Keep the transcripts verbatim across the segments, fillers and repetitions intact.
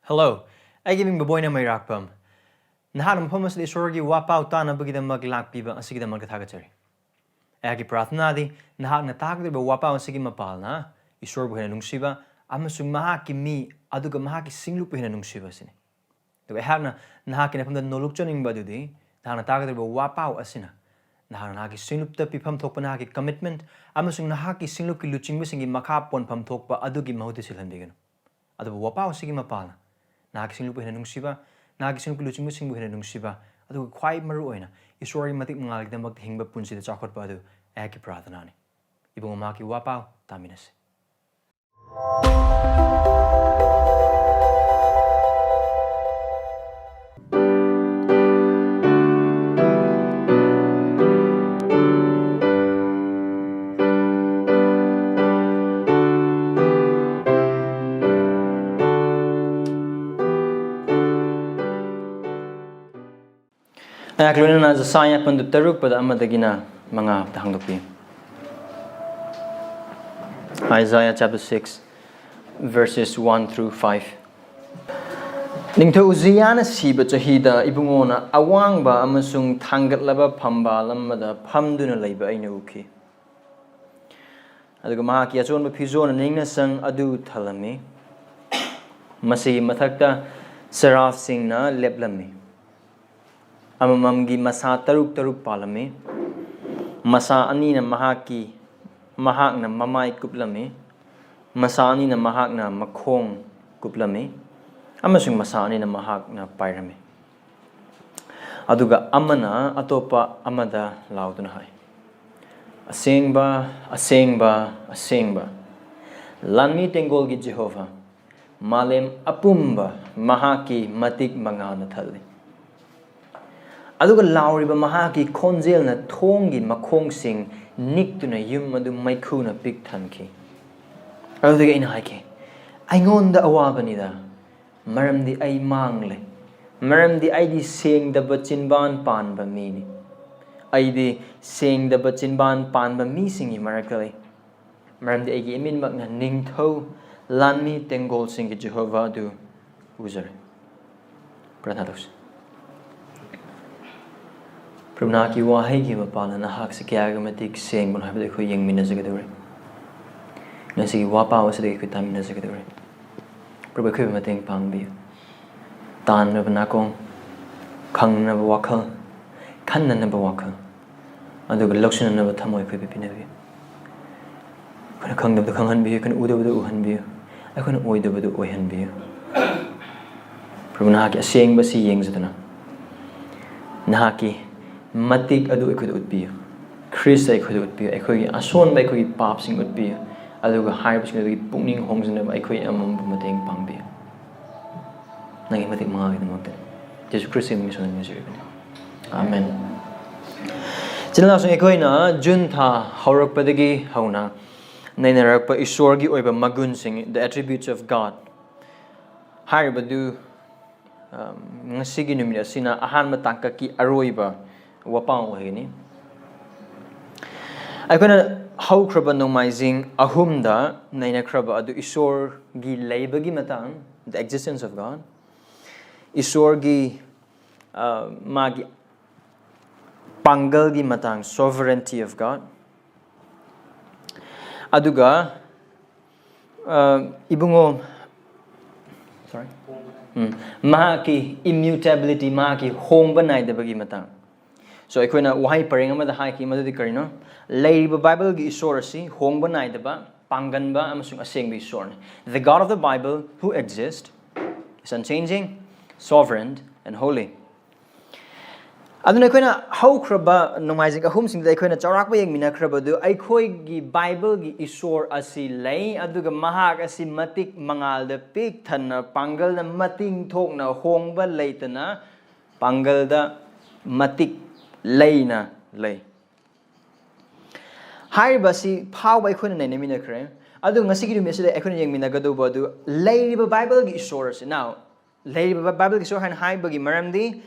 Hello, ꯑꯩꯒꯤ ꯃꯤꯡ ꯕꯣꯕꯣꯏꯅ ꯃꯩꯔꯥꯛꯄꯝ꯫ ꯅꯍꯥꯛꯅ ꯃꯐꯝ ꯑꯁꯤꯗ ꯏꯁꯣꯔꯒꯤ ꯋꯥꯄꯥꯎ ꯇꯥꯅꯕꯒꯤꯗꯃꯛ ꯂꯥꯛꯄꯤꯕ ꯑꯁꯤꯒꯤꯗꯃꯛꯇ ꯊꯥꯒꯠꯆꯔꯤ꯫ ꯑꯩꯍꯥꯛꯀꯤ ꯄ꯭ꯔꯥꯔꯊꯅꯥꯗꯤ ꯅꯍꯥꯛꯅ ꯇꯥꯒꯗꯧꯔꯤꯕ ꯋꯥꯄꯥꯎ ꯑꯁꯤꯒꯤ ꯃꯄꯥꯜꯅ ꯏꯁꯣꯔꯕꯨ ꯍꯦꯟꯅ ꯅꯨꯡꯁꯤꯕ ꯑꯃꯁꯨꯡ ꯃꯍꯥꯛꯀꯤ ꯃꯤ ꯑꯗꯨꯒ ꯃꯍꯥꯛꯀꯤ ꯁꯤꯡꯂꯨꯞꯄꯨ ꯍꯦꯟꯅ ꯅꯨꯡꯁꯤꯕ ꯑꯁꯤꯅꯤ꯫ ꯑꯗꯨꯒ ꯑꯩꯍꯥꯛꯅ ꯅꯍꯥꯛꯀꯤ ꯅꯐꯝꯗ ꯅꯣꯂꯨꯛꯆꯅꯤꯡꯕ ꯑꯗꯨꯗꯤ ꯅꯍꯥꯛꯅ ꯇꯥꯒꯗꯧꯔꯤꯕ ꯋꯥꯄꯥꯎ ꯑꯁꯤꯅ ꯅꯍꯥꯛꯅ ꯅꯍꯥꯛꯀꯤ ꯁꯤꯡꯂꯨꯞꯇ ꯄꯤꯐꯝ ꯊꯣꯛꯄ ꯅꯍꯥꯛꯀꯤ commitment ꯑꯃꯁꯨꯡ ꯅꯍꯥꯛꯀꯤ ꯁꯤꯡꯂꯨꯞꯀꯤ ꯂꯨꯆꯤꯡꯕꯁꯤꯡꯒꯤ ꯃꯈꯥ ꯄꯣꯟꯐꯝ ꯊꯣꯛꯄ ꯑꯗꯨꯒꯤ ꯃꯍꯨꯠꯇ ꯁꯤꯜꯍꯟꯕꯤꯒꯅꯨ꯫ ꯑꯗꯨꯕꯨ ꯋꯥꯄꯥꯎ ꯑꯁꯤꯒꯤ ꯃꯄꯥꯜꯅ ꯅꯍꯥꯛꯀꯤ ꯁꯤꯡꯂꯨꯞꯄꯨ ꯍꯦꯟꯅ ꯅꯨꯡꯁꯤꯕ, ꯅꯍꯥꯛꯀꯤ ꯁꯤꯡꯂꯨꯞꯀꯤ ꯂꯨꯆꯤꯡꯕꯁꯤꯡꯕꯨ ꯍꯦꯟꯅ ꯅꯨꯡꯁꯤꯕ, ꯑꯗꯨꯒ ꯈ꯭ꯋꯥꯏ ꯃꯔꯨ ꯑꯣꯏꯅ ꯏꯁꯣꯔꯒꯤ ꯃꯇꯤꯛ ꯃꯉꯥꯜꯒꯤꯗꯃꯛꯇ ꯍꯤꯡꯕ ꯄꯨꯟꯁꯤꯗ ꯆꯥꯎꯈꯠꯄ ꯑꯗꯨ ꯑꯩꯍꯥꯛꯀꯤ ꯄ꯭ꯔꯥꯔꯊꯅꯥꯅꯤ꯫ ꯏꯕꯨꯡꯉꯣ, ꯃꯍꯥꯛꯀꯤ ꯋꯥꯄꯥꯎ ꯇꯥꯃꯤꯟꯅꯁꯤ꯫ ꯑꯩꯍꯥꯛ ꯂꯣꯏꯅꯅ ꯖꯁꯥꯌꯥ ꯄꯟꯗꯨꯞ ꯇꯔꯨꯛ ꯄꯗ ꯑꯃꯗꯒꯤꯅ ꯃꯉꯥ ꯐꯥꯎꯗ ꯍꯥꯡꯗꯣꯛꯄꯤꯌꯨ꯫ Isaiah chapter six, verses one through five. ꯅꯤꯡꯊꯧ ꯎꯖꯤꯌꯥꯅ ꯁꯤꯕ ꯆꯍꯤꯗ ꯏꯕꯨꯡꯉꯣꯅ ꯑꯋꯥꯡꯕ ꯑꯃꯁꯨꯡ ꯊꯥꯡꯒꯠꯂꯕ ꯐꯝꯕꯥꯜ ꯑꯃꯗ ꯐꯝꯗꯨꯅ ꯂꯩꯕ ꯑꯩꯅ ꯎꯈꯤ꯫ ꯑꯗꯨꯒ ꯃꯍꯥꯛꯀꯤ ꯑꯆꯣꯟꯕ ꯐꯤꯖꯣꯜꯅ ꯅꯤꯡꯅ ꯁꯪ ꯑꯗꯨ ꯊꯜꯂꯝꯃꯤ꯫ ꯃꯁꯤꯒꯤ ꯃꯊꯛꯇ ꯁꯦꯔꯥꯐꯁꯤꯡꯅ ꯂꯦꯞꯂꯝꯃꯤ꯫ ꯑꯃꯃꯝꯒꯤ ꯃꯁꯥ ꯇꯔꯨꯛ ꯇꯔꯨꯛ ꯄꯥꯜꯂꯝꯃꯤ꯫ ꯃꯁꯥ ꯑꯅꯤꯅ ꯃꯍꯥꯛꯀꯤ, ꯃꯍꯥꯛꯅ ꯃꯃꯥꯏ ꯀꯨꯞꯂꯝꯃꯤ꯫ ꯃꯁꯥ ꯑꯅꯤꯅ ꯃꯍꯥꯛꯅ ꯃꯈꯣꯡ ꯀꯨꯞꯂꯝꯃꯤ꯫ ꯑꯃꯁꯨꯡ ꯃꯁꯥ ꯑꯅꯤꯅ ꯃꯍꯥꯛꯅ ꯄꯥꯏꯔꯝꯃꯤ꯫ ꯑꯗꯨꯒ ꯑꯃꯅ ꯑꯇꯣꯞꯄ ꯑꯃꯗ ꯂꯥꯎꯗꯨꯅ ꯍꯥꯏ, "ꯑꯁꯦꯡꯕ, ꯑꯁꯦꯡꯕ, ꯑꯁꯦꯡꯕ, ꯂꯥꯟꯃꯤ ꯇꯦꯡꯒꯣꯜꯒꯤ ꯖꯦꯍꯣꯚꯥ, ꯃꯥꯂꯦꯝ ꯑꯄꯨꯝꯕ ꯃꯍꯥꯛꯀꯤ ꯃꯇꯤꯛ ꯃꯉꯥꯜꯅ ꯊꯜꯂꯤ"꯫ ꯑꯗꯨꯒ ꯂꯥꯎꯔꯤꯕ ꯃꯍꯥꯛꯀꯤ ꯈꯣꯟꯖꯦꯜꯅ ꯊꯣꯡꯒꯤ ꯃꯈꯣꯡꯁꯤꯡ ꯅꯤꯛꯇꯨꯅ ꯌꯨꯝ ꯑꯗꯨ ꯃꯩꯈꯨꯅ ꯄꯤꯛ ꯊꯟꯈꯤ꯫ ꯑꯗꯨꯗꯒꯤ ꯑꯩꯅ ꯍꯥꯏꯈꯤ, "ꯑꯩꯉꯣꯟꯗ ꯑꯋꯥꯕꯅꯤꯗ, ꯃꯔꯝꯗꯤ ꯑꯩ ꯃꯥꯡꯂꯦ, ꯃꯔꯝꯗꯤ ꯑꯩꯗꯤ ꯁꯦꯡꯗꯕ ꯆꯤꯟꯕꯥꯟ ꯄꯥꯟꯕ ꯃꯤꯅꯤ꯫ ꯑꯩꯗꯤ ꯁꯦꯡꯗꯕ ꯆꯤꯟꯕꯥꯟ ꯄꯥꯟꯕ ꯃꯤꯁꯤꯡꯒꯤ ꯃꯔꯛꯇ ꯂꯩ, ꯃꯔꯝꯗꯤ ꯑꯩꯒꯤ ꯏꯃꯤꯠꯃꯛꯅ ꯅꯤꯡꯊꯧ, ꯂꯥꯟꯃꯤ ꯇꯦꯡꯒꯣꯜꯁꯤꯡꯒꯤ ꯖꯦꯍꯣꯚꯥ ꯑꯗꯨ ꯄꯨꯖꯔꯦ꯫ ꯄ꯭ꯔꯊꯅꯥ ꯇꯧꯁꯤ꯫ ꯄ꯭ꯔꯚꯨ, ꯅꯍꯥꯛꯀꯤ ꯋꯥꯍꯩꯒꯤ ꯃꯄꯥꯟꯅ ꯅꯍꯥꯛꯁꯤ ꯀꯌꯥꯒꯤ ꯃꯇꯤꯛ ꯁꯦꯡꯕꯅꯣ ꯍꯥꯏꯕꯗꯨ ꯑꯩꯈꯣꯏ ꯌꯦꯡꯃꯤꯟꯅꯖꯒꯗꯧꯔꯤ꯫ ꯉꯁꯤꯒꯤ ꯋꯥ ꯄꯥꯕꯁꯤꯗꯒꯤ ꯑꯩꯈꯣꯏ ꯇꯥꯃꯤꯟꯅꯖꯒꯗꯧꯔꯤ꯫ ꯄ꯭ꯔꯚꯨ, ꯑꯩꯈꯣꯏꯕꯨ ꯃꯇꯦꯡ ꯄꯥꯡꯕꯤꯌꯨ꯫ ꯇꯥꯟꯅꯅꯕ ꯅꯥꯀꯣꯡ, ꯈꯪꯅꯅꯕ ꯋꯥꯈꯜ, ꯈꯟꯅꯅꯕ ꯋꯥꯈꯜ, ꯑꯗꯨꯒ ꯂꯧꯁꯤꯟꯅꯅꯕ ꯊꯃꯣꯏ ꯑꯩꯈꯣꯏꯕꯨ ꯄꯤꯅꯕꯤꯌꯨ꯫ ꯑꯩꯈꯣꯏꯅ ꯈꯪꯗꯕꯗꯨ ꯈꯪꯍꯟꯕꯤꯌꯨ, ꯑꯩꯈꯣꯏꯅ ꯎꯗꯕꯗꯨ ꯎꯍꯟꯕꯤꯌꯨ, ꯑꯩꯈꯣꯏꯅ ꯑꯣꯏꯗꯕꯗꯨ ꯑꯣꯏꯍꯟꯕꯤꯌꯨ꯫ ꯄ꯭ꯔꯚꯨ, ꯅꯍꯥꯛꯀꯤ ꯑꯁꯦꯡꯕꯁꯤ ꯌꯦꯡꯖꯗꯨꯅ ꯅꯍꯥꯛꯀꯤ ꯃꯇꯤꯛ ꯑꯗꯨ ꯑꯩꯈꯣꯏꯗ ꯎꯠꯄꯤꯌꯨ꯫ ꯈ꯭ꯔꯤꯁꯇ ꯑꯩꯈꯣꯏꯗ ꯎꯠꯄꯤꯌꯨ꯫ ꯑꯩꯈꯣꯏꯒꯤ ꯑꯁꯣꯟꯕ, ꯑꯩꯈꯣꯏꯒꯤ ꯄꯥꯞꯁꯤꯡ ꯎꯠꯄꯤꯌꯨ꯫ ꯑꯗꯨꯒ ꯍꯥꯏꯔꯤꯕꯁꯤꯡ ꯑꯗꯨꯒꯤ ꯄꯨꯛꯅꯤꯡ ꯍꯣꯡꯖꯅꯕ ꯑꯩꯈꯣꯏ ꯑꯃꯃꯝꯕꯨ ꯃꯇꯦꯡ ꯄꯥꯡꯕꯤꯌꯨ꯫ ꯅꯪꯒꯤ ꯃꯇꯤꯛ ꯃꯉꯥꯒꯤꯗꯃꯛꯇ ꯖꯦꯁꯨ ꯈ꯭ꯔꯤꯁꯇꯒꯤ ꯃꯤꯡ ꯁꯣꯟꯗꯨꯅ ꯅꯤꯖꯔꯤꯕꯅꯤ꯫ ꯑꯥꯃꯦꯟ꯫ ꯏꯆꯤꯜ ꯏꯅꯥꯎꯁꯤꯡ, ꯑꯩꯈꯣꯏꯅ ꯖꯨꯟ ꯊꯥ ꯍꯧꯔꯛꯄꯗꯒꯤ ꯍꯧꯅ ꯅꯩꯅꯔꯛꯄ ꯏꯁꯣꯔꯒꯤ ꯑꯣꯏꯕ ꯃꯒꯨꯟꯁꯤꯡ, the attributes of God ꯍꯥꯏꯔꯤꯕꯗꯨ, ꯑ, ꯉꯁꯤꯒꯤ ꯅꯨꯃꯤꯠ ꯑꯁꯤꯅ ꯑꯍꯥꯟꯕ ꯇꯥꯡꯀꯛꯀꯤ ꯑꯔꯣꯏꯕ ꯋꯥꯄꯥꯎ ꯑꯣꯏꯒꯅꯤ꯫ ꯑꯩꯈꯣꯏꯅ ꯍꯧꯈ꯭ꯔꯕ ꯅꯣꯡꯃꯥꯏꯖꯤꯡ ꯑꯍꯨꯝꯗ ꯅꯩꯅꯈ꯭ꯔꯕ ꯑꯗꯨ ꯏꯁꯣꯔꯒꯤ ꯂꯩꯕꯒꯤ ꯃꯇꯥꯡ, the existence of God, ꯏꯁꯣꯔꯒꯤ, ꯑ, ꯃꯥꯒꯤ ꯄꯥꯡꯒꯜꯒꯤ ꯃꯇꯥꯡ, sovereignty of God, ꯑꯗꯨꯒ, ꯑ, ꯏꯕꯨꯡꯉꯣ, sorry, ꯎꯝ, ꯃꯍꯥꯛꯀꯤ immutability, ꯃꯍꯥꯛꯀꯤ ꯍꯣꯡꯕ ꯅꯥꯏꯗꯕꯒꯤ ꯃꯇꯥꯡ꯫ So, ꯑꯩꯈꯣꯏꯅ ꯋꯥꯍꯩ ꯄꯔꯦꯡ ꯑꯃꯗ ꯍꯥꯏꯈꯤ, ꯃꯗꯨꯗꯤ ꯀꯔꯤꯅꯣ? ꯂꯩꯔꯤꯕ ꯕꯥꯏꯕꯜꯒꯤ ꯏꯁꯣꯔ ꯑꯁꯤ ꯍꯣꯡꯕ ꯅꯥꯏꯗꯕ, ꯄꯥꯡꯒꯟꯕ ꯑꯃꯁꯨꯡ ꯑꯁꯦꯡꯕ ꯏꯁꯣꯔꯅꯤ꯫ The God of the Bible, who exists, is unchanging, sovereign, and holy. ꯑꯗꯨꯅ ꯑꯩꯈꯣꯏꯅ ꯍꯧꯈ꯭ꯔꯕ ꯅꯣꯡꯃꯥꯏꯖꯤꯡ ꯑꯍꯨꯝꯁꯤꯡꯗ ꯑꯩꯈꯣꯏꯅ ꯆꯥꯎꯔꯥꯛꯄ ꯌꯦꯡꯃꯤꯟꯅꯈ꯭ꯔꯕꯗꯨ, ꯑꯩꯈꯣꯏꯒꯤ ꯕꯥꯏꯕꯜꯒꯤ ꯏꯁꯣꯔ ꯑꯁꯤ ꯂꯩ, ꯑꯗꯨꯒ ꯃꯍꯥꯛ ꯑꯁꯤ ꯃꯇꯤꯛ ꯃꯉꯥꯜꯗ ꯄꯤꯛ ꯊꯟꯅ, ꯄꯥꯡꯒꯜꯗ ꯃꯇꯤꯡ ꯊꯣꯛꯅ, ꯍꯣꯡꯕ ꯂꯩꯇꯅ, ꯄꯥꯡꯒꯜꯗ ꯃꯇꯤꯛ ꯂꯩꯅ ꯂꯩ꯫ ꯍꯥꯏꯔꯤꯕ ꯑꯁꯤ ꯐꯥꯎꯕ ꯑꯩꯈꯣꯏꯅ ꯅꯩꯅꯃꯤꯟꯅꯈ꯭ꯔꯦ꯫ ꯑꯗꯨ ꯉꯁꯤꯒꯤ ꯅꯨꯃꯤꯠ ꯑꯁꯤꯗ ꯑꯩꯈꯣꯏꯅ ꯌꯦꯡꯃꯤꯟꯅꯒꯗꯧꯕ ꯑꯗꯨ ꯂꯩꯔꯤꯕ ꯕꯥꯏꯕꯜꯒꯤ ꯏꯁꯣꯔ ꯑꯁꯤ꯫ Now, ꯂꯩꯔꯤꯕ ꯕꯥꯏꯕꯜꯒꯤ ꯏꯁꯣꯔ ꯍꯥꯏꯅ ꯍꯥꯏꯕꯒꯤ ꯃꯔꯝꯗꯤ,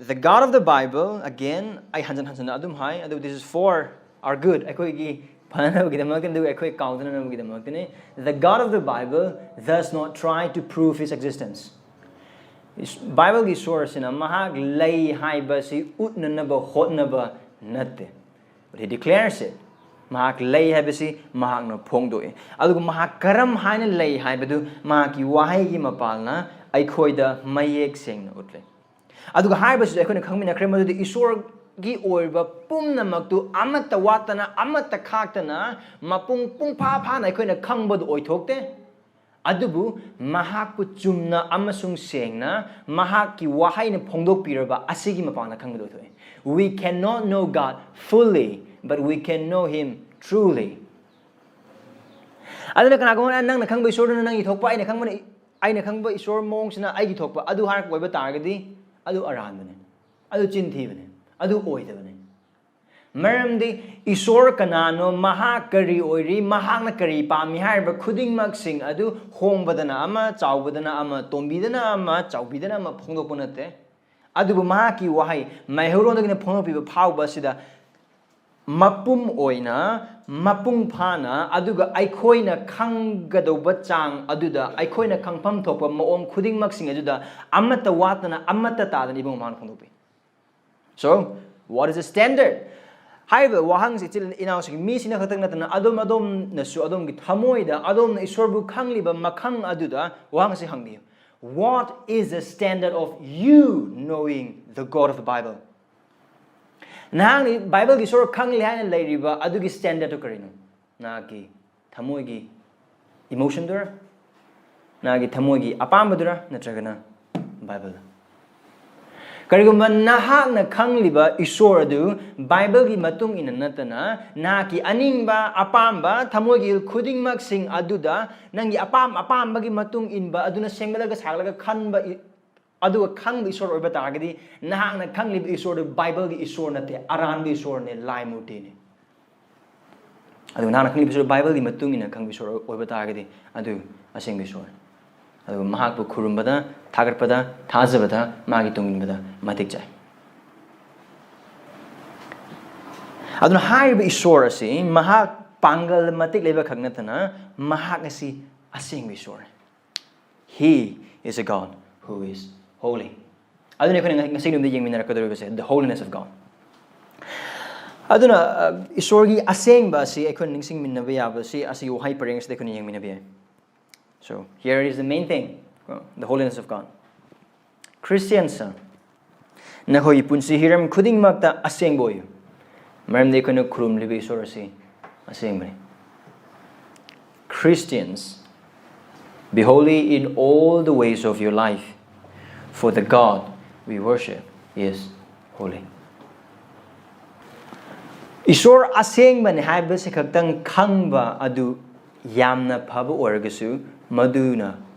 the God of the Bible, again, ꯑꯩ ꯍꯟꯖꯟ ꯍꯟꯖꯟꯅ ꯑꯗꯨꯝ ꯍꯥꯏ, ꯑꯗꯨꯕꯨ this is for our good, ꯑꯩꯈꯣꯏꯒꯤ ꯐꯅꯕꯒꯤꯗꯃꯛꯇꯅꯤ, ꯑꯗꯨꯒ ꯑꯩꯈꯣꯏ ꯀꯥꯎꯗꯅꯕꯒꯤꯗꯃꯛꯇꯅꯤ꯫ The God of the Bible does not try to prove his existence. ꯕꯥꯏꯕꯜꯒꯤ ꯏꯁꯣꯔ ꯑꯁꯤꯅ ꯃꯍꯥꯛ ꯂꯩ ꯍꯥꯏꯕꯁꯤ ꯎꯠꯅꯅꯕ ꯍꯣꯠꯅꯕ ꯅꯠꯇꯦ꯫ But he declares it. ꯃꯍꯥꯛ ꯂꯩ ꯍꯥꯏꯕꯁꯤ ꯃꯍꯥꯛꯅ ꯐꯣꯡꯗꯣꯛꯏ꯫ ꯑꯗꯨꯒ ꯃꯍꯥꯛ ꯀꯔꯝ ꯍꯥꯏꯅ ꯂꯩ ꯍꯥꯏꯕꯗꯨ ꯃꯍꯥꯛꯀꯤ ꯋꯥꯍꯩꯒꯤ ꯃꯄꯥꯜꯅ ꯑꯩꯈꯣꯏꯗ ꯃꯌꯦꯛ ꯁꯦꯡꯅ ꯎꯠꯂꯤ꯫ ꯑꯗꯨꯒ ꯍꯥꯏꯕꯁꯤꯗ ꯑꯩꯈꯣꯏꯅ ꯈꯪꯃꯤꯟꯅꯈ꯭ꯔꯦ ꯃꯗꯨꯗꯤ ꯏꯁꯣꯔꯒꯤ ꯑꯣꯏꯕ ꯄꯨꯝꯅꯃꯛꯇꯨ ꯑꯃꯠꯇ ꯋꯥꯠꯇꯅ, ꯑꯃꯠꯇ ꯈꯥꯛꯇꯅ, ꯃꯄꯨꯡ ꯄꯨꯡꯐꯥ ꯐꯥꯅ ꯑꯩꯈꯣꯏꯅ ꯈꯪꯕꯗꯨ ꯑꯣꯏꯊꯣꯛꯇꯦ꯫ ꯑꯗꯨꯕꯨ ꯃꯍꯥꯛꯄꯨ ꯆꯨꯝꯅ ꯑꯃꯁꯨꯡ ꯁꯦꯡꯅ ꯃꯍꯥꯛꯀꯤ ꯋꯥꯍꯩꯅ ꯐꯣꯡꯗꯣꯛꯄꯤꯔꯕ ꯑꯁꯤꯒꯤ ꯃꯄꯥꯟꯗ ꯈꯪꯕꯗ ꯑꯣꯏꯊꯣꯛꯏ꯫ We cannot know God fully, but we can know Him truly. ꯑꯗꯨꯅ ꯀꯅꯥꯒꯨꯝꯕꯅ ꯅꯪꯅ ꯈꯪꯕ ꯏꯁꯣꯔꯗꯨꯅ ꯅꯪꯒꯤ ꯊꯣꯛꯄ, ꯑꯩꯅ ꯈꯪꯕꯅ, ꯑꯩꯅ ꯈꯪꯕ ꯏꯁꯣꯔ ꯃꯑꯣꯡꯁꯤꯅ ꯑꯩꯒꯤ ꯊꯣꯛꯄ, ꯑꯗꯨ ꯍꯥꯏꯔꯛꯄ ꯑꯣꯏꯕ ꯇꯥꯔꯒꯗꯤ ꯑꯗꯨ ꯑꯔꯥꯟꯕꯅꯤ, ꯑꯗꯨ ꯆꯤꯟ ꯊꯤꯕꯅꯤ, ꯑꯗꯨ ꯑꯣꯏꯗꯕꯅꯤ꯫ ꯃꯔꯝꯗꯤ ꯏꯁꯣꯔ ꯀꯅꯥꯅꯣ, ꯃꯍꯥꯛ ꯀꯔꯤ ꯑꯣꯏꯔꯤ, ꯃꯍꯥꯛꯅ ꯀꯔꯤ ꯄꯥꯝꯃꯤ ꯍꯥꯏꯔꯤꯕ ꯈꯨꯗꯤꯡꯃꯛꯁꯤꯡ ꯑꯗꯨ ꯍꯣꯡꯕꯗꯅ ꯑꯃ, ꯆꯥꯎꯕꯗꯅ ꯑꯃ, ꯇꯣꯝꯕꯤꯗꯅ ꯑꯃ, ꯆꯥꯎꯕꯤꯗꯅ ꯑꯃ ꯐꯣꯡꯗꯣꯛꯄ ꯅꯠꯇꯦ꯫ ꯑꯗꯨꯕꯨ ꯃꯍꯥꯛꯀꯤ ꯋꯥꯍꯩ ꯃꯩꯍꯧꯔꯣꯟꯗꯒꯤꯅ ꯐꯣꯡꯗꯣꯛꯄꯤꯕ ꯐꯥꯎꯕ ꯑꯁꯤꯗ ꯃꯄꯨꯝ ꯑꯣꯏꯅ, ꯃꯄꯨꯡ ꯐꯥꯅ, ꯑꯗꯨꯒ ꯑꯩꯈꯣꯏꯅ ꯈꯪꯒꯗꯧꯕ ꯆꯥꯡ ꯑꯗꯨꯗ, ꯑꯩꯈꯣꯏꯅ ꯈꯪꯐꯝ ꯊꯣꯛꯄ ꯃꯑꯣꯡ ꯈꯨꯗꯤꯡꯃꯛꯁꯤꯡ ꯑꯗꯨꯗ ꯑꯃꯠꯇ ꯋꯥꯠꯇꯅ, ꯑꯃꯠꯇ ꯇꯥꯗꯅ ꯏꯕꯨꯡ ꯃꯍꯥꯛꯅ ꯐꯣꯡꯗꯣꯛꯄꯤ꯫ So, what is the standard? ꯍꯥꯏꯔꯤꯕ ꯋꯥꯍꯪꯁꯤ ꯏꯆꯤꯜ ꯏꯅꯥꯎꯁꯤꯡ, ꯃꯤꯁꯤꯡꯅ ꯈꯛꯇꯪ ꯅꯠꯇꯅ ꯑꯗꯣꯝ ꯑꯗꯣꯝꯅꯁꯨ ꯑꯗꯣꯝꯒꯤ ꯊꯃꯣꯏꯗ ꯑꯗꯣꯝꯅ ꯏꯁꯣꯔꯕꯨ ꯈꯪꯂꯤꯕ ꯃꯈꯪ ꯑꯗꯨꯗ ꯋꯥꯍꯪꯁꯤ ꯍꯪꯕꯤꯌꯨ꯫ What is the standard of you knowing the God of the Bible? ꯅꯍꯥꯛꯅ ꯕꯥꯏꯕꯜꯒꯤ ꯏꯁꯣꯔ ꯈꯪꯂꯦ ꯍꯥꯏꯅ ꯂꯩꯔꯤꯕ ꯑꯗꯨꯒꯤ ꯁ꯭ꯇꯦꯟꯗꯔꯗꯇꯨ ꯀꯔꯤꯅꯣ? ꯅꯍꯥꯛꯀꯤ ꯊꯃꯣꯏꯒꯤ ꯏꯃꯣꯁꯟꯗꯨꯔ? ꯅꯍꯥꯛꯀꯤ ꯊꯃꯣꯏꯒꯤ ꯑꯄꯥꯝꯕꯗꯨꯔ? ꯅꯠꯇ꯭ꯔꯒꯅ ꯕꯥꯏꯕꯜ? ꯀꯔꯤꯒꯨꯝꯕ ꯅꯍꯥꯛꯅ ꯈꯪꯂꯤꯕ ꯏꯁꯣꯔ ꯑꯗꯨ ꯕꯥꯏꯕꯜꯒꯤ ꯃꯇꯨꯡ ꯏꯟꯅ ꯅꯠꯇꯅ ꯅꯍꯥꯛꯀꯤ ꯑꯅꯤꯡꯕ, ꯑꯄꯥꯝꯕ, ꯊꯃꯣꯏꯒꯤ ꯈꯨꯗꯤꯡꯃꯛꯁꯤꯡ ꯑꯗꯨꯗ ꯅꯪꯒꯤ ꯑꯄꯥꯝ ꯑꯄꯥꯝꯕꯒꯤ ꯃꯇꯨꯡ ꯏꯟꯕ ꯑꯗꯨꯅ ꯁꯦꯝꯒꯠꯂꯒ ꯁꯥꯒꯠꯂꯒ ꯈꯟꯕ ꯏ-, ꯑꯗꯨꯒ ꯈꯪꯕ ꯏꯁꯣꯔ ꯑꯣꯏꯕ ꯇꯥꯔꯒꯗꯤ ꯅꯍꯥꯛꯅ ꯈꯪꯂꯤꯕ ꯏꯁꯣꯔꯗꯨ ꯕꯥꯏꯕꯜꯒꯤ ꯏꯁꯣꯔ ꯅꯠꯇꯦ, ꯑꯔꯥꯟꯕ ꯏꯁꯣꯔꯅꯦ, ꯂꯥꯏ ꯃꯨꯔꯇꯤꯅꯤ꯫ ꯑꯗꯨꯒ ꯅꯍꯥꯛꯅ ꯈꯪꯂꯤꯕ ꯏꯁꯣꯔ ꯕꯥꯏꯕꯜꯒꯤ ꯃꯇꯨꯡ ꯏꯟꯅ ꯈꯪꯕ ꯏꯁꯣꯔ ꯑꯣꯏꯕ ꯇꯥꯔꯒꯗꯤ ꯑꯗꯨ ꯑꯁꯦꯡꯕ ꯏꯁꯣꯔꯅꯤ꯫ ꯑꯗꯨꯒ ꯃꯍꯥꯛꯄꯨ ꯈꯨꯔꯨꯝꯕꯗ, ꯊꯥꯒꯠꯄꯗ, ꯊꯥꯖꯕꯗ, ꯃꯥꯒꯤ ꯇꯨꯡ ꯏꯟꯕꯗ ꯃꯇꯤꯛ ꯆꯥꯏ꯫ ꯑꯗꯨꯅ ꯍꯥꯏꯔꯤꯕ ꯏꯁꯣꯔ ꯑꯁꯤ ꯃꯍꯥꯛ ꯄꯥꯡꯒꯜ ꯃꯇꯤꯛ ꯂꯩꯕ ꯈꯛ ꯅꯠꯇꯅ ꯃꯍꯥꯛ ꯑꯁꯤ ꯑꯁꯦꯡꯕ ꯏꯁꯣꯔꯅꯤ꯫ He is a God who is holy. ꯑꯗꯨꯅ ꯑꯩꯈꯣꯏꯅ ꯉꯁꯤ ꯅꯨꯃꯤꯠꯇ ꯌꯦꯡꯃꯤꯟꯅꯔꯛꯀꯗꯧꯔꯤꯕꯁꯦ, the holiness of God. ꯑꯗꯨꯅ ꯏꯁꯣꯔꯒꯤ ꯑꯁꯦꯡꯕ ꯑꯁꯤ ꯑꯩꯈꯣꯏꯅ ꯅꯤꯡꯁꯤꯡꯃꯤꯟꯅꯕ ꯌꯥꯕꯁꯤ ꯑꯁꯤꯒꯤ ꯋꯥꯍꯩ ꯄꯔꯦꯡ ꯑꯁꯤꯗ ꯑꯩꯈꯣꯏꯅ ꯌꯦꯡꯃꯤꯟꯅꯕ ꯌꯥꯏ. So here is the main thing, the holiness of God. Christians, ꯅꯈꯣꯏꯒꯤ ꯄꯨꯟꯁꯤ ꯍꯤꯔꯝ ꯈꯨꯗꯤꯡꯃꯛꯇ ꯑꯁꯦꯡꯕ ꯑꯣꯏꯌꯨ, ꯃꯔꯝꯗꯤ ꯑꯩꯈꯣꯏꯅ ꯈꯨꯔꯨꯝꯂꯤꯕ ꯏꯁꯣꯔ ꯑꯁꯤ ꯑꯁꯦꯡꯕꯅꯤ. Christians, be holy in all the ways of your life, for the God we worship is holy. ꯏꯁꯣꯔ ꯑꯁꯦꯡꯕꯅꯤ ꯍꯥꯏꯕꯁꯤ ꯈꯛꯇꯪ ꯈꯪꯕ ꯑꯗꯨ ꯌꯥꯝꯅ ꯐꯕ ꯑꯣꯏꯔꯒꯁꯨ, ꯃꯗꯨꯅ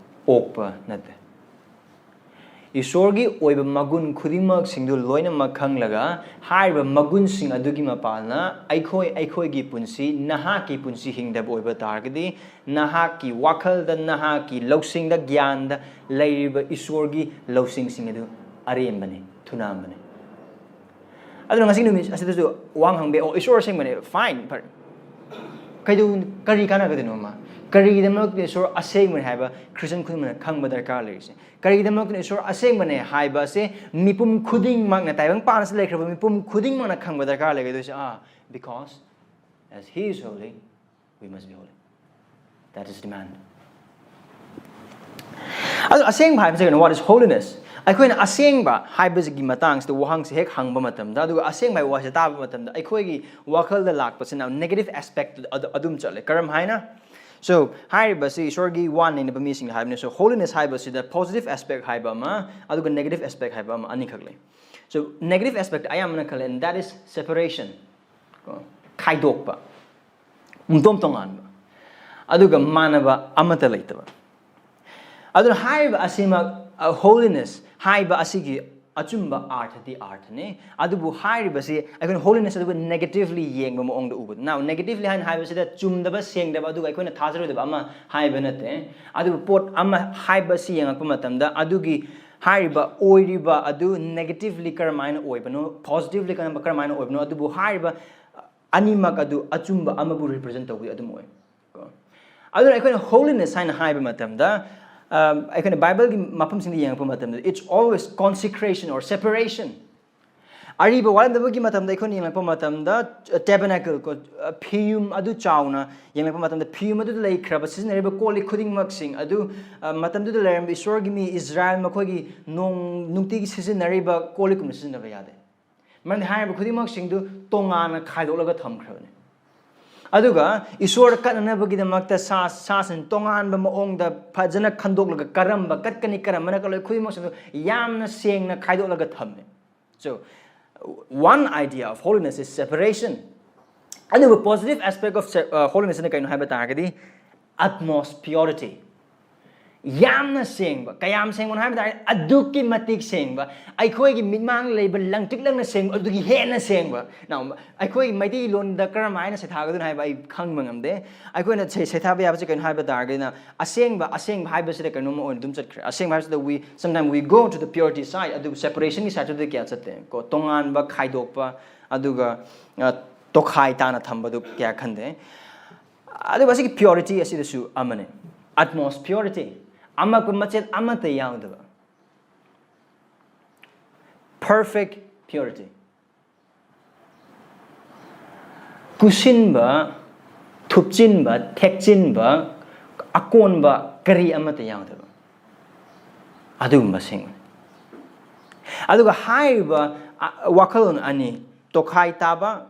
ꯑꯣꯛꯄ ꯅꯠꯇꯦ. ꯏꯁꯣꯔꯒꯤ ꯑꯣꯏꯕ ꯃꯒꯨꯟ ꯈꯨꯗꯤꯡꯃꯛꯁꯤꯡꯗꯨ ꯂꯣꯏꯅꯃꯛ ꯈꯪꯂꯒ, ꯍꯥꯏꯔꯤꯕ ꯃꯒꯨꯟꯁꯤꯡ ꯑꯗꯨꯒꯤ ꯃꯄꯥꯟꯅ ꯑꯩꯈꯣꯏ ꯑꯩꯈꯣꯏꯒꯤ ꯄꯨꯟꯁꯤ, ꯅꯍꯥꯛꯀꯤ ꯄꯨꯟꯁꯤ ꯍꯤꯡꯗꯕ ꯑꯣꯏꯕ ꯇꯥꯔꯒꯗꯤ, ꯅꯍꯥꯛꯀꯤ ꯋꯥꯈꯜꯗ, ꯅꯍꯥꯛꯀꯤ ꯂꯧꯁꯤꯡꯗ, ꯒ꯭ꯌꯥꯟꯗ ꯂꯩꯔꯤꯕ ꯏꯁꯣꯔꯒꯤ ꯂꯧꯁꯤꯡꯁꯤꯡ ꯑꯗꯨ ꯑꯔꯦꯝꯕꯅꯤ, ꯊꯨꯅꯥꯝꯕꯅꯤ. ꯑꯗꯨꯅ ꯉꯁꯤ ꯅꯨꯃꯤꯠ ꯑꯁꯤꯗꯁꯨ ꯋꯥꯍꯪ ꯍꯪꯕ ꯌꯥꯏ, "ꯑꯣ, ꯏꯁꯣꯔ ꯑꯁꯦꯡꯕꯅꯦ, fine, ꯐꯔꯦ꯫ ꯀꯩꯗꯧ-, ꯀꯔꯤ ꯀꯥꯟꯅꯒꯗꯣꯏꯅꯣ ꯃꯥ? ꯀꯔꯤꯒꯤꯗꯃꯛꯇ ꯏꯁꯣꯔ ꯑꯁꯦꯡꯕꯅꯦ ꯍꯥꯏꯕ ꯈ꯭ꯔꯤꯁꯇꯤꯌꯟ ꯈꯨꯗꯤꯡꯃꯛꯅ ꯈꯪꯕ ꯗꯔꯀꯥꯔ ꯂꯩꯔꯤꯁꯦ? ꯀꯔꯤꯒꯤꯗꯃꯛꯇꯅ ꯏꯁꯣꯔ ꯑꯁꯦꯡꯕꯅꯦ ꯍꯥꯏꯕ ꯑꯁꯦ ꯃꯤꯄꯨꯝ ꯈꯨꯗꯤꯡꯃꯛꯅ, ꯇꯥꯏꯕꯪ ꯄꯥꯟ ꯑꯁꯤꯗ ꯂꯩꯈ꯭ꯔꯕ ꯃꯤꯄꯨꯝ ꯈꯨꯗꯤꯡꯃꯛꯅ ꯈꯪꯕ ꯗꯔꯀꯥꯔ ꯂꯩꯒꯗꯣꯏꯁꯦ?" ꯑꯥ, because as he is holy, we must be holy. That is demand. ꯑꯗꯨ ꯑꯁꯦꯡꯕ ꯍꯥꯏꯕꯁꯦ ꯀꯩꯅꯣ? What is holiness? ꯑꯩꯈꯣꯏꯅ ꯑꯁꯦꯡꯕ ꯍꯥꯏꯕꯁꯤꯒꯤ ꯃꯇꯥꯡꯁꯤꯗ ꯋꯥꯍꯪꯁꯦ ꯍꯦꯛ ꯍꯪꯕ ꯃꯇꯝꯗ, ꯑꯗꯨꯒ ꯑꯁꯦꯡꯕ ꯍꯥꯏꯕ ꯋꯥꯍꯩꯁꯦ ꯇꯥꯕ ꯃꯇꯝꯗ, ꯑꯩꯈꯣꯏꯒꯤ ꯋꯥꯈꯜꯗ ꯂꯥꯛꯄꯁꯤꯅ negative aspect ꯑꯗꯨ ꯑꯗꯨꯝ ꯆꯠꯂꯦ꯫ ꯀꯔꯝ ꯍꯥꯏꯅ? So, ꯍꯥꯏꯔꯤꯕꯁꯤ ꯏꯁꯣꯔꯒꯤ ꯋꯥ ꯅꯩꯅꯕ ꯃꯤꯁꯤꯡꯅ ꯍꯥꯏꯕꯅꯤ꯫ So, holiness ꯍꯥꯏꯕꯁꯤꯗ positive aspect ꯍꯥꯏꯕ ꯑꯃ, ꯑꯗꯨꯒ negative aspect ꯍꯥꯏꯕ ꯑꯃ, ꯑꯅꯤꯈꯛ ꯂꯩ꯫ So, negative aspect ꯑꯌꯥꯝꯕꯅ ꯈꯜꯂꯦ, and that is separation. ꯀꯣ? ꯈꯥꯏꯗꯣꯛꯄ, ꯄꯨꯡꯇꯣꯝ ꯇꯣꯉꯥꯟꯕ, ꯑꯗꯨꯒ ꯃꯥꯟꯅꯕ ꯑꯃꯠꯇ ꯂꯩꯇꯕ꯫ ꯑꯗꯨꯅ ꯍꯥꯏꯔꯤꯕ ꯑꯁꯤꯃꯛ, ꯑ, holiness ꯍꯥꯏꯕ ꯑꯁꯤꯒꯤ ꯑꯆꯨꯝꯕ ꯑꯥꯔꯊꯗꯤ ꯑꯥꯔꯊꯅꯤ, ꯑꯗꯨꯕꯨ ꯍꯥꯏꯔꯤꯕꯁꯤ ꯑꯩꯈꯣꯏꯅ holiness ꯑꯗꯨꯕꯨ negatively ꯌꯦꯡꯕ ꯃꯑꯣꯡꯗ ꯎꯕꯗ꯫ Now, negatively ꯍꯥꯏꯅ ꯍꯥꯏꯕꯁꯤꯗ ꯆꯨꯝꯗꯕ, ꯁꯦꯡꯗꯕ, ꯑꯗꯨꯒ ꯑꯩꯈꯣꯏꯅ ꯊꯥꯖꯔꯣꯏꯗꯕ ꯑꯃ ꯍꯥꯏꯕ ꯅꯠꯇꯦ, ꯑꯗꯨꯕꯨ ꯄꯣꯠ ꯑꯃ ꯍꯥꯏꯕꯁꯤ ꯌꯦꯡꯉꯛꯄ ꯃꯇꯝꯗ ꯑꯗꯨꯒꯤ ꯍꯥꯏꯔꯤꯕ ꯑꯣꯏꯔꯤꯕ ꯑꯗꯨ negatively ꯀꯔꯝꯍꯥꯏꯅ ꯑꯣꯏꯕꯅꯣ, positively ꯀꯔꯝꯕ, ꯀꯔꯝꯍꯥꯏꯅ ꯑꯣꯏꯕꯅꯣ, ꯑꯗꯨꯕꯨ ꯍꯥꯏꯔꯤꯕ ꯑꯅꯤꯃꯛ ꯑꯗꯨ ꯑꯆꯨꯝꯕ ꯑꯃꯕꯨ represent ꯇꯧꯕꯗꯤ ꯑꯗꯨꯝ ꯑꯣꯏ꯫ ꯀꯣ? ꯑꯗꯨꯅ ꯑꯩꯈꯣꯏꯅ holiness ꯍꯥꯏꯅ ꯍꯥꯏꯕ ꯃꯇꯝꯗ, ꯑꯩꯈꯣꯏꯅ ꯕꯥꯏꯕꯜꯒꯤ ꯃꯐꯝꯁꯤꯡꯗ ꯌꯦꯡꯉꯛꯄ ꯃꯇꯝꯗ, it's always consecration or separation. ꯑꯔꯤꯕ ꯋꯥꯔꯦꯝꯗꯕꯒꯤ ꯃꯇꯝꯗ ꯑꯩꯈꯣꯏꯅ ꯌꯦꯡꯂꯛꯄ ꯃꯇꯝꯗ, tabernacle ꯀꯣ, ꯐꯤꯌꯨꯝ ꯑꯗꯨ ꯆꯥꯎꯅ ꯌꯦꯡꯂꯛꯄ ꯃꯇꯝꯗ, ꯐꯤꯌꯨꯝ ꯑꯗꯨꯗ ꯂꯩꯈ꯭ꯔꯕ ꯁꯤꯖꯤꯟꯅꯔꯤꯕ ꯀꯣꯜ ꯂꯤꯛ ꯈꯨꯗꯤꯡꯃꯛꯁꯤꯡ ꯑꯗꯨ, ꯃꯇꯝꯗꯨꯗ ꯂꯩꯔꯝꯕ ꯏꯁꯣꯔꯒꯤ ꯃꯤ ꯏꯁꯔꯥꯌꯦꯜ ꯃꯈꯣꯏꯒꯤ ꯅꯣꯡ ꯅꯨꯡꯇꯤꯒꯤ ꯁꯤꯖꯤꯟꯅꯔꯤꯕ ꯀꯣꯜ ꯂꯤꯛꯀꯨꯝꯅ ꯁꯤꯖꯤꯟꯅꯕ ꯌꯥꯗꯦ꯫ ꯃꯔꯝꯗꯤ ꯍꯥꯏꯔꯤꯕ ꯈꯨꯗꯤꯡꯃꯛꯁꯤꯡꯗꯨ ꯇꯣꯉꯥꯟꯅ ꯈꯥꯏꯗꯣꯛꯂꯒ ꯊꯝꯈ꯭ꯔꯕꯅꯤ꯫ ꯑꯗꯨꯒ ꯏꯁꯣꯔ ꯀꯠꯅꯅꯕꯒꯤꯗꯃꯛꯇ ꯁꯥ ꯁꯥꯁꯤꯡ ꯇꯣꯉꯥꯟꯕ ꯃꯑꯣꯡꯗ ꯐꯖꯅ ꯈꯟꯗꯣꯛꯂꯒ, ꯀꯔꯝꯕ ꯀꯠꯀꯅꯤ, ꯀꯔꯝꯕꯅ ꯀꯠꯂꯣꯏ, ꯈꯨꯗꯤꯡꯃꯛꯁꯤꯡꯗꯨ ꯌꯥꯝꯅ ꯁꯦꯡꯅ ꯈꯥꯏꯗꯣꯛꯂꯒ ꯊꯝꯃꯦ꯫ So, one idea of holiness is separation. ꯑꯗꯨꯕꯨ positive aspect of se- uh, holiness ꯅ ꯀꯩꯅꯣ ꯍꯥꯏꯕ ꯇꯥꯔꯒꯗꯤ, utmost purity. ꯌꯥꯝꯅ ꯁꯦꯡꯕ꯫ ꯀꯌꯥꯝ ꯁꯦꯡꯕꯅꯣ ꯍꯥꯏꯕ ꯇꯥꯔꯒꯗꯤ, ꯑꯗꯨꯛꯀꯤ ꯃꯇꯤꯛ ꯁꯦꯡꯕ꯫ ꯑꯩꯈꯣꯏꯒꯤ ꯃꯤꯠꯃꯥꯡ ꯂꯩꯕ ꯂꯪꯇ꯭ꯔꯤꯛ ꯂꯪꯅ ꯁꯦꯡꯕ ꯑꯗꯨꯒꯤ ꯍꯦꯟꯅ ꯁꯦꯡꯕ꯫ Now, ꯑꯩꯈꯣꯏꯒꯤ ꯃꯩꯇꯩꯂꯣꯟꯗ ꯀꯔꯝ ꯍꯥꯏꯅ ꯁꯩꯊꯥꯒꯗꯣꯏꯅꯣ ꯍꯥꯏꯕ ꯑꯩ ꯈꯪꯕ ꯉꯝꯗꯦ꯫ ꯑꯩꯈꯣꯏꯅ ꯁꯩ- ꯁꯩꯊꯥꯕ ꯌꯥꯕꯁꯦ ꯀꯩꯅꯣ ꯍꯥꯏꯕ ꯇꯥꯔꯒꯗꯤꯅ, ꯑꯁꯦꯡꯕ, ꯑꯁꯦꯡꯕ ꯍꯥꯏꯕꯁꯤꯗ ꯀꯩꯅꯣꯝꯃ ꯑꯣꯏꯅ ꯑꯗꯨꯝ ꯆꯠꯈ꯭ꯔꯦ꯫ ꯑꯁꯦꯡꯕ ꯍꯥꯏꯕꯁꯤꯗ we sometimes we go to the purity side, ꯑꯗꯨꯕꯨ separation ꯒꯤ side ꯇꯨꯗꯤ ꯀꯌꯥ ꯆꯠꯇꯦ ꯀꯣ꯫ ꯇꯣꯉꯥꯟꯕ, ꯈꯥꯏꯗꯣꯛꯄ, ꯑꯗꯨꯒ ꯑ, ꯇꯣꯈꯥꯏ ꯇꯥꯅ ꯊꯝꯕꯗꯨ ꯀꯌꯥ ꯈꯟꯗꯦ꯫ ꯑꯗꯨꯒ ꯑꯁꯤꯒꯤ purity ꯑꯁꯤꯗꯁꯨ ꯑꯃꯅꯤ, utmost purity, ꯑꯃꯣꯠꯄ ꯃꯆꯦꯠ ꯑꯃꯠꯇ ꯌꯥꯎꯗꯕ, perfect purity꯫ ꯀꯨꯁꯤꯟꯕ, ꯊꯨꯞꯆꯤꯟꯕ, ꯊꯦꯛꯆꯤꯟꯕ, ꯑꯀꯣꯟꯕ ꯀꯔꯤ ꯑꯃꯠꯇ ꯌꯥꯎꯗꯕ, ꯑꯗꯨꯒꯨꯝꯕꯁꯤꯡꯅꯤ꯫ ꯑꯗꯨꯒ ꯍꯥꯏꯔꯤꯕ, ꯑ, ꯋꯥꯈꯜꯂꯣꯟ ꯑꯅꯤ, ꯇꯣꯈꯥꯏ ꯇꯥꯕ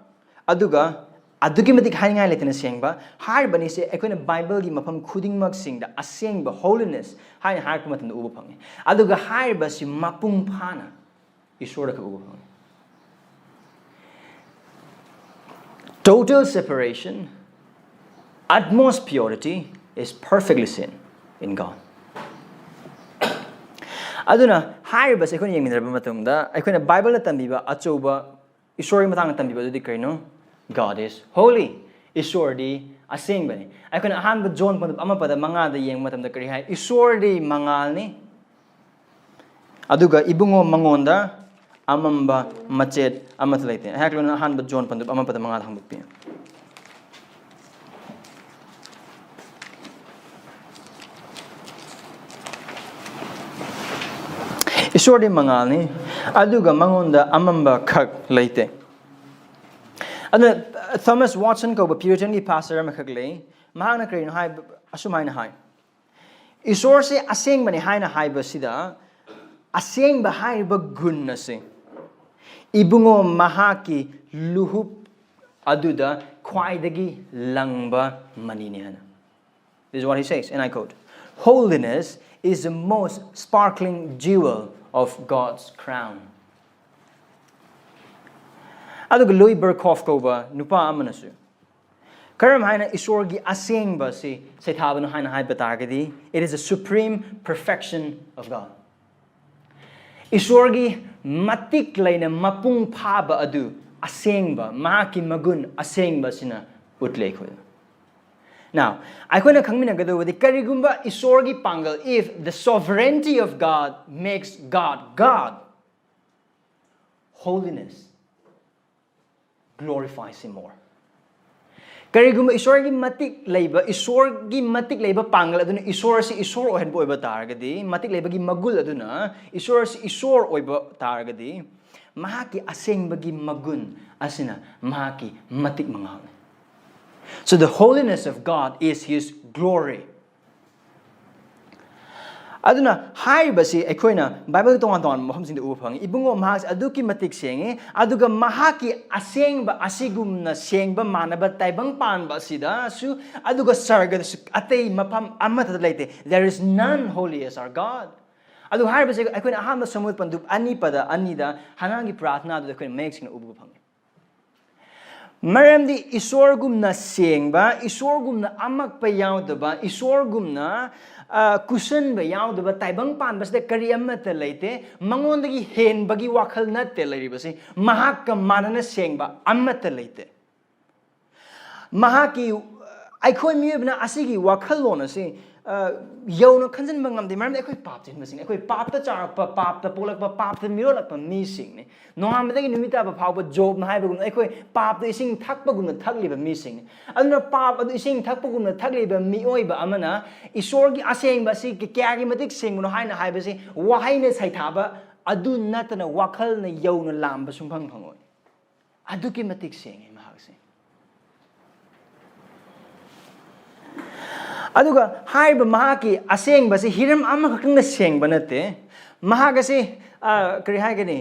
ꯑꯗꯨꯒ ꯑꯗꯨꯛꯀꯤ ꯃꯇꯤꯛ ꯍꯥꯏꯅꯤꯡꯉꯥꯏ ꯂꯩꯇꯅ ꯁꯦꯡꯕ, ꯍꯥꯏꯔꯤꯕ ꯑꯅꯤꯁꯦ ꯑꯩꯈꯣꯏꯅ ꯕꯥꯏꯕꯜꯒꯤ ꯃꯐꯝ ꯈꯨꯗꯤꯡꯃꯛꯁꯤꯡꯗ ꯑꯁꯦꯡꯕ holiness ꯍꯥꯏꯅ ꯍꯥꯏꯔꯛꯄ ꯃꯇꯝꯗ ꯎꯕ ꯐꯪꯉꯤ꯫ ꯑꯗꯨꯒ ꯍꯥꯏꯔꯤꯕꯁꯤ ꯃꯄꯨꯡ ꯐꯥꯅ ꯏꯁꯣꯔꯗ ꯈꯛ ꯎꯕ ꯐꯪꯉꯤ꯫ Total separation, utmost purity is perfectly seen in God. ꯑꯗꯨꯅ ꯍꯥꯏꯔꯤꯕꯁꯦ ꯑꯩꯈꯣꯏꯅ ꯌꯦꯡꯃꯤꯟꯅꯔꯕ ꯃꯇꯨꯡꯗ, ꯑꯩꯈꯣꯏꯅ ꯕꯥꯏꯕꯜꯅ ꯇꯝꯕꯤꯕ ꯑꯆꯧꯕ ꯏꯁꯣꯔꯒꯤ ꯃꯇꯥꯡꯗ ꯇꯝꯕꯤꯕ ꯑꯗꯨꯗꯤ ꯀꯔꯤꯅꯣ? God is holy. ꯏꯁꯣꯔꯗꯤ ꯑꯁꯦꯡꯕꯅꯤ꯫ ꯑꯩꯈꯣꯏꯅ ꯑꯍꯥꯟꯕ ꯖꯣꯟ ꯄꯟꯗꯨꯞ ꯑꯃ ꯄꯗ ꯃꯉꯥꯗ ꯌꯦꯡꯕ ꯃꯇꯝꯗ ꯀꯔꯤ ꯍꯥꯏ? ꯏꯁꯣꯔꯗꯤ ꯃꯉꯥꯜꯅꯤ, ꯑꯗꯨꯒ ꯏꯕꯨꯡꯉꯣ ꯃꯉꯣꯟꯗ ꯑꯃꯝꯕ ꯃꯆꯦꯠ ꯑꯃꯠꯇ ꯂꯩꯇꯦ꯫ ꯑꯩꯍꯥꯛ ꯂꯣꯏꯅ ꯑꯍꯥꯟꯕ ꯖꯣꯟ ꯄꯟꯗꯨꯞ ꯑꯃ ꯄꯗ ꯃꯉꯥꯗ ꯍꯥꯡꯗꯣꯛꯄꯤꯌꯨ꯫ ꯏꯁꯣꯔꯗꯤ ꯃꯉꯥꯜꯅꯤ, ꯑꯗꯨꯒ ꯃꯉꯣꯟꯗ ꯑꯃꯝꯕ ꯈꯛ ꯂꯩꯇꯦ꯫ ꯑꯗꯨꯅ ꯊꯣꯃꯥꯁ ꯋꯥꯠꯁꯟ ꯀꯧꯕ ꯄ꯭ꯌꯨꯔꯤꯇꯟꯒꯤ ꯄꯥꯁꯇꯔ ꯑꯃꯈꯛ ꯂꯩ꯫ ꯃꯍꯥꯛꯅ ꯀꯔꯤꯅꯣ ꯍꯥꯏꯕ, ꯑꯁꯨꯃꯥꯏꯅ ꯍꯥꯏ, ꯏꯁꯣꯔꯁꯦ ꯑꯁꯦꯡꯕꯅꯤ ꯍꯥꯏꯅ ꯍꯥꯏꯕꯁꯤꯗ, ꯑꯁꯦꯡꯕ ꯍꯥꯏꯔꯤꯕ ꯒꯨꯟ ꯑꯁꯤ ꯏꯕꯨꯡꯉꯣ ꯃꯍꯥꯛꯀꯤ ꯂꯨꯍꯨꯞ ꯑꯗꯨꯗ ꯈ꯭ꯋꯥꯏꯗꯒꯤ ꯂꯪꯕ ꯃꯅꯤꯅꯤ ꯍꯥꯏꯅ꯫ This is what he says, and I quote, "Holiness is the most sparkling jewel of God's crown." ꯑꯗꯨꯒ ꯂꯨꯏ ꯕꯔꯈꯣꯐ ꯀꯧꯕ ꯅꯨꯄꯥ ꯑꯃꯅꯁꯨ ꯀꯔꯝ ꯍꯥꯏꯅ ꯏꯁꯣꯔꯒꯤ ꯑꯁꯦꯡꯕꯁꯤ ꯁꯩꯊꯥꯕꯅꯣ ꯍꯥꯏꯅ ꯍꯥꯏꯕ ꯇꯥꯔꯒꯗꯤ, "It is the supreme perfection of God." ꯏꯁꯣꯔꯒꯤ ꯃꯇꯤꯛ ꯂꯩꯅ ꯃꯄꯨꯡ ꯐꯥꯕ ꯑꯗꯨ ꯑꯁꯦꯡꯕ, ꯃꯍꯥꯛꯀꯤ ꯃꯒꯨꯟ ꯑꯁꯦꯡꯕꯁꯤꯅ ꯎꯠꯂꯦ ꯑꯩꯈꯣꯏꯗ꯫ Now, ꯑꯩꯈꯣꯏꯅ ꯈꯪꯃꯤꯟꯅꯒꯗꯧꯕꯗꯤ, ꯀꯔꯤꯒꯨꯝꯕ ꯏꯁꯣꯔꯒꯤ ꯄꯥꯡꯒꯜ, if the sovereignty of God makes God God, holiness glorifies him more. ꯀꯔꯤꯒꯨꯝꯕ ꯏꯁꯣꯔꯒꯤ ꯃꯇꯤꯛ ꯂꯩꯕ, ꯏꯁꯣꯔꯒꯤ ꯃꯇꯤꯛ ꯂꯩꯕ ꯄꯥꯡꯒꯜ ꯑꯗꯨꯅ ꯏꯁꯣꯔ ꯑꯁꯤ ꯏꯁꯣꯔ ꯑꯣꯏꯍꯟꯕ ꯑꯣꯏꯕ ꯇꯥꯔꯒꯗꯤ, ꯃꯇꯤꯛ ꯂꯩꯕꯒꯤ ꯃꯒꯨꯟ ꯑꯗꯨꯅ ꯏꯁꯣꯔ ꯑꯁꯤ ꯏꯁꯣꯔ ꯑꯣꯏꯕ ꯇꯥꯔꯒꯗꯤ, ꯃꯍꯥꯛꯀꯤ ꯑꯁꯦꯡꯕꯒꯤ ꯃꯒꯨꯟ ꯑꯁꯤꯅ ꯃꯍꯥꯛꯀꯤ ꯃꯇꯤꯛ ꯃꯉꯥꯜꯅꯤ꯫ So the holiness of God is his glory. ꯑꯗꯨꯅ ꯍꯥꯏꯔꯤꯕꯁꯤ ꯑꯩꯈꯣꯏꯅ ꯕꯥꯏꯕꯜꯒꯤ ꯇꯣꯉꯥꯟ ꯇꯣꯉꯥꯟꯕ ꯃꯐꯝꯁꯤꯡꯗ ꯎꯕ ꯐꯪꯉꯤ꯫ ꯏꯕꯨꯡꯉꯣ ꯃꯍꯥꯛꯁꯦ ꯑꯗꯨꯛꯀꯤ ꯃꯇꯤꯛ ꯁꯦꯡꯉꯤ, ꯑꯗꯨꯒ ꯃꯍꯥꯛꯀꯤ ꯑꯁꯦꯡꯕ ꯑꯁꯤꯒꯨꯝꯅ ꯁꯦꯡꯕ ꯃꯥꯟꯅꯕ ꯇꯥꯏꯕꯪ ꯄꯥꯟꯕ ꯑꯁꯤꯗꯁꯨ, ꯑꯗꯨꯒ ꯁꯔꯒꯗꯁꯨ ꯑꯇꯩ ꯃꯐꯝ ꯑꯃꯠꯇꯗ ꯂꯩꯇꯦ꯫ There is none holy as our God. ꯑꯗꯨ ꯍꯥꯏꯔꯤꯕꯁꯦ ꯑꯩꯈꯣꯏꯅ ꯑꯍꯥꯟꯕ ꯁꯃꯨꯑꯦꯜ ꯄꯟꯗꯨꯞ ꯑꯅꯤ ꯄꯗ ꯑꯅꯤꯗ ꯍꯥꯟꯅꯒꯤ ꯄ꯭ꯔꯥꯔꯊꯅꯥꯗꯨꯗ ꯑꯩꯈꯣꯏꯅ ꯃꯌꯦꯛ ꯁꯦꯡꯅ ꯎꯕ ꯐꯪꯉꯤ꯫ ꯃꯔꯝꯗꯤ ꯏꯁꯣꯔꯒꯨꯝꯅ ꯁꯦꯡꯕ, ꯏꯁꯣꯔꯒꯨꯝꯅ ꯑꯃꯛꯄ ꯌꯥꯎꯗꯕ, ꯏꯁꯣꯔꯒꯨꯝꯅ, ꯑ, ꯀꯨꯁꯟꯕ ꯌꯥꯎꯗꯕ ꯇꯥꯏꯕꯪ ꯄꯥꯟꯕꯁꯤꯗ ꯀꯔꯤ ꯑꯃꯠꯇ ꯂꯩꯇꯦ꯫ ꯃꯉꯣꯟꯗꯒꯤ ꯍꯦꯟꯕꯒꯤ ꯋꯥꯈꯜ ꯅꯠꯇꯦ ꯂꯩꯔꯤꯕꯁꯤ, ꯃꯍꯥꯛꯀ ꯃꯥꯟꯅꯅ ꯁꯦꯡꯕ ꯑꯃꯠꯇ ꯂꯩꯇꯦ꯫ ꯃꯍꯥꯛꯀꯤ, ꯑꯩꯈꯣꯏ ꯃꯤꯑꯣꯏꯕꯅ ꯑꯁꯤꯒꯤ ꯋꯥꯈꯜꯂꯣꯟ ꯑꯁꯤ, ꯑ, ꯌꯧꯅ ꯈꯟꯖꯤꯟꯕ ꯉꯝꯗꯦ꯫ ꯃꯔꯝꯗꯤ ꯑꯩꯈꯣꯏ ꯄꯥꯞ ꯆꯦꯟꯕꯁꯤꯡꯅꯤ꯫ ꯑꯩꯈꯣꯏ ꯄꯥꯞꯇ ꯆꯥꯎꯔꯛꯄ, ꯄꯥꯞꯇ ꯄꯣꯛꯂꯛꯄ, ꯄꯥꯞꯇ ꯃꯤꯔꯣꯜꯂꯛꯄ ꯃꯤꯁꯤꯡꯅꯤ꯫ ꯅꯣꯡꯉꯥꯟꯕꯗꯒꯤ ꯅꯨꯃꯤꯠ ꯇꯥꯕ ꯐꯥꯎꯕ ꯖꯣꯕꯅ ꯍꯥꯏꯕꯒꯨꯝꯅ ꯑꯩꯈꯣꯏ ꯄꯥꯞꯇ ꯏꯁꯤꯡ ꯊꯛꯄꯒꯨꯝꯅ ꯊꯛꯂꯤꯕ ꯃꯤꯁꯤꯡꯅꯤ꯫ ꯑꯗꯨꯅ ꯄꯥꯞ ꯑꯗꯨ ꯏꯁꯤꯡ ꯊꯛꯄꯒꯨꯝꯅ ꯊꯛꯂꯤꯕ ꯃꯤꯑꯣꯏꯕ ꯑꯃꯅ ꯏꯁꯣꯔꯒꯤ ꯑꯁꯦꯡꯕ ꯑꯁꯤ ꯀꯌꯥꯒꯤ ꯃꯇꯤꯛ ꯁꯦꯡꯕꯅꯣ ꯍꯥꯏꯅ ꯍꯥꯏꯕꯁꯤ ꯋꯥꯍꯩꯅ ꯁꯩꯊꯥꯕ ꯑꯗꯨ ꯅꯠꯇꯅ ꯋꯥꯈꯜꯅ ꯌꯧꯅ ꯂꯥꯝꯕ ꯁꯨꯡꯐꯪ ꯐꯪꯉꯣꯏ꯫ ꯑꯗꯨꯛꯀꯤ ꯃꯇꯤꯛ ꯁꯦꯡꯉꯤ ꯃꯍꯥꯛꯁꯦ꯫ ꯑꯗꯨꯒ ꯍꯥꯏꯔꯤꯕ ꯃꯍꯥꯛꯀꯤ ꯑꯁꯦꯡꯕꯁꯤ ꯍꯤꯔꯝ ꯑꯃꯈꯛꯇꯪꯗ ꯁꯦꯡꯕ ꯅꯠꯇꯦ꯫ ꯃꯍꯥꯛ ꯑꯁꯤ, ꯑ, ꯀꯔꯤ ꯍꯥꯏꯒꯅꯤ?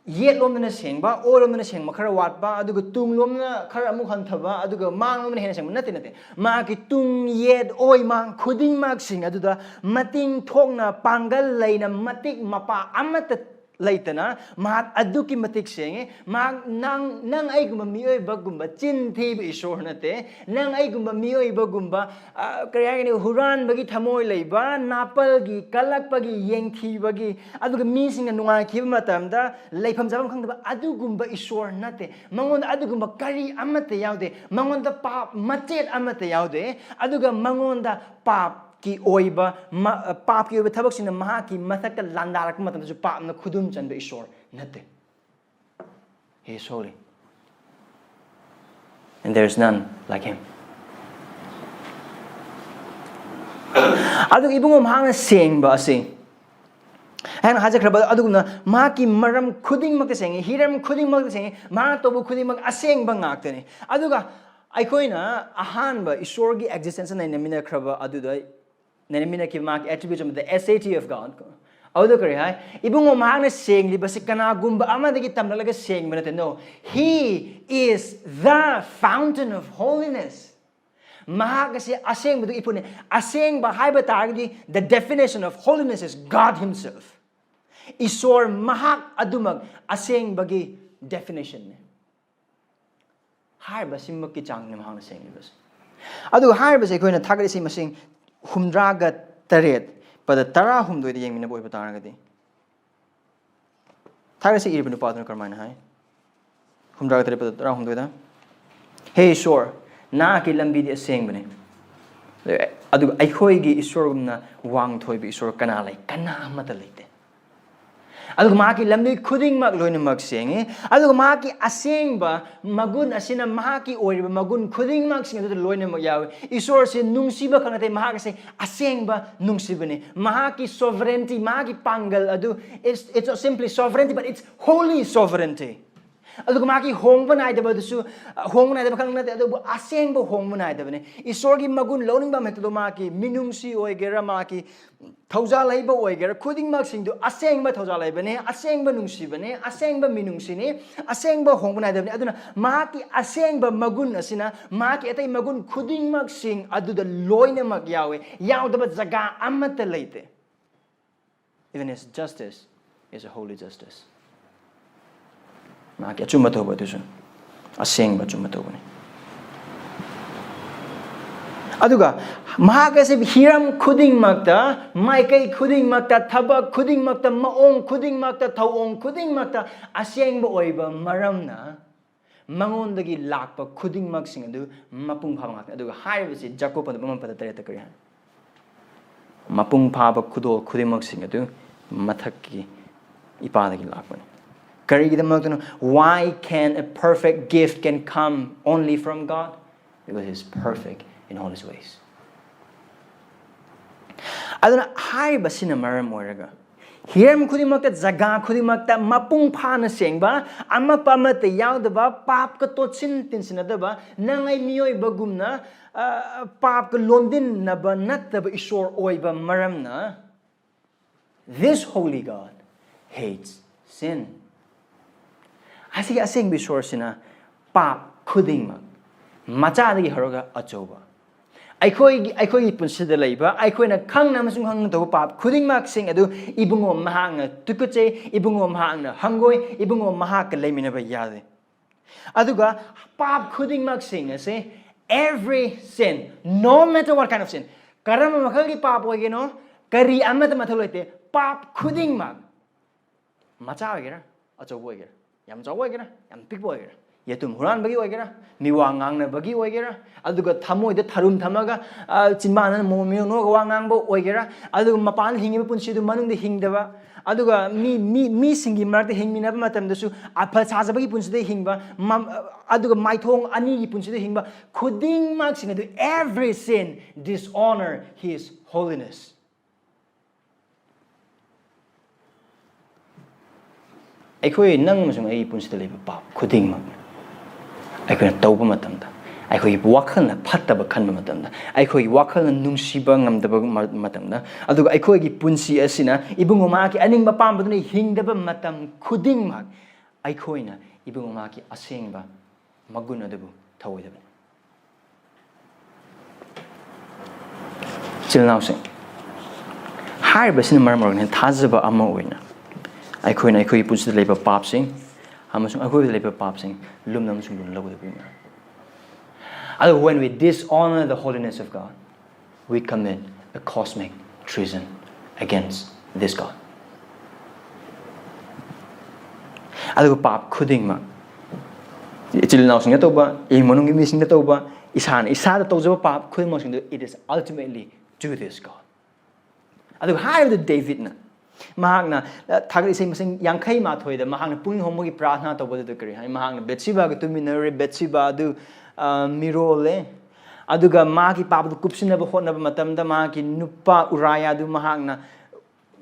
ꯌꯦꯠꯂꯣꯝꯗꯅ ꯁꯦꯡꯕ, ꯑꯣꯏꯔꯣꯝꯗꯅ ꯁꯦꯡꯕ ꯈꯔ ꯋꯥꯠꯄ, ꯑꯗꯨꯒ ꯇꯨꯡꯂꯣꯝꯗꯅ ꯈꯔ ꯑꯃꯨꯛ ꯍꯟꯊꯕ, ꯑꯗꯨꯒ ꯃꯥꯡꯂꯣꯝꯗꯅ ꯍꯦꯟꯅ ꯁꯦꯡꯕ ꯅꯠꯇꯦ, ꯅꯠꯇꯦ꯫ ꯃꯍꯥꯛꯀꯤ ꯇꯨꯡ, ꯌꯦꯠ, ꯑꯣꯏ, ꯃꯥꯡ ꯈꯨꯗꯤꯡꯃꯛꯁꯤꯡ ꯑꯗꯨꯗ ꯃꯇꯤꯡ ꯊꯣꯛꯅ ꯄꯥꯡꯒꯜ ꯂꯩꯅ ꯃꯇꯤꯛ ꯃꯄꯥ ꯑꯃꯠꯇ ꯂꯩꯇꯅ ꯃꯍꯥꯛ ꯑꯗꯨꯛꯀꯤ ꯃꯇꯤꯛ ꯁꯦꯡꯉꯤ꯫ ꯃꯍꯥꯛ, ꯅꯪ, ꯅꯪ ꯑꯩꯒꯨꯝꯕ ꯃꯤꯑꯣꯏꯕꯒꯨꯝꯕ ꯆꯤꯟ ꯊꯤꯕ ꯏꯁꯣꯔ ꯅꯠꯇꯦ꯫ ꯅꯪ ꯑꯩꯒꯨꯝꯕ ꯃꯤꯑꯣꯏꯕꯒꯨꯝꯕ, ꯑ, ꯀꯔꯤ ꯍꯥꯏꯒꯅꯤ, ꯍꯨꯔꯥꯟꯕꯒꯤ ꯊꯃꯣꯏ ꯂꯩꯕ, ꯅꯥꯄꯜꯒꯤ, ꯀꯜꯂꯛꯄꯒꯤ, ꯌꯦꯡꯊꯤꯕꯒꯤ, ꯑꯗꯨꯒ ꯃꯤꯁꯤꯡꯅ ꯅꯨꯡꯉꯥꯏꯈꯤꯕ ꯃꯇꯝꯗ ꯂꯩꯐꯝ ꯆꯥꯐꯝ ꯈꯪꯗꯕ ꯑꯗꯨꯒꯨꯝꯕ ꯏꯁꯣꯔ ꯅꯠꯇꯦ꯫ ꯃꯉꯣꯟꯗ ꯑꯗꯨꯒꯨꯝꯕ ꯀꯔꯤ ꯑꯃꯠꯇ ꯌꯥꯎꯗꯦ꯫ ꯃꯉꯣꯟꯗ ꯄꯥꯞ ꯃꯆꯦꯠ ꯑꯃꯠꯇ ꯌꯥꯎꯗꯦ꯫ ꯑꯗꯨꯒ ꯃꯉꯣꯟꯗ ꯄꯥꯞꯀꯤ ꯑꯣꯏꯕ, ꯃ-, ꯄꯥꯞꯀꯤ ꯑꯣꯏꯕ ꯊꯕꯛꯁꯤꯡꯅ ꯃꯍꯥꯛꯀꯤ ꯃꯊꯛꯇ ꯂꯥꯟꯗꯥꯔꯛꯄ ꯃꯇꯝꯗꯁꯨ ꯄꯥꯞꯅ ꯈꯨꯗꯨꯝ ꯆꯟꯕ ꯏꯁꯣꯔ ꯅꯠꯇꯦ꯫ He is holy. And there is none like him. ꯑꯗꯨꯒ ꯏꯕꯨꯡꯉꯣ ꯃꯍꯥꯛꯅ ꯁꯦꯡꯕ ꯑꯁꯤ, ꯑꯩꯅ ꯍꯥꯏꯖꯈ꯭ꯔꯕ ꯑꯗꯨꯒꯨꯝꯅ ꯃꯍꯥꯛꯀꯤ ꯃꯔꯝ ꯈꯨꯗꯤꯡꯃꯛꯇ ꯁꯦꯡꯉꯤ, ꯍꯤꯔꯝ ꯈꯨꯗꯤꯡꯃꯛꯇ ꯁꯦꯡꯉꯤ, ꯃꯍꯥꯛ ꯇꯧꯕ ꯈꯨꯗꯤꯡꯃꯛ ꯑꯁꯦꯡꯕ ꯉꯥꯛꯇꯅꯤ꯫ ꯑꯗꯨꯒ ꯑꯩꯈꯣꯏꯅ ꯑꯍꯥꯟꯕ ꯏꯁꯣꯔꯒꯤ existence ꯅꯩꯅꯃꯤꯟꯅꯈ꯭ꯔꯕ ꯑꯗꯨꯗ, ꯅꯩꯅꯃꯤꯟꯅꯈꯤꯕ ꯃꯍꯥꯛꯀꯤ attributes ꯑꯃꯗ S A T of God꯫ ꯑꯗꯨꯗ ꯀꯔꯤ ꯍꯥꯏ? ꯏꯕꯨꯡꯉꯣ, ꯃꯍꯥꯛꯅ ꯁꯦꯡꯂꯤꯕꯁꯤ ꯀꯅꯥꯒꯨꯝꯕ ꯑꯃꯗꯒꯤ ꯇꯝꯂꯛꯂꯒ ꯁꯦꯡꯕ ꯅꯠꯇꯦ꯫ No, he is the fountain of holiness. ꯃꯍꯥꯛ ꯑꯁꯤ ꯑꯁꯦꯡꯕꯗꯨꯒꯤ ꯏꯄꯨꯅꯤ꯫ ꯑꯁꯦꯡꯕ ꯍꯥꯏꯕ ꯇꯥꯔꯒꯗꯤ, the definition of holiness is God himself. ꯏꯁꯣꯔ ꯃꯍꯥꯛ ꯑꯗꯨꯃꯛ ꯑꯁꯦꯡꯕꯒꯤ definitionꯅꯤ꯫ ꯍꯥꯏꯔꯤꯕ ꯑꯁꯤꯃꯛꯀꯤ ꯆꯥꯡꯅꯤ ꯃꯍꯥꯛꯅ ꯁꯦꯡꯂꯤꯕꯁꯦ꯫ ꯑꯗꯨꯒ ꯍꯥꯏꯔꯤꯕꯁꯦ ꯑꯩꯈꯣꯏꯅ ꯊꯥꯒꯠ ꯏꯁꯩ ꯃꯁꯤꯡ ꯍꯨꯝꯗ꯭ꯔꯥꯒ ꯇꯔꯦꯠ ꯄꯗ ꯇꯔꯥꯍꯨꯝꯗꯣꯏꯗ ꯌꯦꯡꯃꯤꯟꯅꯕ ꯑꯣꯏꯕ ꯇꯥꯔꯒꯗꯤ, ꯊꯥꯒꯠ ꯏꯁꯩ ꯏꯔꯤꯕ ꯅꯨꯄꯥꯗꯨꯅ ꯀꯔꯝꯍꯥꯏꯅ ꯍꯥꯏ? ꯍꯨꯝꯗ꯭ꯔꯥꯒ ꯇꯔꯦꯠ ꯄꯗ ꯇꯔꯥꯍꯨꯝꯗꯣꯏꯗ, "ꯍꯦ ꯏꯁꯣꯔ, ꯅꯍꯥꯛꯀꯤ ꯂꯝꯕꯤꯗꯤ ꯑꯁꯦꯡꯕꯅꯤ, ꯑꯗꯨꯒ ꯑꯩꯈꯣꯏꯒꯤ ꯏꯁꯣꯔꯒꯨꯝꯅ ꯋꯥꯡꯊꯣꯏꯕ ꯏꯁꯣꯔ ꯀꯅꯥ ꯂꯩ? ꯀꯅꯥ ꯑꯃꯠꯇ ꯂꯩꯇꯦ꯫ ꯑꯗꯨꯒ ꯃꯍꯥꯛꯀꯤ ꯂꯝꯕꯤ ꯈꯨꯗꯤꯡꯃꯛ ꯂꯣꯏꯅꯃꯛ ꯁꯦꯡꯉꯤ꯫ ꯑꯗꯨꯒ ꯃꯍꯥꯛꯀꯤ ꯑꯁꯦꯡꯕ ꯃꯒꯨꯟ ꯑꯁꯤꯅ ꯃꯍꯥꯛꯀꯤ ꯑꯣꯏꯔꯤꯕ ꯃꯒꯨꯟ ꯈꯨꯗꯤꯡꯃꯛꯁꯤꯡ ꯑꯗꯨꯗ ꯂꯣꯏꯅꯃꯛ ꯌꯥꯎꯏ꯫ ꯏꯁꯣꯔꯁꯦ ꯅꯨꯡꯁꯤꯕ ꯈꯛ ꯅꯠꯇꯦ, ꯃꯍꯥꯛ ꯑꯁꯦ ꯑꯁꯦꯡꯕ ꯅꯨꯡꯁꯤꯕꯅꯤ꯫ ꯃꯍꯥꯛꯀꯤ sovereignty, ꯃꯍꯥꯛꯀꯤ ꯄꯥꯡꯒꯜ ꯑꯗꯨ, it's, it's not simply sovereignty, but it's holy sovereignty. ꯑꯗꯨꯒ ꯃꯍꯥꯛꯀꯤ ꯍꯣꯡꯕ ꯅꯥꯏꯗꯕ ꯑꯗꯨꯁꯨ, ꯑ, ꯍꯣꯡꯕ ꯅꯥꯏꯗꯕ ꯈꯛ ꯅꯠꯇꯦ, ꯑꯗꯨꯕꯨ ꯑꯁꯦꯡꯕ ꯍꯣꯡꯕ ꯅꯥꯏꯗꯕꯅꯤ꯫ ꯏꯁꯣꯔꯒꯤ ꯃꯒꯨꯟ ꯂꯧꯅꯤꯡꯕ ꯑꯃ ꯍꯦꯛꯇꯗ ꯃꯍꯥꯛꯀꯤ ꯃꯤꯅꯨꯡꯁꯤ ꯑꯣꯏꯒꯦꯔꯥ, ꯃꯍꯥꯛꯀꯤ ꯊꯧꯖꯥꯜ ꯍꯩꯕ ꯑꯣꯏꯒꯦꯔꯥ, ꯈꯨꯗꯤꯡꯃꯛꯁꯤꯡꯗꯨ ꯑꯁꯦꯡꯕ ꯊꯧꯖꯥꯜ ꯍꯩꯕꯅꯦ, ꯑꯁꯦꯡꯕ ꯅꯨꯡꯁꯤꯕꯅꯦ, ꯑꯁꯦꯡꯕ ꯃꯤꯅꯨꯡꯁꯤꯅꯦ, ꯑꯁꯦꯡꯕ ꯍꯣꯡꯕ ꯅꯥꯏꯗꯕꯅꯦ꯫ ꯑꯗꯨꯅ ꯃꯍꯥꯛꯀꯤ ꯑꯁꯦꯡꯕ ꯃꯒꯨꯟ ꯑꯁꯤꯅ ꯃꯍꯥꯛꯀꯤ ꯑꯇꯩ ꯃꯒꯨꯟ ꯈꯨꯗꯤꯡꯃꯛꯁꯤꯡ ꯑꯗꯨꯗ ꯂꯣꯏꯅꯃꯛ ꯌꯥꯎꯋꯦ, ꯌꯥꯎꯗꯕ ꯖꯒꯥ ꯑꯃꯠꯇ ꯂꯩꯇꯦ꯫ Even his justice is a holy justice. ꯃꯍꯥꯛꯀꯤ ꯑꯆꯨꯝꯕ ꯇꯧꯕ ꯑꯗꯨꯁꯨ ꯑꯁꯦꯡꯕ ꯑꯆꯨꯝꯕ ꯇꯧꯕꯅꯤ꯫ ꯑꯗꯨꯒ ꯃꯍꯥꯛ ꯑꯁꯤ ꯍꯤꯔꯝ ꯈꯨꯗꯤꯡꯃꯛꯇ, ꯃꯥꯏꯀꯩ ꯈꯨꯗꯤꯡꯃꯛꯇ, ꯊꯕꯛ ꯈꯨꯗꯤꯡꯃꯛꯇ, ꯃꯑꯣꯡ ꯈꯨꯗꯤꯡꯃꯛꯇ, ꯊꯧꯑꯣꯡ ꯈꯨꯗꯤꯡꯃꯛꯇ ꯑꯁꯦꯡꯕ ꯑꯣꯏꯕ ꯃꯔꯝꯅ ꯃꯉꯣꯟꯗꯒꯤ ꯂꯥꯛꯄ ꯈꯨꯗꯤꯡꯃꯛꯁꯤꯡ ꯑꯗꯨ ꯃꯄꯨꯡ ꯐꯥꯕ ꯉꯥꯛꯇꯅꯤ꯫ ꯑꯗꯨꯒ ꯍꯥꯏꯔꯤꯕꯁꯤ ꯖꯥꯀꯣꯕ ꯄꯟꯗꯨꯞ ꯑꯃ ꯄꯗ ꯇꯔꯦꯠꯇ ꯀꯔꯤ ꯍꯥꯏ? ꯃꯄꯨꯡ ꯐꯥꯕ ꯈꯨꯗꯣꯜ ꯈꯨꯗꯤꯡꯃꯛꯁꯤꯡ ꯑꯗꯨ ꯃꯊꯛꯀꯤ ꯏꯄꯥꯗꯒꯤ ꯂꯥꯛꯄꯅꯤ꯫ ꯀꯔꯤꯒꯤꯗꯃꯛꯇꯅꯣ? Why can a perfect gift can come only from God? Because he is perfect in all his ways. ꯑꯗꯨꯅ ꯍꯥꯏꯔꯤꯕꯁꯤꯅ ꯃꯔꯝ ꯑꯣꯏꯔꯒ ꯍꯤꯔꯝ ꯈꯨꯗꯤꯡꯃꯛꯇ, ꯖꯒꯥ ꯈꯨꯗꯤꯡꯃꯛꯇ ꯃꯄꯨꯡ ꯐꯥꯅ ꯁꯦꯡꯕ, ꯑꯃꯠꯄ ꯑꯃꯠꯇ ꯌꯥꯎꯗꯕ, ꯄꯥꯞꯀ ꯇꯣꯠꯁꯤꯟ ꯇꯤꯟꯁꯤꯟꯅꯗꯕ, ꯅꯪ ꯑꯩ ꯃꯤꯑꯣꯏꯕꯒꯨꯝꯅ, ꯑ, ꯄꯥꯞꯀ ꯂꯣꯟꯗꯤꯟꯅꯕ ꯅꯠꯇꯕ ꯏꯁꯣꯔ ꯑꯣꯏꯕ ꯃꯔꯝꯅ, this holy God hates sin. ꯑꯁꯤꯒꯤ ꯑꯁꯦꯡꯕ ꯏꯁꯣꯔꯁꯤꯅ ꯄꯥꯞ ꯈꯨꯗꯤꯡꯃꯛ, ꯃꯆꯥꯗꯒꯤ ꯍꯧꯔꯒ ꯑꯆꯧꯕ, ꯑꯩꯈꯣꯏꯒꯤ, ꯑꯩꯈꯣꯏꯒꯤ ꯄꯨꯟꯁꯤꯗ ꯂꯩꯕ, ꯑꯩꯈꯣꯏꯅ ꯈꯪꯅ ꯑꯃꯁꯨꯡ ꯈꯪꯅ ꯇꯧꯕ ꯄꯥꯞ ꯈꯨꯗꯤꯡꯃꯛꯁꯤꯡ ꯑꯗꯨ ꯏꯕꯨꯡꯉꯣ ꯃꯍꯥꯛꯅ ꯇꯨꯀꯠꯆꯩ, ꯏꯕꯨꯡꯉꯣ ꯃꯍꯥꯛꯅ ꯍꯪꯒꯣꯏ, ꯏꯕꯨꯡꯉꯣ ꯃꯍꯥꯛꯀ ꯂꯩꯃꯤꯟꯅꯕ ꯌꯥꯗꯦ꯫ ꯑꯗꯨꯒ ꯄꯥꯞ ꯈꯨꯗꯤꯡꯃꯛꯁꯤꯡ ꯑꯁꯦ, every sin, no matter what kind of sin, ꯀꯔꯝꯕ ꯃꯈꯜꯒꯤ ꯄꯥꯞ ꯑꯣꯏꯒꯦꯅꯣ, ꯀꯔꯤ ꯑꯃꯠꯇ ꯃꯊꯧ ꯂꯩꯇꯦ, ꯄꯥꯞ ꯈꯨꯗꯤꯡꯃꯛ, ꯃꯆꯥ ꯑꯣꯏꯒꯦꯔꯥ, ꯑꯆꯧꯕ ꯑꯣꯏꯒꯦꯔꯥ, ꯌꯥꯝ ꯆꯥꯎꯕ ꯑꯣꯏꯒꯦꯔꯥ, ꯌꯥꯝ ꯄꯤꯛꯄ ꯑꯣꯏꯒꯦꯔꯥ, ꯌꯦꯇꯨꯝ ꯍꯨꯔꯥꯟꯕꯒꯤ ꯑꯣꯏꯒꯦꯔꯥ, ꯃꯤꯋꯥ ꯉꯥꯡꯅꯕꯒꯤ ꯑꯣꯏꯒꯦꯔꯥ, ꯑꯗꯨꯒ ꯊꯃꯣꯏꯗ ꯊꯔꯨꯝ ꯊꯝꯃꯒ, ꯑ, ꯆꯤꯟꯕꯥꯟꯗꯅ ꯃꯣꯃꯣꯟ ꯃꯤꯅꯣꯛ ꯅꯣꯛꯑꯒ ꯋꯥ ꯉꯥꯡꯕ ꯑꯣꯏꯒꯦꯔꯥ, ꯑꯗꯨꯒ ꯃꯄꯥꯟꯗ ꯍꯤꯡꯉꯤꯕ ꯄꯨꯟꯁꯤꯗꯨ ꯃꯅꯨꯡꯗ ꯍꯤꯡꯗꯕ, ꯑꯗꯨꯒ ꯃꯤ, ꯃꯤ, ꯃꯤꯁꯤꯡꯒꯤ ꯃꯔꯛꯇ ꯍꯤꯡꯃꯤꯟꯅꯕ ꯃꯇꯝꯗꯁꯨ ꯑꯐ ꯁꯥꯖꯕꯒꯤ ꯄꯨꯟꯁꯤꯗ ꯍꯤꯡꯕ, ꯃꯝ-, ꯑꯗꯨꯒ ꯃꯥꯏꯊꯣꯡ ꯑꯅꯤꯒꯤ ꯄꯨꯟꯁꯤꯗ ꯍꯤꯡꯕ ꯈꯨꯗꯤꯡꯃꯛꯁꯤꯡ ꯑꯗꯨ, every sin dishonor his holiness. ꯑꯩꯈꯣꯏ, ꯅꯪ ꯑꯃꯁꯨꯡ ꯑꯩꯒꯤ ꯄꯨꯟꯁꯤꯗ ꯂꯩꯕ ꯄꯥꯞ ꯈꯨꯗꯤꯡꯃꯛ ꯑꯩꯈꯣꯏꯅ ꯇꯧꯕ ꯃꯇꯝꯗ, ꯑꯩꯈꯣꯏꯒꯤ ꯋꯥꯈꯜꯅ ꯐꯠꯇꯕ ꯈꯟꯕ ꯃꯇꯝꯗ, ꯑꯩꯈꯣꯏꯒꯤ ꯋꯥꯈꯜꯅ ꯅꯨꯡꯁꯤꯕ ꯉꯝꯗꯕ ꯃ-, ꯃꯇꯝꯗ, ꯑꯗꯨꯒ ꯑꯩꯈꯣꯏꯒꯤ ꯄꯨꯟꯁꯤ ꯑꯁꯤꯅ ꯏꯕꯨꯡꯉꯣ ꯃꯍꯥꯛꯀꯤ ꯑꯅꯤꯡꯕ ꯑꯄꯥꯝꯕꯗꯨꯅ ꯍꯤꯡꯗꯕ ꯃꯇꯝ ꯈꯨꯗꯤꯡꯃꯛ, ꯑꯩꯈꯣꯏꯅ ꯏꯕꯨꯡꯉꯣ ꯃꯍꯥꯛꯀꯤ ꯑꯁꯦꯡꯕ ꯃꯒꯨꯟ ꯑꯗꯨꯕꯨ ꯊꯧꯑꯣꯏꯗꯕꯅꯤ꯫ ꯏꯆꯤꯜ ꯏꯅꯥꯎꯁꯤꯡ, ꯍꯥꯏꯔꯤꯕꯁꯤꯅ ꯃꯔꯝ ꯑꯣꯏꯔꯒ ꯊꯥꯖꯕ ꯑꯃ ꯑꯣꯏꯅ ꯑꯩꯈꯣꯏꯅ ꯑꯩꯈꯣꯏꯒꯤ ꯄꯨꯟꯁꯤꯗ ꯂꯩꯕ ꯄꯥꯞꯁꯤꯡ ꯑꯃꯁꯨꯡ ꯑꯩꯈꯣꯏꯗ ꯂꯩꯕ ꯄꯥꯞꯁꯤꯡ ꯂꯨꯝꯅ ꯑꯃꯁꯨꯡ ꯂꯨꯝꯅ ꯂꯧꯒꯗꯕꯅꯤ꯫ ꯑꯗꯨ, when we dishonor the holiness of God, we commit a cosmic treason against this God. ꯑꯗꯨꯒ ꯄꯥꯞ ꯈꯨꯗꯤꯡꯃꯛ, ꯏꯆꯤꯜ ꯏꯅꯥꯎꯁꯤꯡꯗ ꯇꯧꯕ, ꯏꯃꯨꯡ ꯃꯅꯨꯡꯒꯤ ꯃꯤꯁꯤꯡꯗ ꯇꯧꯕ, ꯏꯁꯥꯅ ꯏꯁꯥꯗ ꯇꯧꯖꯕ ꯄꯥꯞ ꯈꯨꯗꯤꯡꯃꯛꯁꯤꯡꯗꯨ, it is ultimately to this God. ꯑꯗꯨꯒ ꯍꯥꯏꯔꯤꯕꯗꯨ ꯗꯦꯕꯤꯠꯅ, ꯃꯍꯥꯛꯅ, ꯑ, ꯊꯥꯒꯠ ꯏꯁꯩ ꯃꯁꯤꯡ ꯌꯥꯡꯈꯩ ꯃꯥꯊꯣꯏꯗ ꯃꯍꯥꯛꯅ ꯄꯨꯛꯅꯤꯡ ꯍꯣꯡꯕꯒꯤ ꯄ꯭ꯔꯥꯔꯊꯅꯥ ꯇꯧꯕꯗꯨꯗ ꯀꯔꯤ ꯍꯥꯏ? ꯃꯍꯥꯛꯅ ꯕꯦꯠꯁꯤꯕꯥꯒ ꯇꯨꯃꯤꯟꯅꯔꯨꯔꯦ, ꯕꯦꯠꯁꯤꯕꯥ ꯑꯗꯨ, ꯑ, ꯃꯤꯔꯣꯜꯂꯦ꯫ ꯑꯗꯨꯒ ꯃꯥꯒꯤ ꯄꯥꯞ ꯑꯗꯨ ꯀꯨꯞꯁꯤꯟꯅꯕ ꯍꯣꯠꯅꯕ ꯃꯇꯝꯗ, ꯃꯍꯥꯛꯀꯤ ꯅꯨꯄꯥ ꯎꯔꯥꯌꯥ ꯑꯗꯨ ꯃꯍꯥꯛꯅ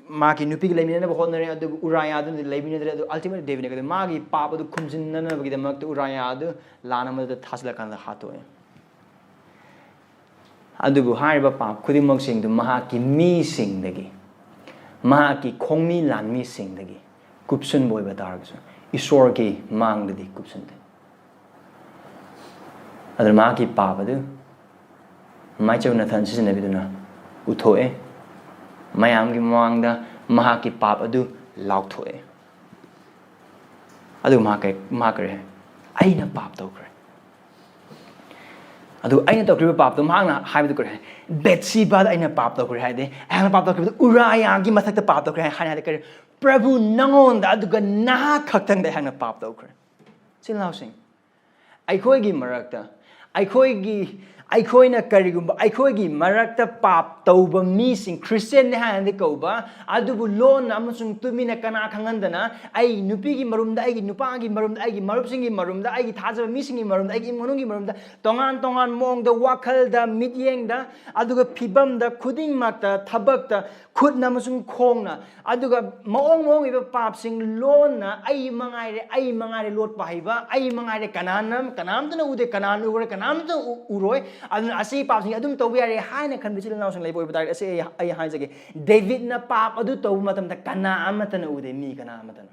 ꯃꯍꯥꯛꯀꯤ ꯅꯨꯄꯤꯒ ꯂꯩꯃꯤꯟꯅꯅꯕ ꯍꯣꯠꯅꯔꯦ, ꯑꯗꯨꯕꯨ ꯎꯔꯥꯌꯥ ꯑꯗꯨꯅꯗꯤ ꯂꯩꯃꯤꯟꯅꯗ꯭ꯔꯦ꯫ ꯑꯗꯨ ultimately ꯗꯦꯕꯤꯠꯅ ꯀꯩꯗꯧ-, ꯃꯥꯒꯤ ꯄꯥꯞ ꯑꯗꯨ ꯈꯨꯝꯖꯤꯟꯅꯅꯕꯒꯤꯗꯃꯛꯇ ꯎꯔꯥꯌꯥ ꯑꯗꯨ ꯂꯥꯟ ꯑꯃꯗ ꯊꯥꯖꯤꯜꯂꯀꯥꯟꯗ ꯍꯥꯠꯇꯣꯛꯑꯦ꯫ ꯑꯗꯨꯕꯨ ꯍꯥꯏꯔꯤꯕ ꯄꯥꯞ ꯈꯨꯗꯤꯡꯃꯛꯁꯤꯡꯗꯨ ꯃꯍꯥꯛꯀꯤ ꯃꯤꯁꯤꯡꯗꯒꯤ, ꯃꯍꯥꯛꯀꯤ ꯈꯣꯡꯃꯤ ꯂꯥꯟꯃꯤꯁꯤꯡꯗꯒꯤ ꯀꯨꯞꯁꯤꯟꯕ ꯑꯣꯏꯕ ꯇꯥꯔꯒꯁꯨ, ꯏꯁꯣꯔꯒꯤ ꯃꯥꯡꯗꯗꯤ ꯀꯨꯞꯁꯤꯟꯗꯦ꯫ ꯑꯗꯨꯅ ꯃꯍꯥꯛꯀꯤ ꯄꯥꯞ ꯑꯗꯨ ꯃꯥꯏꯆꯧ ꯅꯥꯊꯟ ꯁꯤꯖꯤꯟꯅꯕꯤꯗꯨꯅ ꯎꯠꯊꯣꯛꯑꯦ꯫ ꯃꯌꯥꯝꯒꯤ ꯃꯃꯥꯡꯗ ꯃꯍꯥꯛꯀꯤ ꯄꯥꯞ ꯑꯗꯨ ꯂꯥꯎꯊꯣꯛꯑꯦ꯫ ꯑꯗꯨ ꯃꯍꯥꯛ ꯀꯔꯤ, ꯃꯍꯥꯛ ꯀꯔꯤ ꯍꯥꯏ? "ꯑꯩꯅ ꯄꯥꯞ ꯇꯧꯈ꯭ꯔꯦ꯫" ꯑꯗꯨ ꯑꯩꯅ ꯇꯧꯈ꯭ꯔꯤꯕ ꯄꯥꯞꯇꯣ ꯃꯍꯥꯛꯅ ꯍꯥꯏꯕꯗꯨ ꯀꯔꯤ ꯍꯥꯏ? "ꯕꯦꯠꯁꯤꯕꯥꯗ ꯑꯩꯅ ꯄꯥꯞ ꯇꯧꯈ꯭ꯔꯦ" ꯍꯥꯏꯗꯤ, ꯑꯩꯍꯥꯛꯅ ꯄꯥꯞ ꯇꯧꯈ꯭ꯔꯤꯕꯗꯨ ꯎꯔꯥꯌꯥꯒꯤ ꯃꯊꯛꯇ ꯄꯥꯞ ꯇꯧꯈ꯭ꯔꯦ ꯍꯥꯏꯅ ꯍꯥꯏꯗꯤ ꯀꯔꯤ? "ꯄ꯭ꯔꯚꯨ, ꯅꯉꯣꯟꯗ ꯑꯗꯨꯒ ꯅꯍꯥꯛ ꯈꯛꯇꯪꯗ ꯑꯩꯍꯥꯛꯅ ꯄꯥꯞ ꯇꯧꯈ꯭ꯔꯦ꯫" ꯏꯆꯤꯜ ꯏꯅꯥꯎꯁꯤꯡ, ꯑꯩꯈꯣꯏꯒꯤ ꯃꯔꯛꯇ, ꯑꯩꯈꯣꯏꯒꯤ, ꯑꯩꯈꯣꯏꯅ ꯀꯔꯤꯒꯨꯝꯕ ꯑꯩꯈꯣꯏꯒꯤ ꯃꯔꯛꯇ ꯄꯥꯞ ꯇꯧꯕ ꯃꯤꯁꯤꯡ, ꯈ꯭ꯔꯤꯁꯇꯤꯌꯟꯅꯤ ꯍꯥꯏꯅꯗꯤ ꯀꯧꯕ, ꯑꯗꯨꯕꯨ ꯂꯣꯟꯅ ꯑꯃꯁꯨꯡ ꯇꯨꯃꯤꯟꯅ ꯀꯅꯥ ꯈꯪꯍꯟꯗꯅ, ꯑꯩ ꯅꯨꯄꯤꯒꯤ ꯃꯔꯨꯝꯗ, ꯑꯩꯒꯤ ꯅꯨꯄꯥꯒꯤ ꯃꯔꯨꯝꯗ, ꯑꯩꯒꯤ ꯃꯔꯨꯞꯁꯤꯡꯒꯤ ꯃꯔꯨꯝꯗ, ꯑꯩꯒꯤ ꯊꯥꯖꯕ ꯃꯤꯁꯤꯡꯒꯤ ꯃꯔꯨꯝꯗ, ꯑꯩꯒꯤ ꯏꯃꯨꯡ ꯃꯅꯨꯡꯒꯤ ꯃꯔꯨꯝꯗ, ꯇꯣꯉꯥꯟ ꯇꯣꯉꯥꯟ ꯃꯑꯣꯡꯗ, ꯋꯥꯈꯜꯗ, ꯃꯤꯠꯌꯦꯡꯗ, ꯑꯗꯨꯒ ꯐꯤꯕꯝꯗ, ꯈꯨꯗꯤꯡꯃꯛꯇ, ꯊꯕꯛꯇ, ꯈꯨꯠꯅ ꯑꯃꯁꯨꯡ ꯈꯣꯡꯅ, ꯑꯗꯨꯒ ꯃꯑꯣꯡ ꯃꯑꯣꯡ ꯑꯣꯏꯕ ꯄꯥꯞꯁꯤꯡ ꯂꯣꯟꯅ, "ꯑꯩ ꯃꯉꯥꯏꯔꯦ, ꯑꯩ ꯃꯉꯥꯏꯔꯦ ꯂꯣꯠꯄ ꯍꯩꯕ, ꯑꯩ ꯃꯉꯥꯏꯔꯦ ꯀꯅꯥꯅ, ꯀꯅꯥꯝꯇꯅ ꯎꯗꯦ, ꯀꯅꯥꯅ ꯎꯔꯣꯏ, ꯀꯅꯥꯝꯇ ꯎ-, ꯎꯔꯣꯏ, ꯑꯗꯨꯅ ꯑꯁꯤ ꯄꯥꯞꯁꯤꯡ ꯑꯗꯨꯝ ꯇꯧꯕ ꯌꯥꯔꯦ" ꯍꯥꯏꯅ ꯈꯟꯕ ꯏꯆꯤꯜ ꯏꯅꯥꯎꯁꯤꯡ ꯂꯩꯕ ꯑꯣꯏꯕ ꯇꯥꯔꯒꯗꯤ, ꯑꯁꯤ ꯑꯩ, ꯑꯩ ꯍꯥꯏꯖꯒꯦ, ꯗꯦꯕꯤꯠꯅ ꯄꯥꯞ ꯑꯗꯨ ꯇꯧꯕ ꯃꯇꯝꯗ ꯀꯅꯥ ꯑꯃꯠꯇꯅ ꯎꯗꯦ, ꯃꯤ ꯀꯅꯥ ꯑꯃꯠꯇꯅ꯫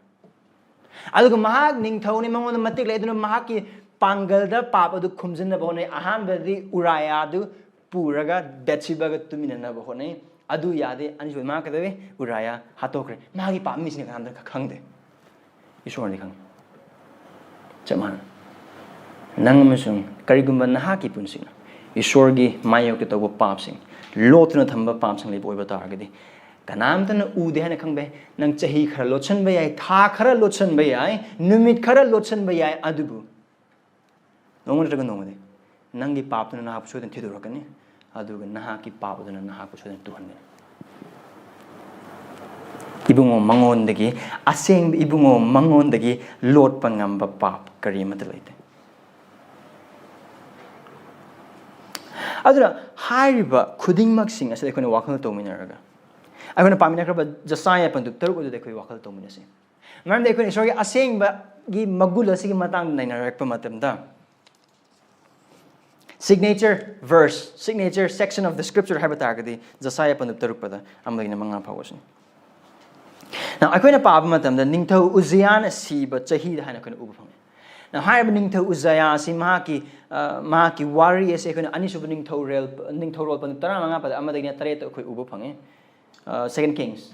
ꯑꯗꯨꯒ ꯃꯍꯥꯛ ꯅꯤꯡꯊꯧꯅꯤ, ꯃꯉꯣꯟꯗ ꯃꯇꯤꯛ ꯂꯩ, ꯑꯗꯨꯅ ꯃꯍꯥꯛꯀꯤ ꯄꯥꯡꯒꯜꯗ ꯄꯥꯞ ꯑꯗꯨ ꯈꯨꯝꯖꯤꯟꯅꯕ ꯍꯣꯠꯅꯩ꯫ ꯑꯍꯥꯟꯕꯗꯗꯤ ꯎꯔꯥꯌꯥꯗꯨ ꯄꯨꯔꯒ ꯕꯦꯠꯁꯤꯕꯒ ꯇꯨꯃꯤꯟꯅꯅꯕ ꯍꯣꯠꯅꯩ꯫ ꯑꯗꯨ ꯌꯥꯗꯦ꯫ ꯑꯅꯤꯁꯨꯕꯗ ꯃꯥ ꯀꯩꯗꯧꯏ? ꯎꯔꯥꯌꯥ ꯍꯥꯠꯇꯣꯛꯈ꯭ꯔꯦ꯫ ꯃꯥꯒꯤ ꯄꯥꯞ ꯃꯤꯁꯤꯡꯅ ꯀꯅꯥꯝꯇ ꯈꯪꯗꯦ꯫ ꯏꯁꯣꯔꯅꯗꯤ ꯈꯪꯉꯤ꯫ ꯆꯞ ꯃꯥꯟꯅꯩ꯫ ꯅꯪ ꯑꯃꯁꯨꯡ ꯀꯔꯤꯒꯨꯝꯕ ꯅꯍꯥꯛꯀꯤ ꯄꯨꯟꯁꯤꯅ ꯏꯁꯣꯔꯒꯤ ꯃꯥꯌꯣꯛꯇ ꯇꯧꯕ ꯄꯥꯞꯁꯤꯡ, ꯂꯣꯠꯇꯨꯅ ꯊꯝꯕ ꯄꯥꯞꯁꯤꯡ ꯂꯩꯕ ꯑꯣꯏꯕ ꯇꯥꯔꯒꯗꯤ, ꯀꯅꯥꯝꯇꯅ ꯎꯗꯦ ꯍꯥꯏꯅ ꯈꯪꯕ ꯌꯥꯏ꯫ ꯅꯪ ꯆꯍꯤ ꯈꯔ ꯂꯣꯠꯁꯤꯟꯕ ꯌꯥꯏ, ꯊꯥ ꯈꯔ ꯂꯣꯠꯁꯤꯟꯕ ꯌꯥꯏ, ꯅꯨꯃꯤꯠ ꯈꯔ ꯂꯣꯠꯁꯤꯟꯕ ꯌꯥꯏ, ꯑꯗꯨꯕꯨ ꯅꯣꯡꯃ ꯅꯠꯇ꯭ꯔꯒ ꯅꯣꯡꯃꯗꯤ ꯅꯪꯒꯤ ꯄꯥꯞꯇꯨꯅ ꯅꯍꯥꯛꯄꯨ ꯁꯣꯏꯗꯅ ꯊꯤꯗꯣꯔꯛꯀꯅꯤ, ꯑꯗꯨꯒ ꯅꯍꯥꯛꯀꯤ ꯄꯥꯞ ꯑꯗꯨꯅ ꯅꯍꯥꯛꯄꯨ ꯁꯣꯏꯗꯅ ꯇꯨꯍꯟꯒꯅꯤ꯫ ꯏꯕꯨꯡꯉꯣ, ꯃꯉꯣꯟꯗꯒꯤ, ꯑꯁꯦꯡꯕ ꯏꯕꯨꯡꯉꯣ, ꯃꯉꯣꯟꯗꯒꯤ ꯂꯣꯠꯄ ꯉꯝꯕ ꯄꯥꯞ ꯀꯔꯤ ꯑꯃꯠꯇ ꯂꯩꯇꯦ꯫ ꯑꯗꯨꯅ ꯍꯥꯏꯔꯤꯕ ꯈꯨꯗꯤꯡꯃꯛꯁꯤꯡ ꯑꯁꯤꯗ ꯑꯩꯈꯣꯏꯅ ꯋꯥꯈꯜ ꯇꯧꯃꯤꯟꯅꯔꯒ, ꯑꯩꯈꯣꯏꯅ ꯄꯥꯃꯤꯟꯅꯈ꯭ꯔꯕ ꯖꯁꯥꯌꯥ ꯄꯟꯗꯨꯞ ꯇꯔꯨꯛ ꯑꯗꯨꯗ ꯑꯩꯈꯣꯏ ꯋꯥꯈꯜ ꯇꯧꯃꯤꯟꯅꯁꯤ꯫ ꯃꯔꯝꯗꯤ ꯑꯩꯈꯣꯏꯅ ꯏꯁꯣꯔꯒꯤ ꯑꯁꯦꯡꯕꯒꯤ ꯃꯒꯨꯟ ꯑꯁꯤꯒꯤ ꯃꯇꯥꯡꯗ ꯅꯩꯅꯔꯛꯄ ꯃꯇꯝꯗ, signature verse, signature section of the scripture ꯍꯥꯏꯕ ꯇꯥꯔꯒꯗꯤ, ꯖꯁꯥꯌꯥ ꯄꯟꯗꯨꯞ ꯇꯔꯨꯛꯄꯗ ꯑꯃꯗꯒꯤꯅ ꯃꯉꯥ ꯐꯥꯎꯕꯁꯤꯅꯤ꯫ Now, ꯑꯩꯈꯣꯏꯅ ꯄꯥꯕ ꯃꯇꯝꯗ ꯅꯤꯡꯊꯧ ꯎꯖꯤꯌꯥꯅ ꯁꯤꯕ ꯆꯍꯤꯗ ꯍꯥꯏꯅ ꯑꯩꯈꯣꯏꯅ ꯎꯕ ꯐꯪꯉꯤ꯫ Now, ꯍꯥꯏꯔꯤꯕ ꯅꯤꯡꯊꯧ ꯎꯖꯤꯌꯥ ꯑꯁꯤ ꯃꯍꯥꯛꯀꯤ, ꯑ, ꯃꯍꯥꯛꯀꯤ ꯋꯥꯔꯤ ꯑꯁꯤ ꯑꯩꯈꯣꯏꯅ ꯑꯅꯤꯁꯨꯕ ꯅꯤꯡꯊꯧꯔꯦꯜ, ꯅꯤꯡꯊꯧꯔꯣꯜ ꯄꯟꯗꯨꯞ ꯇꯔꯥꯃꯉꯥ ꯄꯗ ꯑꯃꯗꯒꯤꯅ ꯇꯔꯦꯠꯇ ꯑꯩꯈꯣꯏ ꯎꯕ ꯐꯪꯉꯤ꯫ ꯑ, Second Kings꯫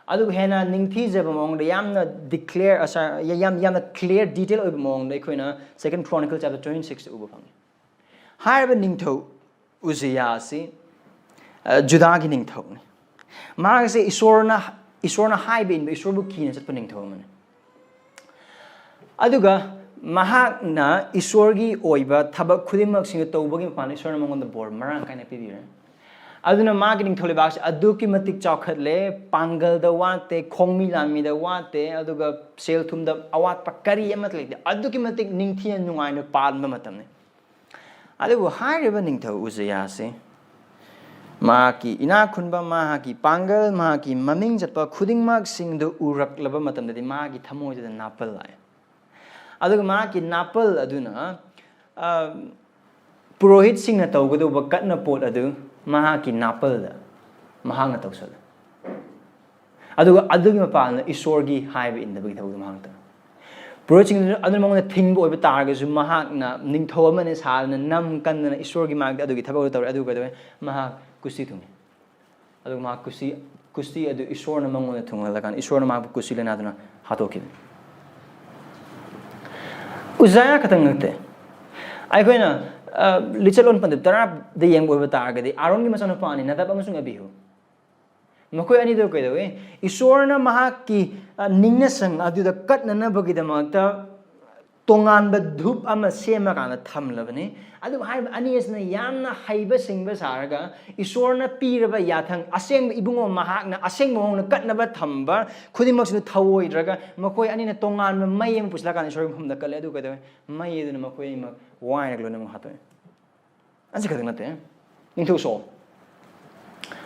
ꯑꯗꯨꯒ ꯍꯦꯟꯅ ꯅꯤꯡꯊꯤꯖꯕ ꯃꯑꯣꯡꯗ, ꯌꯥꯝꯅ declare, ꯑ, ꯁ-, ꯌꯥꯝ, ꯌꯥꯝꯅ clear detail ꯑꯣꯏꯕ ꯃꯑꯣꯡꯗ ꯑꯩꯈꯣꯏꯅ Second Chronicle chapter twenty six ꯎꯕ ꯐꯪꯉꯤ꯫ ꯍꯥꯏꯔꯤꯕ ꯅꯤꯡꯊꯧ ꯎꯖꯤꯌꯥ ꯑꯁꯤ, ꯑ, ꯖꯨꯗꯥꯒꯤ ꯅꯤꯡꯊꯧꯅꯤ꯫ ꯃꯍꯥꯛꯁꯦ ꯏꯁꯣꯔꯅ, ꯏꯁꯣꯔꯅ ꯍꯥꯏꯕ ꯏꯟꯕ, ꯏꯁꯣꯔꯕꯨ ꯀꯤꯅ ꯆꯠꯄ ꯅꯤꯡꯊꯧ ꯑꯃꯅꯤ꯫ ꯑꯗꯨꯒ ꯃꯍꯥꯛꯅ ꯏꯁꯣꯔꯒꯤ ꯑꯣꯏꯕ ꯊꯕꯛ ꯈꯨꯗꯤꯡꯃꯛꯁꯤꯡꯗꯨ ꯇꯧꯕꯒꯤ ꯃꯄꯥꯟꯗ ꯏꯁꯣꯔꯅ ꯃꯉꯣꯟꯗ ꯕꯣꯔ ꯃꯔꯥꯡ ꯀꯥꯏꯅ ꯄꯤꯕꯤꯔꯦ꯫ ꯑꯗꯨꯅ ꯃꯥꯒꯤ ꯅꯤꯡꯊꯧ ꯂꯩꯕꯥꯛꯁꯦ ꯑꯗꯨꯛꯀꯤ ꯃꯇꯤꯛ ꯆꯥꯎꯈꯠꯂꯦ꯫ ꯄꯥꯡꯒꯜꯗ ꯋꯥꯠꯇꯦ, ꯈꯣꯡꯃꯤ ꯂꯥꯟꯃꯤꯗ ꯋꯥꯠꯇꯦ, ꯑꯗꯨꯒ ꯁꯦꯜ ꯊꯨꯝꯗ ꯑꯋꯥꯠꯄ ꯀꯔꯤ ꯑꯃꯠꯇ ꯂꯩꯇꯦ꯫ ꯑꯗꯨꯛꯀꯤ ꯃꯇꯤꯛ ꯅꯤꯡꯊꯤꯅ ꯅꯨꯡꯉꯥꯏꯅ ꯄꯥꯟꯕ ꯃꯇꯝꯅꯤ꯫ ꯑꯗꯨꯕꯨ ꯍꯥꯏꯔꯤꯕ ꯅꯤꯡꯊꯧ ꯎꯖꯤꯌꯥꯁꯦ ꯃꯍꯥꯛꯀꯤ ꯏꯅꯥꯛ ꯈꯨꯟꯕ, ꯃꯍꯥꯛꯀꯤ ꯄꯥꯡꯒꯜ, ꯃꯍꯥꯛꯀꯤ ꯃꯃꯤꯡ ꯆꯠꯄ ꯈꯨꯗꯤꯡꯃꯛꯁꯤꯡꯗꯨ ꯎꯔꯛꯂꯕ ꯃꯇꯝꯗꯗꯤ ꯃꯥꯒꯤ ꯊꯃꯣꯏꯗꯨꯗ ꯅꯥꯄꯜ ꯂꯥꯛꯑꯦ꯫ ꯑꯗꯨꯒ ꯃꯍꯥꯛꯀꯤ ꯅꯥꯄꯜ ꯑꯗꯨꯅ, ꯑ, ꯄꯨꯔꯣꯍꯤꯠꯁꯤꯡꯅ ꯇꯧꯒꯗꯧꯕ ꯀꯠꯅ ꯄꯣꯠ ꯑꯗꯨ ꯃꯍꯥꯛꯀꯤ ꯅꯥꯄꯜꯗ ꯃꯍꯥꯛꯅ ꯇꯧꯁꯜꯂꯦ꯫ ꯑꯗꯨꯒ ꯑꯗꯨꯒꯤ ꯃꯄꯥꯟꯗ ꯏꯁꯣꯔꯒꯤ ꯍꯥꯏꯕ ꯏꯟꯗꯕꯒꯤ ꯊꯕꯛꯇꯨ ꯃꯍꯥꯛꯅ ꯇꯧꯔꯦ꯫ ꯄꯨꯔꯣꯍꯤꯠꯁꯤꯡꯗꯨ ꯑꯗꯨꯅ ꯃꯉꯣꯟꯗ ꯊꯤꯡꯕ ꯑꯣꯏꯕ ꯇꯥꯔꯒꯁꯨ, ꯃꯍꯥꯛꯅ ꯅꯤꯡꯊꯧ ꯑꯃꯅ ꯁꯥꯗꯅ ꯅꯝ ꯀꯟꯗꯅ ꯏꯁꯣꯔꯒꯤ ꯃꯥꯏꯀꯩꯗ ꯑꯗꯨꯒꯤ ꯊꯕꯛ ꯑꯗꯨ ꯇꯧꯔꯦ꯫ ꯑꯗꯨ ꯀꯩꯗꯧꯋꯦ? ꯃꯍꯥꯛ ꯀꯨꯁꯤ ꯊꯨꯡꯉꯤ꯫ ꯑꯗꯨꯒ ꯃꯍꯥꯛ ꯀꯨꯁꯤ, ꯀꯨꯁꯤ ꯑꯗꯨ ꯏꯁꯣꯔꯅ ꯃꯉꯣꯟꯗ ꯊꯨꯡꯍꯜꯂꯀꯥꯟꯗ ꯏꯁꯣꯔꯅ ꯃꯍꯥꯛꯄꯨ ꯀꯨꯁꯤ ꯂꯥꯏꯅꯥꯗꯨꯅ ꯍꯥꯠꯇꯣꯛꯈꯤꯕꯅꯤ꯫ ꯎꯖꯥꯌꯥ ꯈꯛꯇꯪ ꯅꯠꯇꯦ꯫ ꯑꯩꯈꯣꯏꯅ, ꯑ, ꯂꯤꯆꯠꯂꯣꯟ ꯄꯟꯗꯨꯞ ꯇꯔꯥꯗ ꯌꯦꯡꯕ ꯑꯣꯏꯕ ꯇꯥꯔꯒꯗꯤ, ꯑꯥꯔꯣꯟꯒꯤ ꯃꯆꯥꯅꯨꯄꯥ ꯑꯅꯤ, ꯅꯗꯥꯕ ꯑꯃꯁꯨꯡ ꯑꯕꯤꯍꯨ, ꯃꯈꯣꯏ ꯑꯅꯤꯗꯣ ꯀꯩꯗꯧꯏ? ꯏꯁꯣꯔꯅ ꯃꯍꯥꯛꯀꯤ, ꯑ, ꯅꯤꯡꯅꯁꯪ ꯑꯗꯨꯗ ꯀꯠꯅꯅꯕꯒꯤꯗꯃꯛꯇ ꯇꯣꯉꯥꯟꯕ ꯙꯨꯞ ꯑꯃ ꯁꯦꯝꯃꯀꯥꯟꯗ ꯊꯝꯂꯕꯅꯤ꯫ ꯑꯗꯨꯕꯨ ꯍꯥꯏꯔꯤꯕ ꯑꯅꯤ ꯑꯁꯤꯅ ꯌꯥꯝꯅ ꯍꯩꯕ ꯁꯤꯡꯕ ꯁꯥꯔꯒ, ꯏꯁꯣꯔꯅ ꯄꯤꯔꯕ ꯌꯥꯊꯪ, ꯑꯁꯦꯡꯕ ꯏꯕꯨꯡꯉꯣ ꯃꯍꯥꯛꯅ ꯑꯁꯦꯡꯕ ꯃꯑꯣꯡꯗ ꯀꯠꯅꯕ ꯊꯝꯕ ꯈꯨꯗꯤꯡꯃꯛꯁꯤꯅ ꯊꯧꯑꯣꯏꯗ꯭ꯔꯒ, ꯃꯈꯣꯏ ꯑꯅꯤꯅ ꯇꯣꯉꯥꯟꯕ ꯃꯩ ꯑꯃ ꯄꯨꯁꯤꯜꯂꯀꯥꯟꯗ ꯏꯁꯣꯔꯒꯤ ꯃꯐꯝꯗ ꯀꯠꯂꯦ꯫ ꯑꯗꯨ ꯀꯩꯗꯧꯋꯤ? ꯃꯩ ꯑꯗꯨꯅ ꯃꯈꯣꯏ ꯑꯅꯤꯃꯛ ꯋꯥꯏꯔꯒ ꯂꯣꯏꯅꯃꯛ ꯍꯥꯠꯇꯣꯛꯑꯦ꯫ ꯑꯁꯤ ꯈꯛꯇ ꯅꯠꯇꯦ, ꯅꯤꯡꯊꯧ ꯁꯣꯜ꯫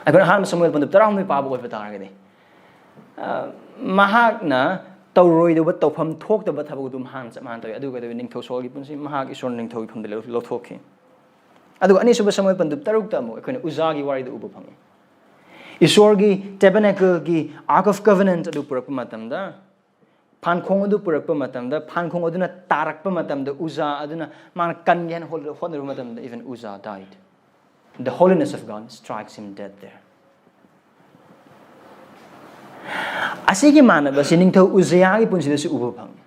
ꯑꯩꯈꯣꯏꯅ ꯑꯍꯥꯟꯕ ꯁꯃꯨꯑꯦꯜ ꯄꯟꯗꯨꯞ ꯇꯔꯥꯍꯨꯝꯗꯣꯏ ꯄꯥꯕ ꯑꯣꯏꯕ ꯇꯥꯔꯒꯗꯤ, ꯑ, ꯃꯍꯥꯛꯅ ꯇꯧꯔꯣꯏꯗꯧꯕ, ꯇꯧꯐꯝ ꯊꯣꯛꯇꯕ ꯊꯕꯛ ꯑꯗꯨꯝ ꯍꯥꯟꯅ ꯆꯞ ꯃꯥꯟꯅ ꯇꯧꯏ꯫ ꯑꯗꯨꯒ ꯀꯩꯗꯧꯋꯤ? ꯅꯤꯡꯊꯧ ꯁꯣꯜꯒꯤ ꯄꯨꯟꯁꯤ ꯃꯍꯥꯛ ꯏꯁꯣꯔꯅ ꯅꯤꯡꯊꯧꯒꯤ ꯐꯝꯗ ꯂꯧ-, ꯂꯧꯊꯣꯛꯈꯤ꯫ ꯑꯗꯨꯒ ꯑꯅꯤꯁꯨꯕ ꯁꯃꯨꯑꯦꯜ ꯄꯟꯗꯨꯞ ꯇꯔꯨꯛꯇ ꯑꯃꯨꯛ ꯑꯩꯈꯣꯏꯅ ꯎꯖꯥꯒꯤ ꯋꯥꯔꯤꯗ ꯎꯕ ꯐꯪꯉꯤ꯫ ꯏꯁꯣꯔꯒꯤ ꯇꯦꯕꯔꯅꯦꯀꯜꯒꯤ Ark of Covenant ꯑꯗꯨ ꯄꯨꯔꯛꯄ ꯃꯇꯝꯗ, ꯐꯥꯟꯈꯣꯡ ꯑꯗꯨ ꯄꯨꯔꯛꯄ ꯃꯇꯝꯗ, ꯐꯥꯟꯈꯣꯡ ꯑꯗꯨꯅ ꯇꯥꯔꯛꯄ ꯃꯇꯝꯗ, ꯎꯖꯥ ꯑꯗꯨꯅ ꯃꯥꯅ ꯀꯟꯒꯦ ꯍꯥꯏꯅ ꯍꯣꯠ-, ꯍꯣꯠꯅꯔꯨꯕ ꯃꯇꯝꯗ, even ꯎꯖꯥ died. The holiness of God strikes him dead there. ꯑꯁꯤꯒꯤ ꯃꯥꯟꯅꯕꯁꯤ ꯅꯤꯡꯊꯧ ꯎꯖꯤꯌꯥꯒꯤ ꯄꯨꯟꯁꯤꯗꯁꯨ ꯎꯕ ꯐꯪꯉꯤ꯫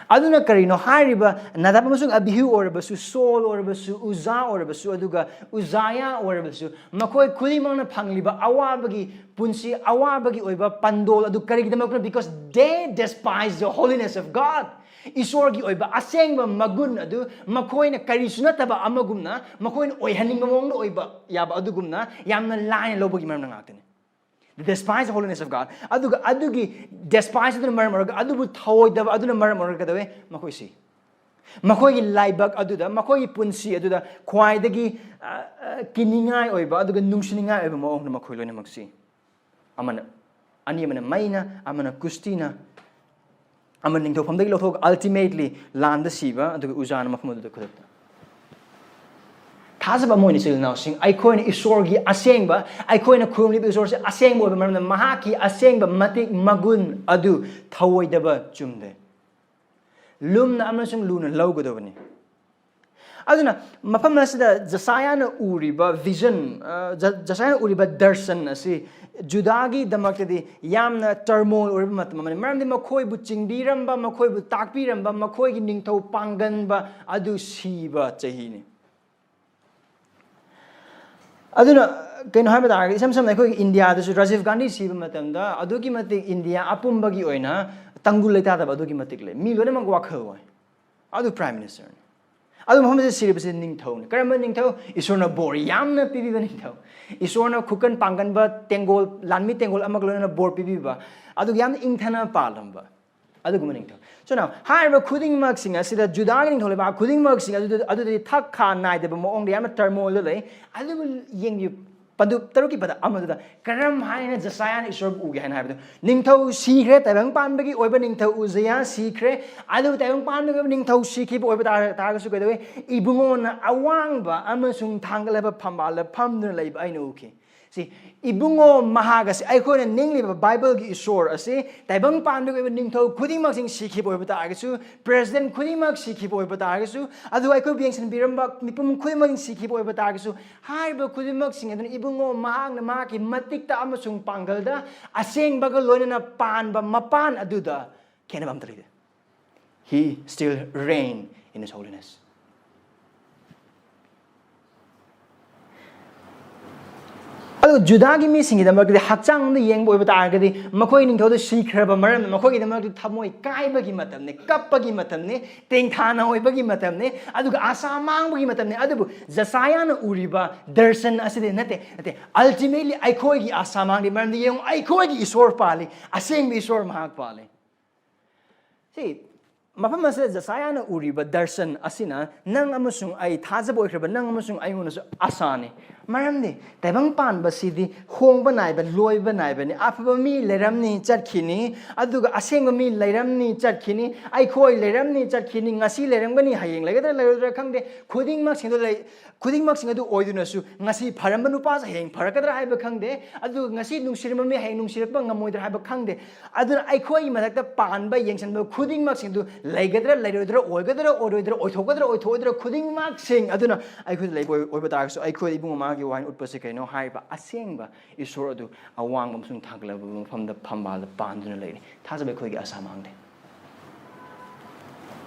ꯑꯗꯨꯅ ꯀꯔꯤꯅꯣ ꯍꯥꯏꯔꯤꯕ ꯅꯗꯥꯕ ꯑꯃꯁꯨꯡ ꯑꯕꯤꯍꯨ ꯑꯣꯏꯔꯕꯁꯨ, ꯁꯣꯜ ꯑꯣꯏꯔꯕꯁꯨ, ꯎꯖꯥ ꯑꯣꯏꯔꯕꯁꯨ, ꯑꯗꯨꯒ ꯎꯖꯥꯌꯥ ꯑꯣꯏꯔꯕꯁꯨ, ꯃꯈꯣꯏ ꯈꯨꯗꯤꯡꯃꯛꯅ ꯐꯪꯂꯤꯕ ꯑꯋꯥꯕꯒꯤ ꯄꯨꯟꯁꯤ, ꯑꯋꯥꯕꯒꯤ ꯑꯣꯏꯕ ꯄꯥꯟꯗꯣꯜ ꯑꯗꯨ ꯀꯔꯤꯒꯤꯗꯃꯛꯇꯅꯣ? Because they despise the holiness of God. ꯏꯁꯣꯔꯒꯤ ꯑꯣꯏꯕ ꯑꯁꯦꯡꯕ ꯃꯒꯨꯟ ꯑꯗꯨ ꯃꯈꯣꯏꯅ ꯀꯔꯤꯁꯨ ꯅꯠꯇꯕ ꯑꯃꯒꯨꯝꯅ, ꯃꯈꯣꯏꯅ ꯑꯣꯏꯍꯟꯅꯤꯡꯕ ꯃꯑꯣꯡꯗ ꯑꯣꯏꯕ ꯌꯥꯕ ꯑꯗꯨꯒꯨꯝꯅ ꯌꯥꯝꯅ ꯂꯥꯏꯅ ꯂꯧꯕꯒꯤ ꯃꯔꯝꯅ ꯉꯥꯛꯇꯅꯤ꯫ They despise the holiness of God. ꯑꯗꯨꯒ ꯑꯗꯨꯒꯤ despise ꯑꯗꯨꯅ ꯃꯔꯝ ꯑꯣꯏꯔꯒ, ꯑꯗꯨꯕꯨ ꯊꯧꯑꯣꯏꯗꯕ ꯑꯗꯨꯅ ꯃꯔꯝ ꯑꯣꯏꯔꯒ ꯀꯩꯗꯧꯋꯦ? ꯃꯈꯣꯏꯁꯤ ꯃꯈꯣꯏꯒꯤ ꯂꯥꯏꯕꯛ ꯑꯗꯨꯗ, ꯃꯈꯣꯏꯒꯤ ꯄꯨꯟꯁꯤ ꯑꯗꯨꯗ ꯈ꯭ꯋꯥꯏꯗꯒꯤ, ꯑ, ꯑ, ꯀꯤꯅꯤꯡꯉꯥꯏ ꯑꯣꯏꯕ ꯑꯗꯨꯒ ꯅꯨꯡꯁꯤꯅꯤꯡꯉꯥꯏ ꯑꯣꯏꯕ ꯃꯑꯣꯡꯗ ꯃꯈꯣꯏ ꯂꯣꯏꯅꯃꯛꯁꯤ, ꯑꯃꯅ, ꯑꯅꯤ ꯑꯃꯅ ꯃꯩꯅ, ꯑꯃꯅ ꯀꯨꯁꯇꯤꯅ, ꯑꯃꯅ ꯅꯤꯡꯊꯧꯐꯝꯗꯒꯤ ꯂꯧꯊꯣꯛꯑꯒ ultimately ꯂꯥꯟꯗ ꯁꯤꯕ, ꯑꯗꯨꯒ ꯎꯖꯥꯅ ꯃꯐꯝ ꯑꯗꯨꯗ ꯈꯨꯗꯛꯇ꯫ ꯊꯥꯖꯕ ꯑꯃ ꯑꯣꯏꯅ, ꯏꯆꯤꯜ ꯏꯅꯥꯎꯁꯤꯡ, ꯑꯩꯈꯣꯏꯅ ꯏꯁꯣꯔꯒꯤ ꯑꯁꯦꯡꯕ, ꯑꯩꯈꯣꯏꯅ ꯈꯨꯔꯨꯝꯂꯤꯕ ꯏꯁꯣꯔꯁꯦ ꯑꯁꯦꯡꯕ ꯑꯣꯏꯕ ꯃꯔꯝꯅ ꯃꯍꯥꯛꯀꯤ ꯑꯁꯦꯡꯕ ꯃꯇꯤꯛ ꯃꯒꯨꯟ ꯑꯗꯨ ꯊꯧꯑꯣꯏꯗꯕ ꯆꯨꯝꯗꯦ꯫ ꯂꯨꯝꯅ ꯑꯃꯁꯨꯡ ꯂꯨꯅ ꯂꯧꯒꯗꯕꯅꯤ꯫ ꯑꯗꯨꯅ ꯃꯐꯝ ꯑꯁꯤꯗ ꯖꯁꯥꯌꯥꯅ ꯎꯔꯤꯕ vision, ꯑ, ꯖ-, ꯖꯁꯥꯌꯥꯅ ꯎꯔꯤꯕ ꯗꯔꯁꯟ ꯑꯁꯤ ꯖꯨꯗꯥꯒꯤꯗꯃꯛꯇꯗꯤ ꯌꯥꯝꯅ turmoil ꯑꯣꯏꯔꯕ ꯃꯇꯝ ꯑꯃꯅꯤ꯫ ꯃꯔꯝꯗꯤ ꯃꯈꯣꯏꯕꯨ ꯆꯤꯡꯕꯤꯔꯝꯕ, ꯃꯈꯣꯏꯕꯨ ꯇꯥꯛꯄꯤꯔꯝꯕ, ꯃꯈꯣꯏꯒꯤ ꯅꯤꯡꯊꯧ ꯄꯥꯡꯒꯟꯕ ꯑꯗꯨ ꯁꯤꯕ ꯆꯍꯤꯅꯤ꯫ ꯑꯗꯨꯅ ꯀꯩꯅꯣ ꯍꯥꯏꯕ ꯇꯥꯔꯒꯗꯤ, ꯏꯁꯝ ꯁꯝꯅ ꯑꯩꯈꯣꯏꯒꯤ ꯏꯟꯗꯤꯌꯥꯗꯁꯨ ꯔꯥꯖꯤꯕ ꯒꯥꯟꯙꯤ ꯁꯤꯕ ꯃꯇꯝꯗ ꯑꯗꯨꯛꯀꯤ ꯃꯇꯤꯛ ꯏꯟꯗꯤꯌꯥ ꯑꯄꯨꯝꯕꯒꯤ ꯑꯣꯏꯅ ꯇꯪꯗꯨ ꯂꯩꯇꯥꯗꯕ ꯑꯗꯨꯛꯀꯤ ꯃꯇꯤꯛ ꯂꯩ꯫ ꯃꯤ ꯂꯣꯏꯅꯃꯛ ꯋꯥꯈꯜ ꯋꯥꯏ꯫ ꯑꯗꯨ prime ministerꯅꯤ꯫ ꯑꯗꯨ ꯃꯐꯝꯁꯤꯗ ꯁꯤꯔꯤꯕꯁꯤ ꯅꯤꯡꯊꯧꯅꯤ꯫ ꯀꯔꯝꯕ ꯅꯤꯡꯊꯧ? ꯏꯁꯣꯔꯅ ꯕꯣꯔ ꯌꯥꯝꯅ ꯄꯤꯕꯤꯕ ꯅꯤꯡꯊꯧ꯫ ꯏꯁꯣꯔꯅ ꯈꯨꯀꯟ ꯄꯥꯡꯒꯟꯕ ꯇꯦꯡꯒꯣꯜ, ꯂꯥꯟꯃꯤ ꯇꯦꯡꯒꯣꯜ ꯑꯃꯒ ꯂꯣꯏꯅꯅ ꯕꯣꯔ ꯄꯤꯕꯤꯕ, ꯑꯗꯨꯒ ꯌꯥꯝꯅ ꯏꯪꯊꯅ ꯄꯥꯜꯂꯝꯕ ꯑꯗꯨꯒꯨꯝꯕ ꯅꯤꯡꯊꯧ꯫ So now, ꯍꯥꯏꯔꯤꯕ ꯈꯨꯗꯤꯡꯃꯛꯁꯤꯡ ꯑꯁꯤꯗ, ꯖꯨꯗꯥꯒꯤ ꯅꯤꯡꯊꯧ ꯂꯩꯕꯥꯛ ꯈꯨꯗꯤꯡꯃꯛꯁꯤꯡ ꯑꯗꯨꯗ, ꯑꯗꯨꯗꯗꯤ ꯊꯛ ꯈꯥ ꯅꯥꯏꯗꯕ ꯃꯑꯣꯡꯗ ꯌꯥꯝꯅ turmoilꯗ ꯂꯩ꯫ ꯑꯗꯨꯕꯨ ꯌꯦꯡꯕꯤꯌꯨ, ꯄꯟꯗꯨꯞ ꯇꯔꯨꯛꯀꯤ ꯄꯗ ꯑꯃꯗꯨꯗ ꯀꯔꯝ ꯍꯥꯏꯅ ꯖꯁꯥꯌꯥꯅ ꯏꯁꯣꯔꯕꯨ ꯎꯒꯦ ꯍꯥꯏꯅ ꯍꯥꯏꯕꯗꯣ, ꯅꯤꯡꯊꯧ ꯁꯤꯈ꯭ꯔꯦ, ꯇꯥꯏꯕꯪ ꯄꯥꯟꯕꯒꯤ ꯑꯣꯏꯕ ꯅꯤꯡꯊꯧ ꯎꯖꯤꯌꯥ ꯁꯤꯈ꯭ꯔꯦ꯫ ꯑꯗꯨꯕꯨ ꯇꯥꯏꯕꯪ ꯄꯥꯟꯕꯒꯤ ꯑꯣꯏꯕ ꯅꯤꯡꯊꯧ ꯁꯤꯈꯤꯕ ꯑꯣꯏꯕ ꯇꯥꯔ-, ꯇꯥꯔꯒꯁꯨ ꯀꯩꯗꯧꯋꯤ? ꯏꯕꯨꯡꯉꯣꯅ ꯑꯋꯥꯡꯕ ꯑꯃꯁꯨꯡ ꯊꯥꯡꯒꯠꯂꯕ ꯐꯝꯕꯥꯜꯗ ꯐꯝꯗꯨꯅ ꯂꯩꯕ ꯑꯩꯅ ꯎꯈꯤ꯫ ꯁꯤ ꯏꯕꯨꯡꯉꯣ ꯃꯍꯥꯛ ꯑꯁꯤ, ꯑꯩꯈꯣꯏꯅ ꯅꯤꯡꯂꯤꯕ ꯕꯥꯏꯕꯜꯒꯤ ꯏꯁꯣꯔ ꯑꯁꯤ, ꯇꯥꯏꯕꯪ ꯄꯥꯟꯕꯒꯤ ꯑꯣꯏꯕ ꯅꯤꯡꯊꯧ ꯈꯨꯗꯤꯡꯃꯛꯁꯤꯡ ꯁꯤꯈꯤꯕ ꯑꯣꯏꯕ ꯇꯥꯔꯒꯁꯨ, president ꯈꯨꯗꯤꯡꯃꯛ ꯁꯤꯈꯤꯕ ꯑꯣꯏꯕ ꯇꯥꯔꯒꯁꯨ, ꯑꯗꯨꯒ ꯑꯩꯈꯣꯏꯕꯨ ꯌꯦꯡꯁꯤꯟꯕꯤꯔꯝꯕ ꯃꯤꯄꯨꯝ ꯈꯨꯗꯤꯡꯃꯛꯁꯤꯡ ꯁꯤꯈꯤꯕ ꯑꯣꯏꯕ ꯇꯥꯔꯒꯁꯨ, ꯍꯥꯏꯔꯤꯕ ꯈꯨꯗꯤꯡꯃꯛꯁꯤꯡ ꯑꯗꯨꯅ ꯏꯕꯨꯡꯉꯣ ꯃꯍꯥꯛꯅ ꯃꯍꯥꯛꯀꯤ ꯃꯇꯤꯛꯇ ꯑꯃꯁꯨꯡ ꯄꯥꯡꯒꯜꯗ ꯑꯁꯦꯡꯕꯒ ꯂꯣꯏꯅꯅ ꯄꯥꯟꯕ ꯃꯄꯥꯟ ꯑꯗꯨꯗ ꯈꯦꯠꯅꯕ ꯑꯝꯇ ꯂꯩꯇꯦ꯫ He still reign in his holiness. ꯑꯗꯨꯒ ꯖꯨꯗꯥꯒꯤ ꯃꯤꯁꯤꯡꯒꯤꯗꯃꯛꯇꯗꯤ ꯍꯛꯆꯥꯡ ꯑꯃꯗ ꯌꯦꯡꯕ ꯑꯣꯏꯕ ꯇꯥꯔꯒꯗꯤ, ꯃꯈꯣꯏ ꯅꯤꯡꯊꯧꯗꯨ ꯁꯤꯈ꯭ꯔꯕ ꯃꯔꯝꯅ ꯃꯈꯣꯏꯒꯤꯗꯃꯛꯇꯗꯤ ꯊꯃꯣꯏ ꯀꯥꯏꯕꯒꯤ ꯃꯇꯝꯅꯤ, ꯀꯞꯄꯒꯤ ꯃꯇꯝꯅꯤ, ꯇꯦꯡꯊꯥꯅ ꯑꯣꯏꯕꯒꯤ ꯃꯇꯝꯅꯤ, ꯑꯗꯨꯒ ꯑꯁꯥ ꯃꯥꯡꯕꯒꯤ ꯃꯇꯝꯅꯤ꯫ ꯑꯗꯨꯕꯨ ꯖꯁꯥꯌꯥꯅ ꯎꯔꯤꯕ ꯗꯔꯁꯟ ꯑꯁꯤꯗꯤ ꯅꯠꯇꯦ, ꯅꯠꯇꯦ꯫ Ultimately ꯑꯩꯈꯣꯏꯒꯤ ꯑꯁꯥ ꯃꯥꯡꯂꯤ, ꯃꯔꯝꯗꯤ ꯌꯦꯡꯉꯨ, ꯑꯩꯈꯣꯏꯒꯤ ꯏꯁꯣꯔ ꯄꯥꯜꯂꯤ, ꯑꯁꯦꯡꯕ ꯏꯁꯣꯔ ꯃꯍꯥꯛ ꯄꯥꯜꯂꯤ꯫ ꯁꯤ ꯃꯐꯝ ꯑꯁꯤꯗ ꯖꯁꯥꯌꯥꯅ ꯎꯔꯤꯕ ꯗꯔꯁꯟ ꯑꯁꯤꯅ ꯅꯪ ꯑꯃꯁꯨꯡ ꯑꯩ, ꯊꯥꯖꯕ ꯑꯣꯏꯈ꯭ꯔꯕ ꯅꯪ ꯑꯃꯁꯨꯡ ꯑꯩꯉꯣꯟꯗꯁꯨ ꯑꯁꯥꯅꯤ꯫ ꯃꯔꯝꯗꯤ ꯇꯥꯏꯕꯪ ꯄꯥꯟꯕꯁꯤꯗꯤ ꯍꯣꯡꯕ ꯅꯥꯏꯕ, ꯂꯣꯏꯕ ꯅꯥꯏꯕꯅꯤ꯫ ꯑꯐꯕ ꯃꯤ ꯂꯩꯔꯝꯅꯤ, ꯆꯠꯈꯤꯅꯤ, ꯑꯗꯨꯒ ꯑꯁꯦꯡꯕ ꯃꯤ ꯂꯩꯔꯝꯅꯤ, ꯆꯠꯈꯤꯅꯤ, ꯑꯩꯈꯣꯏ ꯂꯩꯔꯝꯅꯤ, ꯆꯠꯈꯤꯅꯤ, ꯉꯁꯤ ꯂꯩꯔꯝꯒꯅꯤ, ꯍꯌꯦꯡ ꯂꯩꯒꯗ꯭ꯔꯥ ꯂꯩꯔꯣꯏꯗ꯭ꯔꯥ ꯈꯪꯗꯦ꯫ ꯈꯨꯗꯤꯡꯃꯛꯁꯤꯡꯗꯨ ꯂꯩ, ꯈꯨꯗꯤꯡꯃꯛꯁꯤꯡ ꯑꯗꯨ ꯑꯣꯏꯗꯨꯅꯁꯨ ꯉꯁꯤ ꯐꯔꯝꯕ ꯅꯨꯄꯥꯁꯨ ꯍꯌꯦꯡ ꯐꯔꯛꯀꯗ꯭ꯔꯥ ꯍꯥꯏꯕ ꯈꯪꯗꯦ, ꯑꯗꯨꯒ ꯉꯁꯤ ꯅꯨꯡꯁꯤꯔꯝꯕ ꯃꯤ ꯍꯌꯦꯡ ꯅꯨꯡꯁꯤꯔꯛꯄ ꯉꯝꯃꯣꯏꯗ꯭ꯔꯥ ꯍꯥꯏꯕ ꯈꯪꯗꯦ꯫ ꯑꯗꯨꯅ ꯑꯩꯈꯣꯏꯒꯤ ꯃꯊꯛꯇ ꯄꯥꯟꯕ, ꯌꯦꯡꯁꯤꯟꯕ ꯈꯨꯗꯤꯡꯃꯛꯁꯤꯡꯗꯨ ꯂꯩꯒꯗ꯭ꯔꯥ ꯂꯩꯔꯣꯏꯗ꯭ꯔꯥ, ꯑꯣꯏꯒꯗ꯭ꯔꯥ ꯑꯣꯏꯔꯣꯏꯗ꯭ꯔꯥ, ꯑꯣꯏꯊꯣꯛꯀꯗ꯭ꯔꯥ ꯑꯣꯏꯊꯣꯛꯑꯣꯏꯗ꯭ꯔꯥ, ꯈꯨꯗꯤꯡꯃꯛꯁꯤꯡ ꯑꯗꯨꯅ ꯑꯩꯈꯣꯏꯗ ꯂꯩꯕ ꯑꯣꯏ-, ꯑꯣꯏꯕ ꯇꯥꯔꯒꯁꯨ, ꯑꯩꯈꯣꯏꯗ ꯏꯕꯨꯡꯉꯣ ꯃꯥꯒꯤ ꯋꯥꯍꯩ ꯎꯠꯄꯁꯤ ꯀꯩꯅꯣ ꯍꯥꯏꯔꯤꯕ ꯑꯁꯦꯡꯕ ꯏꯁꯣꯔ ꯑꯗꯨ ꯑꯋꯥꯡꯕ ꯑꯃꯁꯨꯡ ꯊꯥꯡꯒꯠꯂꯕ ꯃꯐꯝꯗ ꯐꯝꯕꯥꯜꯗ ꯄꯥꯟꯗꯨꯅ ꯂꯩꯔꯤ꯫ ꯊꯥꯖꯕ ꯑꯩꯈꯣꯏꯒꯤ ꯑꯁꯥ ꯃꯥꯡꯗꯦ꯫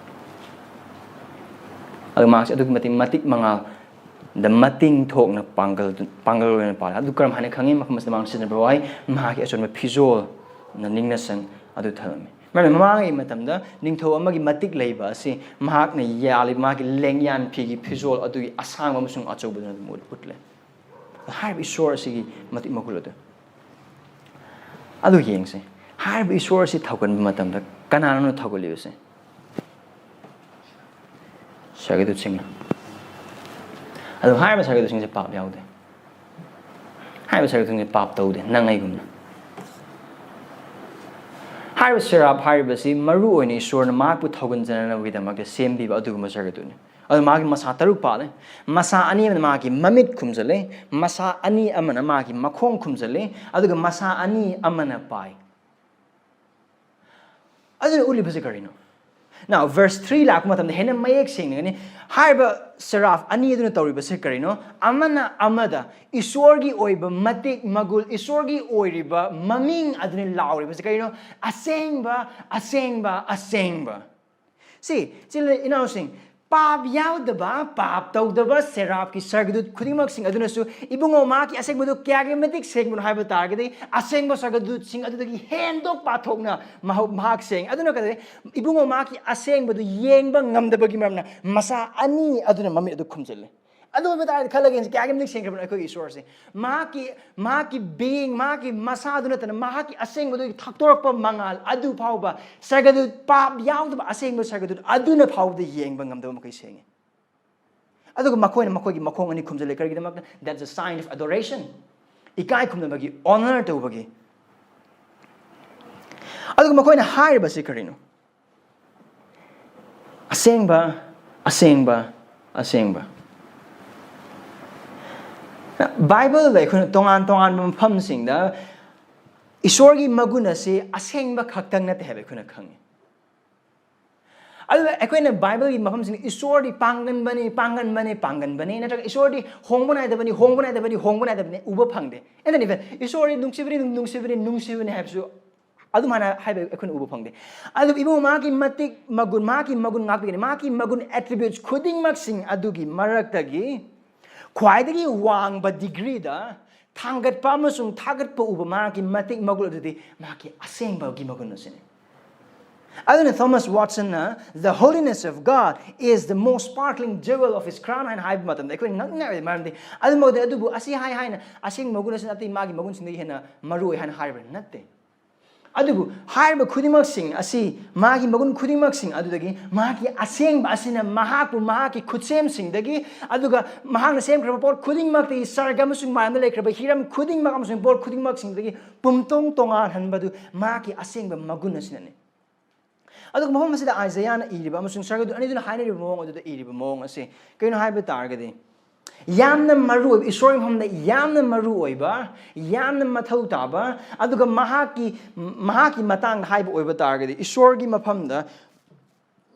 ꯑꯗꯨ ꯃꯍꯥꯛꯁꯦ ꯑꯗꯨꯛꯀꯤ ꯃꯇꯤꯛ ꯃꯇꯤꯛ ꯃꯉꯥꯜꯗ ꯃꯇꯤꯡ ꯊꯣꯛꯅ ꯄꯥꯡꯒꯜ, ꯄꯥꯡꯒꯜ ꯑꯣꯏꯅ ꯄꯥꯜꯂꯤ꯫ ꯑꯗꯨ ꯀꯔꯝ ꯍꯥꯏꯅ ꯈꯪꯉꯤ? ꯃꯐꯝ ꯑꯁꯤꯗ ꯃꯥꯅ ꯁꯤꯖꯤꯟꯅꯕ ꯋꯥꯍꯩ, ꯃꯍꯥꯛꯀꯤ ꯑꯆꯣꯟꯕ ꯐꯤꯖꯣꯜꯅ ꯅꯤꯡꯅ ꯁꯪ ꯑꯗꯨ ꯊꯜꯂꯝꯃꯤ꯫ ꯃꯔꯝꯗꯤ ꯃꯃꯥꯡꯉꯩ ꯃꯇꯝꯗ ꯅꯤꯡꯊꯧ ꯑꯃꯒꯤ ꯃꯇꯤꯛ ꯂꯩꯕ ꯑꯁꯤ ꯃꯍꯥꯛꯅ ꯌꯥꯜꯂꯤꯕ ꯃꯍꯥꯛꯀꯤ ꯂꯦꯡꯌꯥꯟ ꯐꯤꯒꯤ ꯐꯤꯖꯣꯜ ꯑꯗꯨꯒꯤ ꯑꯁꯥꯡꯕ ꯑꯃꯁꯨꯡ ꯑꯆꯧꯕꯗꯨꯅ ꯑꯗꯨꯝ ꯎꯠ-, ꯎꯠꯂꯦ꯫ ꯍꯥꯏꯔꯤꯕ ꯏꯁꯣꯔ ꯑꯁꯤꯒꯤ ꯃꯇꯤꯛ ꯃꯒꯨꯟ ꯑꯗꯨ꯫ ꯑꯗꯨ ꯌꯦꯡꯁꯦ꯫ ꯍꯥꯏꯔꯤꯕ ꯏꯁꯣꯔ ꯑꯁꯤ ꯊꯧꯒꯟꯕ ꯃꯇꯝꯗ ꯀꯅꯥꯅꯣ ꯊꯧꯒꯠꯂꯤꯕꯁꯦ? ꯁꯔꯒꯗꯨꯠꯁꯤꯡꯅ꯫ ꯑꯗꯨ ꯍꯥꯏꯔꯤꯕ ꯁꯔꯒꯗꯨꯠꯁꯤꯡꯁꯦ ꯄꯥꯞ ꯌꯥꯎꯗꯦ꯫ ꯍꯥꯏꯔꯤꯕ ꯁꯔꯒꯗꯨꯠꯁꯤꯡꯁꯦ ꯄꯥꯞ ꯇꯧꯗꯦ, ꯅꯪ ꯑꯩꯒꯨꯝꯅ꯫ ꯍꯥꯏꯔꯤꯕ ꯁꯦꯔꯥꯞ ꯍꯥꯏꯔꯤꯕꯁꯤ ꯃꯔꯨ ꯑꯣꯏꯅ ꯏꯁꯣꯔꯅ ꯃꯍꯥꯛꯄꯨ ꯊꯧꯒꯟꯖꯅꯕꯒꯤꯗꯃꯛꯇ ꯁꯦꯝꯕꯤꯕ ꯑꯗꯨꯒꯨꯝꯕ ꯁꯔꯒꯗꯨꯠꯅꯤ꯫ ꯑꯗꯨ ꯃꯥꯒꯤ ꯃꯁꯥ ꯇꯔꯨꯛ ꯄꯥꯜꯂꯦ꯫ ꯃꯁꯥ ꯑꯅꯤ ꯑꯃꯅ ꯃꯥꯒꯤ ꯃꯃꯤꯠ ꯈꯨꯝꯖꯤꯜꯂꯦ, ꯃꯁꯥ ꯑꯅꯤ ꯑꯃꯅ ꯃꯥꯒꯤ ꯃꯈꯣꯡ ꯈꯨꯝꯖꯤꯜꯂꯦ, ꯑꯗꯨꯒ ꯃꯁꯥ ꯑꯅꯤ ꯑꯃꯅ ꯄꯥꯏ꯫ ꯑꯗꯨꯅ ꯎꯠꯂꯤꯕꯁꯤ ꯀꯔꯤꯅꯣ? Now, verse three ꯂꯥꯛꯄ ꯃꯇꯝꯗ ꯍꯦꯟꯅ ꯃꯌꯦꯛ ꯁꯦꯡꯅꯒꯅꯤ꯫ ꯍꯥꯏꯔꯤꯕ ꯁꯦꯔꯥꯐ ꯑꯅꯤ ꯑꯗꯨꯅ ꯇꯧꯔꯤꯕꯁꯤ ꯀꯔꯤꯅꯣ? ꯑꯃꯅ ꯑꯃꯗ ꯏꯁꯣꯔꯒꯤ ꯑꯣꯏꯕ ꯃꯇꯤꯛ ꯃꯒꯨꯜ, ꯏꯁꯣꯔꯒꯤ ꯑꯣꯏꯔꯤꯕ ꯃꯃꯤꯡ ꯑꯗꯨꯅ ꯂꯥꯎꯔꯤꯕꯁꯤ ꯀꯔꯤꯅꯣ? "ꯑꯁꯦꯡꯕ, ꯑꯁꯦꯡꯕ, ꯑꯁꯦꯡꯕ"꯫ ꯁꯤ, ꯏꯆꯤꯜ ꯏꯅꯥꯎꯁꯤꯡ, ꯄꯥꯞ ꯌꯥꯎꯗꯕ, ꯄꯥꯞ ꯇꯧꯗꯕ ꯁꯦꯔꯥꯞꯀꯤ ꯁꯔꯒꯗꯨꯠ ꯈꯨꯗꯤꯡꯃꯛꯁꯤꯡ ꯑꯗꯨꯅꯁꯨ ꯏꯕꯨꯡꯉꯣ ꯃꯍꯥꯛꯀꯤ ꯑꯁꯦꯡꯕꯗꯨ ꯀꯌꯥꯒꯤ ꯃꯇꯤꯛ ꯁꯦꯡꯕꯅꯣ ꯍꯥꯏꯕ ꯇꯥꯔꯒꯗꯤ, ꯑꯁꯦꯡꯕ ꯁꯔꯒꯗꯨꯠꯁꯤꯡ ꯑꯗꯨꯗꯒꯤ ꯍꯦꯟꯗꯣꯛ ꯄꯥꯊꯣꯛꯅ ꯃꯍꯥꯛ ꯃꯍꯥꯛ ꯁꯦꯡꯉꯤ꯫ ꯑꯗꯨꯅ ꯀꯩꯗꯧꯔꯦ? ꯏꯕꯨꯡꯉꯣ ꯃꯍꯥꯛꯀꯤ ꯑꯁꯦꯡꯕꯗꯨ ꯌꯦꯡꯕ ꯉꯝꯗꯕꯒꯤ ꯃꯔꯝꯅ ꯃꯁꯥ ꯑꯅꯤ ꯑꯗꯨꯅ ꯃꯃꯤꯠ ꯑꯗꯨ ꯈꯨꯝꯖꯤꯜꯂꯤ꯫ ꯑꯗꯨ ꯑꯣꯏꯕ ꯇꯥꯔꯗꯤ ꯈꯜꯂꯒ ꯌꯦꯡꯁꯤ, ꯀꯌꯥꯒꯤ ꯃꯇꯤꯛ ꯁꯦꯡꯈ꯭ꯔꯕꯅꯣ ꯑꯩꯈꯣꯏꯒꯤ ꯏꯁꯣꯔꯁꯦ꯫ ꯃꯍꯥꯛꯀꯤ, ꯃꯍꯥꯛꯀꯤ being, ꯃꯍꯥꯛꯀꯤ ꯃꯁꯥꯗꯨ ꯅꯠꯇꯅ ꯃꯍꯥꯛꯀꯤ ꯑꯁꯦꯡꯕꯗꯨꯒꯤ ꯊꯛꯇꯣꯔꯛꯄ ꯃꯉꯥꯜ ꯑꯗꯨ ꯐꯥꯎꯕ, ꯁꯔꯒꯗꯨꯠ, ꯄꯥꯞ ꯌꯥꯎꯗꯕ ꯑꯁꯦꯡꯕ ꯁꯔꯒꯗꯨꯠ ꯑꯗꯨꯅ ꯐꯥꯎꯕꯗ ꯌꯦꯡꯕ ꯉꯝꯗꯕ ꯃꯈꯩ ꯁꯦꯡꯉꯤ꯫ ꯑꯗꯨꯒ ꯃꯈꯣꯏꯅ ꯃꯈꯣꯏꯒꯤ ꯃꯈꯣꯡ ꯑꯅꯤ ꯈꯨꯝꯖꯤꯜꯂꯤ꯫ ꯀꯔꯤꯒꯤꯗꯃꯛꯇ? That's a sign of adoration. ꯏꯀꯥꯏ ꯈꯨꯝꯅꯕꯒꯤ, honor ꯇꯧꯕꯒꯤ꯫ ꯑꯗꯨꯒ ꯃꯈꯣꯏꯅ ꯍꯥꯏꯔꯤꯕꯁꯤ ꯀꯔꯤꯅꯣ? "ꯑꯁꯦꯡꯕ, ꯑꯁꯦꯡꯕ, ꯑꯁꯦꯡꯕ"꯫ ꯕꯥꯏꯕꯜꯗ ꯑꯩꯈꯣꯏꯅ ꯇꯣꯉꯥꯟ ꯇꯣꯉꯥꯟꯕ ꯃꯐꯝꯁꯤꯡꯗ ꯏꯁꯣꯔꯒꯤ ꯃꯒꯨꯟ ꯑꯁꯤ ꯑꯁꯦꯡꯕ ꯈꯛꯇꯪ ꯅꯠꯇꯦ ꯍꯥꯏꯕ ꯑꯩꯈꯣꯏꯅ ꯈꯪꯉꯤ꯫ ꯑꯗꯨꯒ ꯑꯩꯈꯣꯏꯅ ꯕꯥꯏꯕꯜꯒꯤ ꯃꯐꯝꯁꯤꯡꯗ ꯏꯁꯣꯔꯗꯤ ꯄꯥꯡꯒꯟꯕꯅꯤ, ꯄꯥꯡꯒꯟꯕꯅꯤ, ꯄꯥꯡꯒꯟꯕꯅꯤ, ꯅꯠꯇ꯭ꯔꯒ ꯏꯁꯣꯔꯗꯤ ꯍꯣꯡꯕ ꯅꯥꯏꯗꯕꯅꯤ, ꯍꯣꯡꯕ ꯅꯥꯏꯗꯕꯅꯤ, ꯍꯣꯡꯕ ꯅꯥꯏꯗꯕꯅꯤ ꯎꯕ ꯐꯪꯗꯦ꯫ And then even ꯏꯁꯣꯔꯗꯤ ꯅꯨꯡꯁꯤꯕꯅꯤ, ꯅꯨꯡꯁꯤꯕꯅꯤ, ꯅꯨꯡꯁꯤꯕꯅꯤ ꯍꯥꯏꯕꯁꯨ ꯑꯗꯨꯃꯥꯏꯅ ꯍꯥꯏꯕ ꯑꯩꯈꯣꯏꯅ ꯎꯕ ꯐꯪꯗꯦ꯫ ꯑꯗꯨꯕꯨ ꯏꯕꯨꯡꯉꯣ, ꯃꯍꯥꯛꯀꯤ ꯃꯇꯤꯛ ꯃꯒꯨꯟ, ꯃꯍꯥꯛꯀꯤ ꯃꯒꯨꯟ ꯉꯥꯛꯄꯤꯒꯅꯤ, ꯃꯍꯥꯛꯀꯤ ꯃꯒꯨꯟ attributes ꯈꯨꯗꯤꯡꯃꯛꯁꯤꯡ ꯑꯗꯨꯒꯤ ꯃꯔꯛꯇꯒꯤ ꯈ꯭ꯋꯥꯏꯗꯒꯤ ꯋꯥꯡꯕ degreeꯗ ꯊꯥꯡꯒꯠꯄ ꯑꯃꯁꯨꯡ ꯊꯥꯒꯠꯄ ꯎꯕ ꯃꯍꯥꯛꯀꯤ ꯃꯇꯤꯛ ꯃꯒꯨꯟ ꯑꯗꯨꯗꯤ ꯃꯍꯥꯛꯀꯤ ꯑꯁꯦꯡꯕꯒꯤ ꯃꯒꯨꯟ ꯑꯁꯤꯅꯤ꯫ ꯑꯗꯨꯅ Thomas ꯋꯥꯠꯁꯟꯅ, "The holiness of God is the most sparkling jewel of his crown" ꯍꯥꯏꯅ ꯍꯥꯏꯕ ꯃꯇꯝꯗ ꯑꯩꯈꯣꯏꯅ ꯉꯛꯅꯤꯡꯉꯥꯏ ꯑꯣꯏ꯫ ꯃꯔꯝꯗꯤ ꯑꯗꯨꯝꯕꯗꯤ ꯑꯗꯨꯕꯨ ꯑꯁꯤ ꯍꯥꯏ ꯍꯥꯏꯅ ꯑꯁꯦꯡꯕ ꯃꯒꯨꯟ ꯑꯁꯤ ꯅꯠꯇꯦ, ꯃꯥꯒꯤ ꯃꯒꯨꯟꯁꯤꯡꯗꯒꯤ ꯍꯦꯟꯅ ꯃꯔꯨ ꯑꯣꯏ ꯍꯥꯏꯅ ꯍꯥꯏꯔꯤꯕ ꯅꯠꯇꯦ꯫ ꯑꯗꯨꯕꯨ ꯍꯥꯏꯔꯤꯕ ꯈꯨꯗꯤꯡꯃꯛꯁꯤꯡ ꯑꯁꯤ, ꯃꯥꯒꯤ ꯃꯒꯨꯟ ꯈꯨꯗꯤꯡꯃꯛꯁꯤꯡ ꯑꯗꯨꯗꯒꯤ ꯃꯍꯥꯛꯀꯤ ꯑꯁꯦꯡꯕ ꯑꯁꯤꯅ ꯃꯍꯥꯛꯄꯨ ꯃꯍꯥꯛꯀꯤ ꯈꯨꯠꯁꯦꯝꯁꯤꯡꯗꯒꯤ, ꯑꯗꯨꯒ ꯃꯍꯥꯛꯅ ꯁꯦꯝꯈ꯭ꯔꯕ ꯄꯣꯠ ꯈꯨꯗꯤꯡꯃꯛꯇꯒꯤ, ꯁꯔꯒ ꯑꯃꯁꯨꯡ ꯃꯥꯂꯦꯝꯗ ꯂꯩꯈ꯭ꯔꯕ ꯍꯤꯔꯝ ꯈꯨꯗꯤꯡꯃꯛ ꯑꯃꯁꯨꯡ ꯄꯣꯠ ꯈꯨꯗꯤꯡꯃꯛꯁꯤꯡꯗꯒꯤ ꯄꯨꯝꯇꯣꯡ ꯇꯣꯉꯥꯟꯍꯟꯕꯗꯨ ꯃꯍꯥꯛꯀꯤ ꯑꯁꯦꯡꯕ ꯃꯒꯨꯟ ꯑꯁꯤꯅꯅꯤ꯫ ꯑꯗꯨꯒ ꯃꯐꯝ ꯑꯁꯤꯗ ꯑꯥꯏꯖꯌꯥꯅ ꯏꯔꯤꯕ ꯑꯃꯁꯨꯡ ꯁꯔꯒꯗꯨ ꯑꯅꯤꯗꯨꯅ ꯍꯥꯏꯅꯔꯤꯕ ꯃꯑꯣꯡ ꯑꯗꯨꯗ ꯏꯔꯤꯕ ꯃꯑꯣꯡ ꯑꯁꯤ ꯀꯩꯅꯣ ꯍꯥꯏꯕ ꯇꯥꯔꯒꯗꯤ, ꯌꯥꯝꯅ ꯃꯔꯨ ꯑꯣꯏꯕ, ꯏꯁꯣꯔꯒꯤ ꯃꯐꯝꯗ ꯌꯥꯝꯅ ꯃꯔꯨ ꯑꯣꯏꯕ, ꯌꯥꯝꯅ ꯃꯊꯧ ꯇꯥꯕ, ꯑꯗꯨꯒ ꯃꯍꯥꯛꯀꯤ, ꯃꯍꯥꯛꯀꯤ ꯃꯇꯥꯡꯗ ꯍꯥꯏꯕ ꯑꯣꯏꯕ ꯇꯥꯔꯒꯗꯤ, ꯏꯁꯣꯔꯒꯤ ꯃꯐꯝꯗ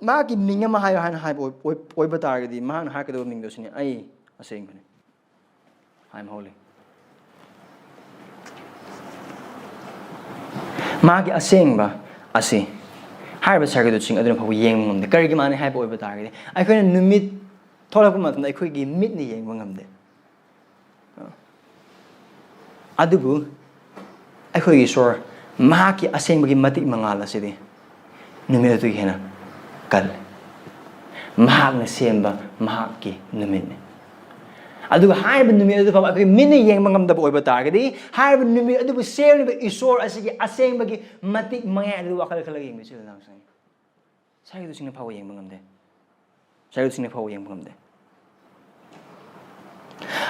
ꯃꯍꯥꯛꯀꯤ ꯃꯤꯡ ꯑꯃ ꯍꯥꯏꯌꯣ ꯍꯥꯏꯅ ꯍꯥꯏꯕ ꯑꯣꯏ-, ꯑꯣꯏ-, ꯑꯣꯏꯕ ꯇꯥꯔꯒꯗꯤ, ꯃꯍꯥꯛꯅ ꯍꯥꯏꯔꯛꯀꯗꯕ ꯃꯤꯡꯗꯣ ꯁꯤꯅꯤ: "ꯑꯩ ꯑꯁꯦꯡꯕꯅꯤ꯫ I am holy"꯫ ꯃꯥꯒꯤ ꯑꯁꯦꯡꯕ ꯑꯁꯤ, ꯍꯥꯏꯔꯤꯕ ꯁꯔꯒꯗꯨꯠꯁꯤꯡ ꯑꯗꯨꯅ ꯐꯥꯎꯕ ꯌꯦꯡꯕ ꯉꯝꯗꯦ꯫ ꯀꯔꯤꯒꯤ ꯃꯥꯅꯤ ꯍꯥꯏꯕ ꯑꯣꯏꯕ ꯇꯥꯔꯒꯗꯤ, ꯑꯩꯈꯣꯏꯅ ꯅꯨꯃꯤꯠ ꯊꯣꯛꯂꯛꯄ ꯃꯇꯝꯗ ꯑꯩꯈꯣꯏꯒꯤ ꯃꯤꯠꯅ ꯌꯦꯡꯕ ꯉꯝꯗꯦ꯫ ꯑꯗꯨꯕꯨ ꯑꯩꯈꯣꯏꯒꯤ ꯏꯁꯣꯔ, ꯃꯍꯥꯛꯀꯤ ꯑꯁꯦꯡꯕꯒꯤ ꯃꯇꯤꯛ ꯃꯉꯥꯜ ꯑꯁꯤꯗꯤ ꯅꯨꯃꯤꯠ ꯑꯗꯨꯒꯤ ꯍꯦꯟꯅ ꯀꯜꯂꯤ꯫ ꯃꯍꯥꯛꯅ ꯁꯦꯝꯕ ꯃꯍꯥꯛꯀꯤ ꯅꯨꯃꯤꯠꯅꯤ꯫ ꯑꯗꯨꯒ ꯍꯥꯏꯔꯤꯕ ꯅꯨꯃꯤꯠ ꯑꯗꯨ ꯐꯥꯎꯕ ꯑꯩꯈꯣꯏ ꯃꯤꯠꯅ ꯌꯦꯡꯕ ꯉꯝꯗꯕ ꯑꯣꯏꯕ ꯇꯥꯔꯒꯗꯤ, ꯍꯥꯏꯔꯤꯕ ꯅꯨꯃꯤꯠ ꯑꯗꯨꯕꯨ ꯁꯦꯝꯂꯤꯕ ꯏꯁꯣꯔ ꯑꯁꯤꯒꯤ ꯑꯁꯦꯡꯕꯒꯤ ꯃꯇꯤꯛ ꯃꯉꯥꯜ ꯑꯗꯨ ꯋꯥꯈꯜ ꯈꯜꯂꯒ ꯌꯦꯡꯕꯤꯁꯤꯔ ꯅꯪꯁꯤꯡ꯫ ꯁꯔꯒꯗꯨꯠꯁꯤꯡꯅ ꯐꯥꯎꯕ ꯌꯦꯡꯕ ꯉꯝꯗꯦ꯫ ꯁꯔꯒꯗꯨꯠꯁꯤꯡꯅ ꯐꯥꯎꯕ ꯌꯦꯡꯕ ꯉꯝꯗꯦ꯫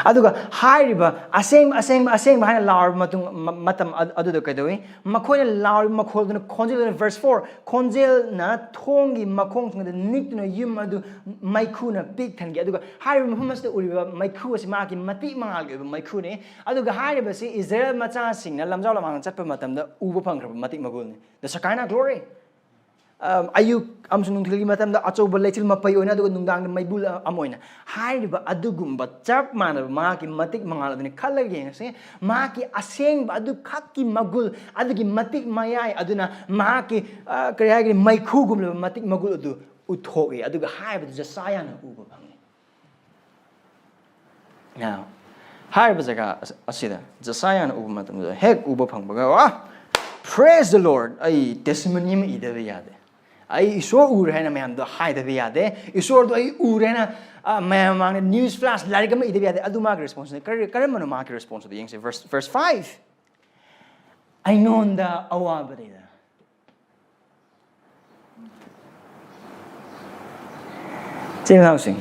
ꯑꯗꯨꯒ ꯍꯥꯏꯔꯤꯕ ꯑꯁꯦꯡꯕ, ꯑꯁꯦꯡꯕ, ꯑꯁꯦꯡꯕ ꯍꯥꯏꯅ ꯂꯥꯎꯔꯕ ꯃꯇꯨꯡ, ꯃ-, ꯃꯇꯝ ꯑꯗꯨ-, ꯑꯗꯨꯗ ꯀꯩꯗꯧꯏ? ꯃꯈꯣꯏꯅ ꯂꯥꯎꯔꯤꯕ ꯃꯈꯣꯜꯗꯨꯅ, ꯈꯣꯟꯖꯦꯜꯗꯨꯅ, verse four, ꯈꯣꯟꯖꯦꯜꯅ ꯊꯣꯡꯒꯤ ꯃꯈꯣꯡꯁꯤꯡꯗ ꯅꯤꯛꯇꯨꯅ ꯌꯨꯝ ꯑꯗꯨ ꯃꯩꯈꯨꯅ ꯄꯤꯛ ꯊꯟꯈꯤ꯫ ꯑꯗꯨꯒ ꯍꯥꯏꯔꯤꯕ ꯃꯐꯝ ꯑꯁꯤꯗ ꯎꯔꯤꯕ ꯃꯩꯈꯨ ꯑꯁꯤ ꯃꯍꯥꯛꯀꯤ ꯃꯇꯤꯛ ꯃꯉꯥꯜꯒꯤ ꯑꯣꯏꯕ ꯃꯩꯈꯨꯅꯤ꯫ ꯑꯗꯨꯒ ꯍꯥꯏꯔꯤꯕꯁꯤ ꯏꯁꯔꯥꯌꯦꯜ ꯃꯆꯥꯁꯤꯡꯅ ꯂꯝꯖꯥꯎ ꯂꯝꯍꯥꯡꯗ ꯆꯠꯄ ꯃꯇꯝꯗ ꯎꯕ ꯐꯪꯈ꯭ꯔꯕ ꯃꯇꯤꯛ ꯃꯒꯨꯜꯅꯤ꯫ The Shekinah glory꯫ ꯑꯝ, ꯑꯌꯨꯛ ꯑꯃꯁꯨꯡ ꯅꯨꯡꯊꯤꯜꯒꯤ ꯃꯇꯝꯗ ꯑꯆꯧꯕ ꯂꯩꯆꯤꯜ ꯃꯄꯩ ꯑꯣꯏꯅ, ꯑꯗꯨꯒ ꯅꯨꯡꯗꯥꯡꯗ ꯃꯩꯕꯨꯜ ꯑꯃ ꯑꯣꯏꯅ꯫ ꯍꯥꯏꯔꯤꯕ ꯑꯗꯨꯒꯨꯝꯕ ꯆꯞ ꯃꯥꯟꯅꯕ ꯃꯍꯥꯛꯀꯤ ꯃꯇꯤꯛ ꯃꯉꯥꯜ ꯑꯗꯨꯅꯤ꯫ ꯈꯜꯂꯒ ꯌꯦꯡꯉꯁꯤ, ꯃꯍꯥꯛꯀꯤ ꯑꯁꯦꯡꯕ ꯑꯗꯨ ꯈꯛꯀꯤ ꯃꯒꯨꯜ, ꯑꯗꯨꯒꯤ ꯃꯇꯤꯛ ꯃꯌꯥꯏ ꯑꯗꯨꯅ ꯃꯍꯥꯛꯀꯤ, ꯑ, ꯀꯔꯤ ꯍꯥꯏꯒꯅꯤ, ꯃꯩꯈꯨꯒꯨꯝꯂꯕ ꯃꯇꯤꯛ ꯃꯒꯨꯜ ꯑꯗꯨ ꯎꯠꯊꯣꯛꯏ꯫ ꯑꯗꯨꯒ ꯍꯥꯏꯕꯗꯨ ꯖꯦꯁꯥꯌꯥꯅ ꯎꯕ ꯐꯪꯉꯤ꯫ Now, ꯍꯥꯏꯔꯤꯕ ꯖꯒꯥ ꯑꯁ-, ꯑꯁꯤꯗ ꯖꯦꯁꯥꯌꯥꯅ ꯎꯕ ꯃꯇꯝꯗ, ꯍꯦꯛ ꯎꯕ ꯐꯪꯕꯒ, "ꯋꯥ, praise the Lord! ꯑꯩ testimony ꯑꯃ ꯏꯗꯕ ꯌꯥꯗꯦ꯫ ꯑꯩ ꯏꯁꯣꯔ ꯎꯔꯦ ꯍꯥꯏꯅ ꯃꯌꯥꯝꯗꯣ ꯍꯥꯏꯗꯕ ꯌꯥꯗꯦ꯫ ꯏꯁꯣꯔꯗꯣ ꯑꯩ ꯎꯔꯦ ꯍꯥꯏꯅ, ꯑ, ꯃꯌꯥꯝ ꯃꯃꯥꯡꯗ news flash, ꯂꯥꯏꯔꯤꯛ ꯑꯃ ꯏꯗꯕ ꯌꯥꯗꯦ"꯫ ꯑꯗꯨ ꯃꯥꯒꯤ response ꯅꯤ꯫ ꯀꯔꯤ, ꯀꯔꯝꯕꯅꯣ ꯃꯥꯒꯤ response ꯑꯗꯨ? ꯌꯦꯡꯁꯦ, verse, verse five꯫ "ꯑꯩꯉꯣꯟꯗ ꯑꯋꯥꯕꯗꯩꯗ"꯫ ꯏꯆꯤꯟ ꯏꯅꯥꯎꯁꯤꯡ,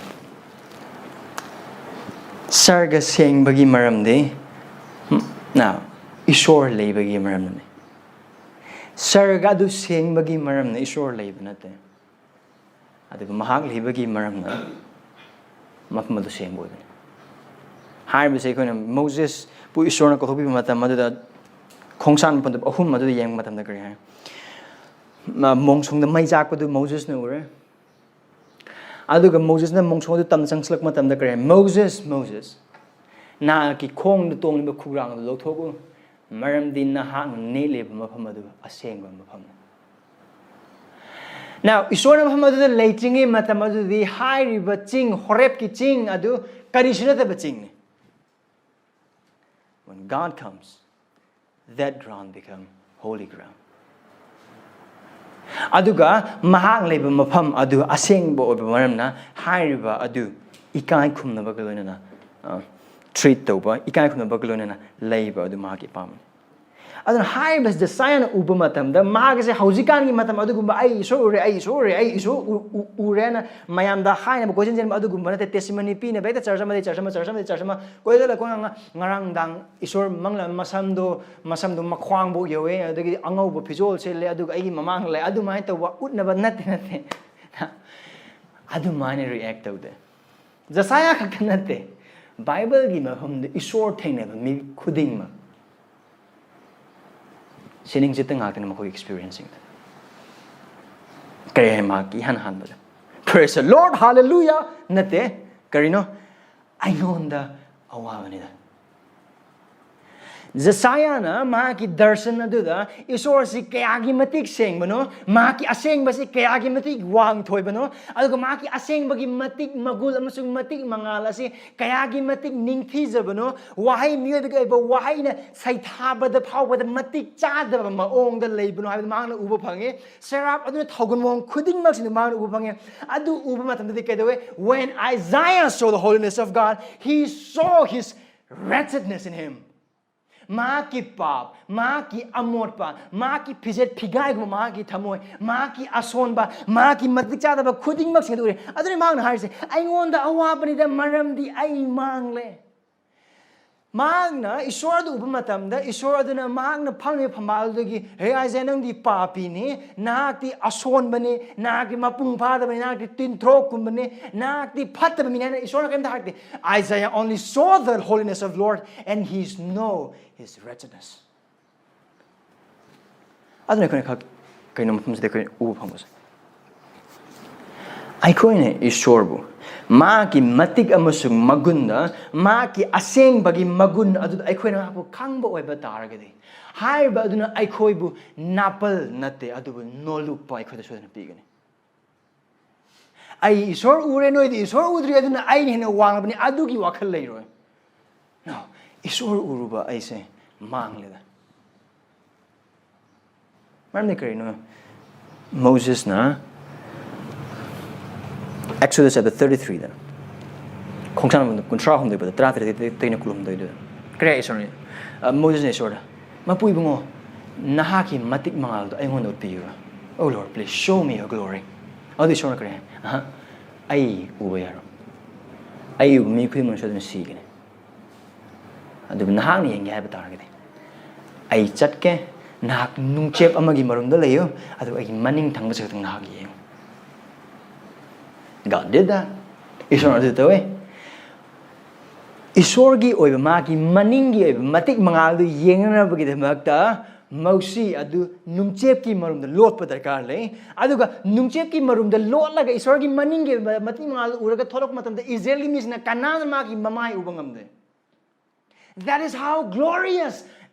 ꯁꯔꯒ ꯁꯦꯡꯕꯒꯤ ꯃꯔꯝꯗꯤ, ꯅ, ꯏꯁꯣꯔ ꯂꯩꯕꯒꯤ ꯃꯔꯝꯅꯤ꯫ ꯁꯔꯒ ꯑꯗꯨ ꯁꯦꯡꯕꯒꯤ ꯃꯔꯝꯅ ꯏꯁꯣꯔ ꯂꯩꯕ ꯅꯠꯇꯦ꯫ ꯑꯗꯨꯒ ꯃꯍꯥꯛ ꯂꯩꯕꯒꯤ ꯃꯔꯝꯅ ꯃꯐꯝ ꯑꯗꯨ ꯁꯦꯡꯕ ꯑꯣꯏꯕꯅꯤ꯫ ꯍꯥꯏꯔꯤꯕꯁꯦ ꯑꯩꯈꯣꯏꯅ ꯃꯣꯖꯦꯁꯄꯨ ꯏꯁꯣꯔꯅ ꯀꯧꯊꯣꯛꯄꯤꯕ ꯃꯇꯝ ꯑꯗꯨꯗ ꯈꯣꯡꯁꯥꯟ ꯃꯐꯝꯗ ꯑꯍꯨꯝ ꯑꯗꯨꯗ ꯌꯦꯡꯕ ꯃꯇꯝꯗ ꯀꯔꯤ ꯍꯥꯏ? ꯃ-, ꯃꯣꯡꯁꯣꯡꯗ ꯃꯩ ꯆꯥꯛꯄꯗꯨ ꯃꯣꯖꯦꯁꯅ ꯎꯔꯦ꯫ ꯑꯗꯨꯒ ꯃꯣꯖꯦꯁꯅ ꯃꯣꯡꯁꯣꯡ ꯑꯗꯨ ꯇꯝꯅ ꯆꯪꯁꯤꯜꯂꯛꯄ ꯃꯇꯝꯗ ꯀꯔꯤ ꯍꯥꯏ? "ꯃꯣꯖꯦꯁ, ꯃꯣꯖꯦꯁ, ꯅꯍꯥꯛꯀꯤ ꯈꯣꯡꯗ ꯇꯣꯡꯂꯤꯕ ꯈꯨꯒ꯭ꯔꯥꯡ ꯑꯗꯨ ꯂꯧꯊꯣꯛꯎ, ꯃꯔꯝꯗꯤ ꯅꯍꯥꯛꯅ ꯅꯦꯠꯂꯤꯕ ꯃꯐꯝ ꯑꯗꯨ ꯑꯁꯦꯡꯕ ꯃꯐꯝꯅꯤ"꯫ Now, ꯏꯁꯣꯔꯅ ꯃꯐꯝ ꯑꯗꯨꯗ ꯂꯩꯇ꯭ꯔꯤꯉꯩ ꯃꯇꯝ ꯑꯗꯨꯗꯤ ꯍꯥꯏꯔꯤꯕ ꯆꯤꯡ, ꯍꯣꯔꯦꯞꯀꯤ ꯆꯤꯡ ꯑꯗꯨ ꯀꯔꯤꯁꯨ ꯅꯠꯇꯕ ꯆꯤꯡꯅꯤ꯫ When God comes, that ground become holy ground. ꯑꯗꯨꯒ ꯃꯍꯥꯛ ꯂꯩꯕ ꯃꯐꯝ ꯑꯗꯨ ꯑꯁꯦꯡꯕ ꯑꯣꯏꯕ ꯃꯔꯝꯅ ꯍꯥꯏꯔꯤꯕ ꯑꯗꯨ ꯏꯀꯥꯏ ꯈꯨꯝꯅꯕꯒ ꯂꯣꯏꯅꯅ treat ꯇꯧꯕ, ꯏꯀꯥꯏ ꯈꯨꯝꯅꯕꯒ ꯂꯣꯏꯅꯅ ꯂꯩꯕ ꯑꯗꯨ ꯃꯍꯥꯛꯀꯤ ꯑꯄꯥꯝꯕꯅꯤ꯫ ꯑꯗꯨꯅ ꯍꯥꯏꯔꯤꯕ ꯖꯦꯁꯥꯌꯥꯅ ꯎꯕ ꯃꯇꯝꯗ ꯃꯥꯒꯤꯁꯦ ꯍꯧꯖꯤꯛꯀꯥꯟꯒꯤ ꯃꯇꯝ ꯑꯗꯨꯒꯨꯝꯕ "ꯑꯩ ꯏꯁꯣꯔ ꯎꯔꯦ, ꯑꯩ ꯏꯁꯣꯔ ꯎꯔꯦ, ꯑꯩ ꯏꯁꯣꯔ ꯎ- ꯎ- ꯎꯔꯦꯅ" ꯃꯌꯥꯝꯗ ꯍꯥꯏꯅꯕ ꯀꯣꯏꯆꯦꯟ ꯆꯦꯟꯕ ꯑꯗꯨꯒꯨꯝꯕ ꯅꯠꯇꯦ꯫ Testimony ꯄꯤꯅꯕ ꯍꯦꯛꯇ church ꯑꯃꯗꯒꯤ church ꯑꯃ, church ꯑꯃꯗꯒꯤ church ꯑꯃ ꯀꯣꯏꯆꯠꯂ ꯀꯣꯏ ꯉꯥꯡ-, ꯉꯔꯥꯡ ꯅꯨꯡꯗꯥꯡ ꯏꯁꯣꯔ ꯃꯪꯂ ꯃꯁꯝꯗꯣ, ꯃꯁꯝꯗꯣ ꯃꯈ꯭ꯋꯥꯡꯐꯥꯎ ꯌꯧꯋꯦ, ꯑꯗꯒꯤ ꯑꯉꯧꯕ ꯐꯤꯖꯣꯜ ꯁꯦꯠꯂꯦ, ꯑꯗꯨꯒ ꯑꯩꯒꯤ ꯃꯃꯥꯡꯗ ꯂꯩ, ꯑꯗꯨꯃꯥꯏꯅ ꯇꯧꯕ ꯎꯠꯅꯕ ꯅꯠꯇꯦ, ꯅꯠꯇꯦ꯫ ꯑꯗꯨꯃꯥꯏꯅ react ꯇꯧꯗꯦ꯫ ꯖꯦꯁꯥꯌꯥ ꯈꯛꯇ ꯅꯠꯇꯦ, ꯕꯥꯏꯕꯜꯒꯤ ꯃꯐꯝꯗ ꯏꯁꯣꯔ ꯊꯦꯡꯅꯕ ꯃꯤ ꯈꯨꯗꯤꯡꯃꯛ ꯁꯤꯅꯤꯡ ꯆꯤꯠꯇ ꯉꯥꯛꯇꯅꯤ ꯃꯈꯣꯏꯒꯤ experienceꯁꯤꯡꯗ꯫ ꯀꯔꯤ ꯍꯥꯏ ꯃꯍꯥꯛꯀꯤ ꯏꯍꯥꯟ ꯍꯥꯟꯕꯗ? "Praise the Lord, hallelujah" ꯅꯠꯇꯦ꯫ ꯀꯔꯤꯅꯣ? "ꯑꯩꯉꯣꯟꯗ ꯑꯋꯥꯕꯅꯤꯗ"꯫ ꯖꯦꯁꯥꯌꯥꯅ ꯃꯍꯥꯛꯀꯤ ꯗꯔꯁꯟ ꯑꯗꯨꯗ ꯏꯁꯣꯔꯁꯤ ꯀꯌꯥꯒꯤ ꯃꯇꯤꯛ ꯁꯦꯡꯕꯅꯣ, ꯃꯍꯥꯛꯀꯤ ꯑꯁꯦꯡꯕꯁꯤ ꯀꯌꯥꯒꯤ ꯃꯇꯤꯛ ꯋꯥꯡ ꯊꯣꯏꯕꯅꯣ, ꯑꯗꯨꯒ ꯃꯍꯥꯛꯀꯤ ꯑꯁꯦꯡꯕꯒꯤ ꯃꯇꯤꯛ ꯃꯒꯨꯜ ꯑꯃꯁꯨꯡ ꯃꯇꯤꯛ ꯃꯉꯥꯜ ꯑꯁꯤ ꯀꯌꯥꯒꯤ ꯃꯇꯤꯛ ꯅꯤꯡꯊꯤꯖꯕꯅꯣ, ꯋꯥꯍꯩ, ꯃꯤꯑꯣꯏꯕꯒꯤ ꯑꯣꯏꯕ ꯋꯥꯍꯩꯅ ꯁꯩꯊꯥꯕꯗ ꯐꯥꯎꯕꯗ ꯃꯇꯤꯛ ꯆꯥꯗꯕ ꯃꯑꯣꯡꯗ ꯂꯩꯕꯅꯣ ꯍꯥꯏꯕꯗꯨ ꯃꯍꯥꯛꯅ ꯎꯕ ꯐꯪꯉꯤ꯫ ꯁꯦꯔꯥꯞ ꯑꯗꯨꯅ ꯊꯧꯒꯜ ꯃꯑꯣꯡ ꯈꯨꯗꯤꯡꯃꯛꯁꯤꯡꯗꯨ ꯃꯍꯥꯛꯅ ꯎꯕ ꯐꯪꯉꯤ꯫ ꯑꯗꯨ ꯎꯕ ꯃꯇꯝꯗꯗꯤ ꯀꯩꯗꯧꯋꯦ? "When Isaiah saw the holiness of God, he saw his wretchedness in him." ꯃꯍꯥꯛꯀꯤ ꯄꯥꯞ, ꯃꯍꯥꯛꯀꯤ ꯑꯃꯣꯠꯄ, ꯃꯍꯥꯛꯀꯤ ꯐꯤꯖꯦꯠ ꯐꯤꯒꯥꯏꯒꯨꯝꯕ, ꯃꯍꯥꯛꯀꯤ ꯊꯃꯣꯏ, ꯃꯍꯥꯛꯀꯤ ꯑꯁꯣꯟꯕ, ꯃꯍꯥꯛꯀꯤ ꯃꯇꯤꯛ ꯆꯥꯗꯕ ꯈꯨꯗꯤꯡꯃꯛꯁꯤꯡ ꯑꯗꯨ ꯎꯔꯦ꯫ ꯑꯗꯨꯅ ꯃꯍꯥꯛꯅ ꯍꯥꯏꯔꯤꯁꯦ, "ꯑꯩꯉꯣꯟꯗ ꯑꯋꯥꯕꯅꯤꯗ, ꯃꯔꯝꯗꯤ ꯑꯩ ꯃꯥꯡꯂꯦ"꯫ ꯃꯍꯥꯛꯅ ꯏꯁꯣꯔ ꯑꯗꯨ ꯎꯕ ꯃꯇꯝꯗ, ꯏꯁꯣꯔ ꯑꯗꯨꯅ ꯃꯍꯥꯛꯅ ꯐꯝꯂꯤꯕ ꯐꯝꯕꯥꯜꯗꯨꯗꯒꯤ, "ꯍꯦ ꯑꯥꯏꯖꯥꯌꯥ, ꯅꯪꯗꯤ ꯄꯥꯄꯤꯅꯤ, ꯅꯍꯥꯛꯇꯤ ꯑꯁꯣꯟꯕꯅꯤ, ꯅꯍꯥꯛꯇꯤ ꯃꯄꯨꯡ ꯐꯥꯗꯕꯅꯤ, ꯅꯍꯥꯛꯇꯤ ꯇꯤꯟꯊ꯭ꯔꯣꯛꯀꯨꯝꯕꯅꯤ, ꯅꯍꯥꯛꯇꯤ ꯐꯠꯇꯕ ꯃꯤꯅꯤ" ꯍꯥꯏꯅ ꯏꯁꯣꯔꯅ ꯀꯔꯤꯝꯇ ꯍꯥꯏꯔꯛꯇꯦ꯫ "Isaiah only saw the holiness of Lord and he know his wretchedness." ꯑꯗꯨꯅ ꯑꯩꯈꯣꯏꯅ ꯈꯛ ꯀꯩꯅꯣ ꯃꯐꯝꯁꯤꯗ ꯑꯩꯈꯣꯏꯅ ꯎꯕ ꯐꯪꯕꯁꯦ, ꯑꯩꯈꯣꯏꯅ ꯏꯁꯣꯔꯕꯨ ꯃꯍꯥꯛꯀꯤ ꯃꯇꯤꯛ ꯑꯃꯁꯨꯡ ꯃꯒꯨꯟꯗ, ꯃꯍꯥꯛꯀꯤ ꯑꯁꯦꯡꯕꯒꯤ ꯃꯒꯨꯟ ꯑꯗꯨꯗ ꯑꯩꯈꯣꯏꯅ ꯃꯍꯥꯛꯄꯨ ꯈꯪꯕ ꯑꯣꯏꯕ ꯇꯥꯔꯒꯗꯤ, ꯍꯥꯏꯔꯤꯕ ꯑꯗꯨꯅ ꯑꯩꯈꯣꯏꯕꯨ ꯅꯥꯄꯜ ꯅꯠꯇꯦ, ꯑꯗꯨꯕꯨ ꯅꯣꯂꯨꯛꯄ ꯑꯩꯈꯣꯏꯗ ꯁꯣꯏꯗꯅ ꯄꯤꯒꯅꯤ꯫ ꯑꯩ ꯏꯁꯣꯔ ꯎꯔꯦ, ꯅꯣꯏꯗꯤ ꯏꯁꯣꯔ ꯎꯗ꯭ꯔꯤ, ꯑꯗꯨꯅ ꯑꯩꯅ ꯍꯦꯟꯅ ꯋꯥꯡꯂꯕꯅꯤ, ꯑꯗꯨꯒꯤ ꯋꯥꯈꯜ ꯂꯩꯔꯣꯏ꯫ No, ꯏꯁꯣꯔ ꯎꯔꯨꯕ ꯑꯩꯁꯦ ꯃꯥꯡꯂꯦꯗ꯫ ꯃꯔꯝꯗꯤ ꯀꯔꯤꯅꯣ? ꯃꯣꯁꯦꯁꯅ Exodus chapter thirty-three ꯗ, ꯈꯣꯡꯁꯥꯟ ꯀꯨꯟꯊ꯭ꯔꯥ ꯍꯨꯝꯗꯣꯏ ꯄꯗ ꯇꯔꯥ ꯇꯔꯦꯠꯇꯒꯤꯅ ꯀꯨꯟꯍꯨꯝꯗꯣꯏꯗꯨꯗ, ꯀꯔꯤ ꯍꯥꯏ ꯏꯁꯣꯔꯅ? ꯑ, ꯃꯣꯁꯦꯁꯅ ꯏꯁꯣꯔꯗ, "ꯃꯄꯨ ꯏꯕꯨꯡꯉꯣ, ꯅꯍꯥꯛꯀꯤ ꯃꯇꯤꯛ ꯃꯉꯥꯜꯗꯣ ꯑꯩꯉꯣꯟꯗ ꯎꯠꯄꯤꯌꯨ꯫ Oh Lord, please show me your glory." ꯑꯗꯨ ꯏꯁꯣꯔꯅ ꯀꯔꯤ ꯍꯥꯏ? "ꯑꯍ, ꯑꯩ ꯎꯕ ꯌꯥꯔꯣꯏ꯫ ꯑꯩ ꯎꯕ ꯃꯤ ꯈꯨꯗꯤꯡꯃꯛꯁꯨ ꯑꯗꯨꯝ ꯁꯤꯒꯅꯤ꯫ ꯑꯗꯨꯕꯨ ꯅꯍꯥꯛꯅ ꯌꯦꯡꯒꯦ ꯍꯥꯏꯕ ꯇꯥꯔꯒꯗꯤ, ꯑꯩ ꯆꯠꯀꯦ, ꯅꯍꯥꯛ ꯅꯨꯡꯆꯦꯞ ꯑꯃꯒꯤ ꯃꯔꯨꯝꯗ ꯂꯩꯌꯨ, ꯑꯗꯨꯒ ꯑꯩꯒꯤ ꯃꯅꯤꯡ ꯊꯪꯕꯁꯤ ꯈꯛꯇꯪ ꯅꯍꯥꯛ ꯌꯦꯡꯉꯨ." God did that. ꯏꯁꯣꯔꯅ ꯑꯗꯨ ꯇꯧꯋꯤ꯫ ꯏꯁꯣꯔꯒꯤ ꯑꯣꯏꯕ, ꯃꯥꯒꯤ ꯃꯅꯤꯡꯒꯤ ꯑꯣꯏꯕ ꯃꯇꯤꯛ ꯃꯉꯥꯜꯗꯨ ꯌꯦꯡꯅꯅꯕꯒꯤꯗꯃꯛꯇ ꯃꯧꯁꯤ ꯑꯗꯨ ꯅꯨꯡꯆꯦꯞꯀꯤ ꯃꯔꯨꯝꯗ ꯂꯣꯠꯄ ꯗꯔꯀꯥꯔ ꯂꯩ꯫ ꯑꯗꯨꯒ ꯅꯨꯡꯆꯦꯞꯀꯤ ꯃꯔꯨꯝꯗ ꯂꯣꯠꯂꯒ ꯏꯁꯣꯔꯒꯤ ꯃꯅꯤꯡꯒꯤ ꯑꯣꯏꯕ ꯃꯇꯤꯛ ꯃꯉꯥꯜꯗꯨ ꯎꯔꯒ ꯊꯣꯛꯂꯛꯄ ꯃꯇꯝꯗ ꯏꯁꯔꯥꯌꯦꯜꯒꯤ ꯃꯤꯁꯤꯡꯅ ꯀꯅꯥꯅ ꯃꯥꯒꯤ ꯃꯃꯥꯏ ꯎꯕ ꯉꯝꯗꯦ꯫ That is how glorious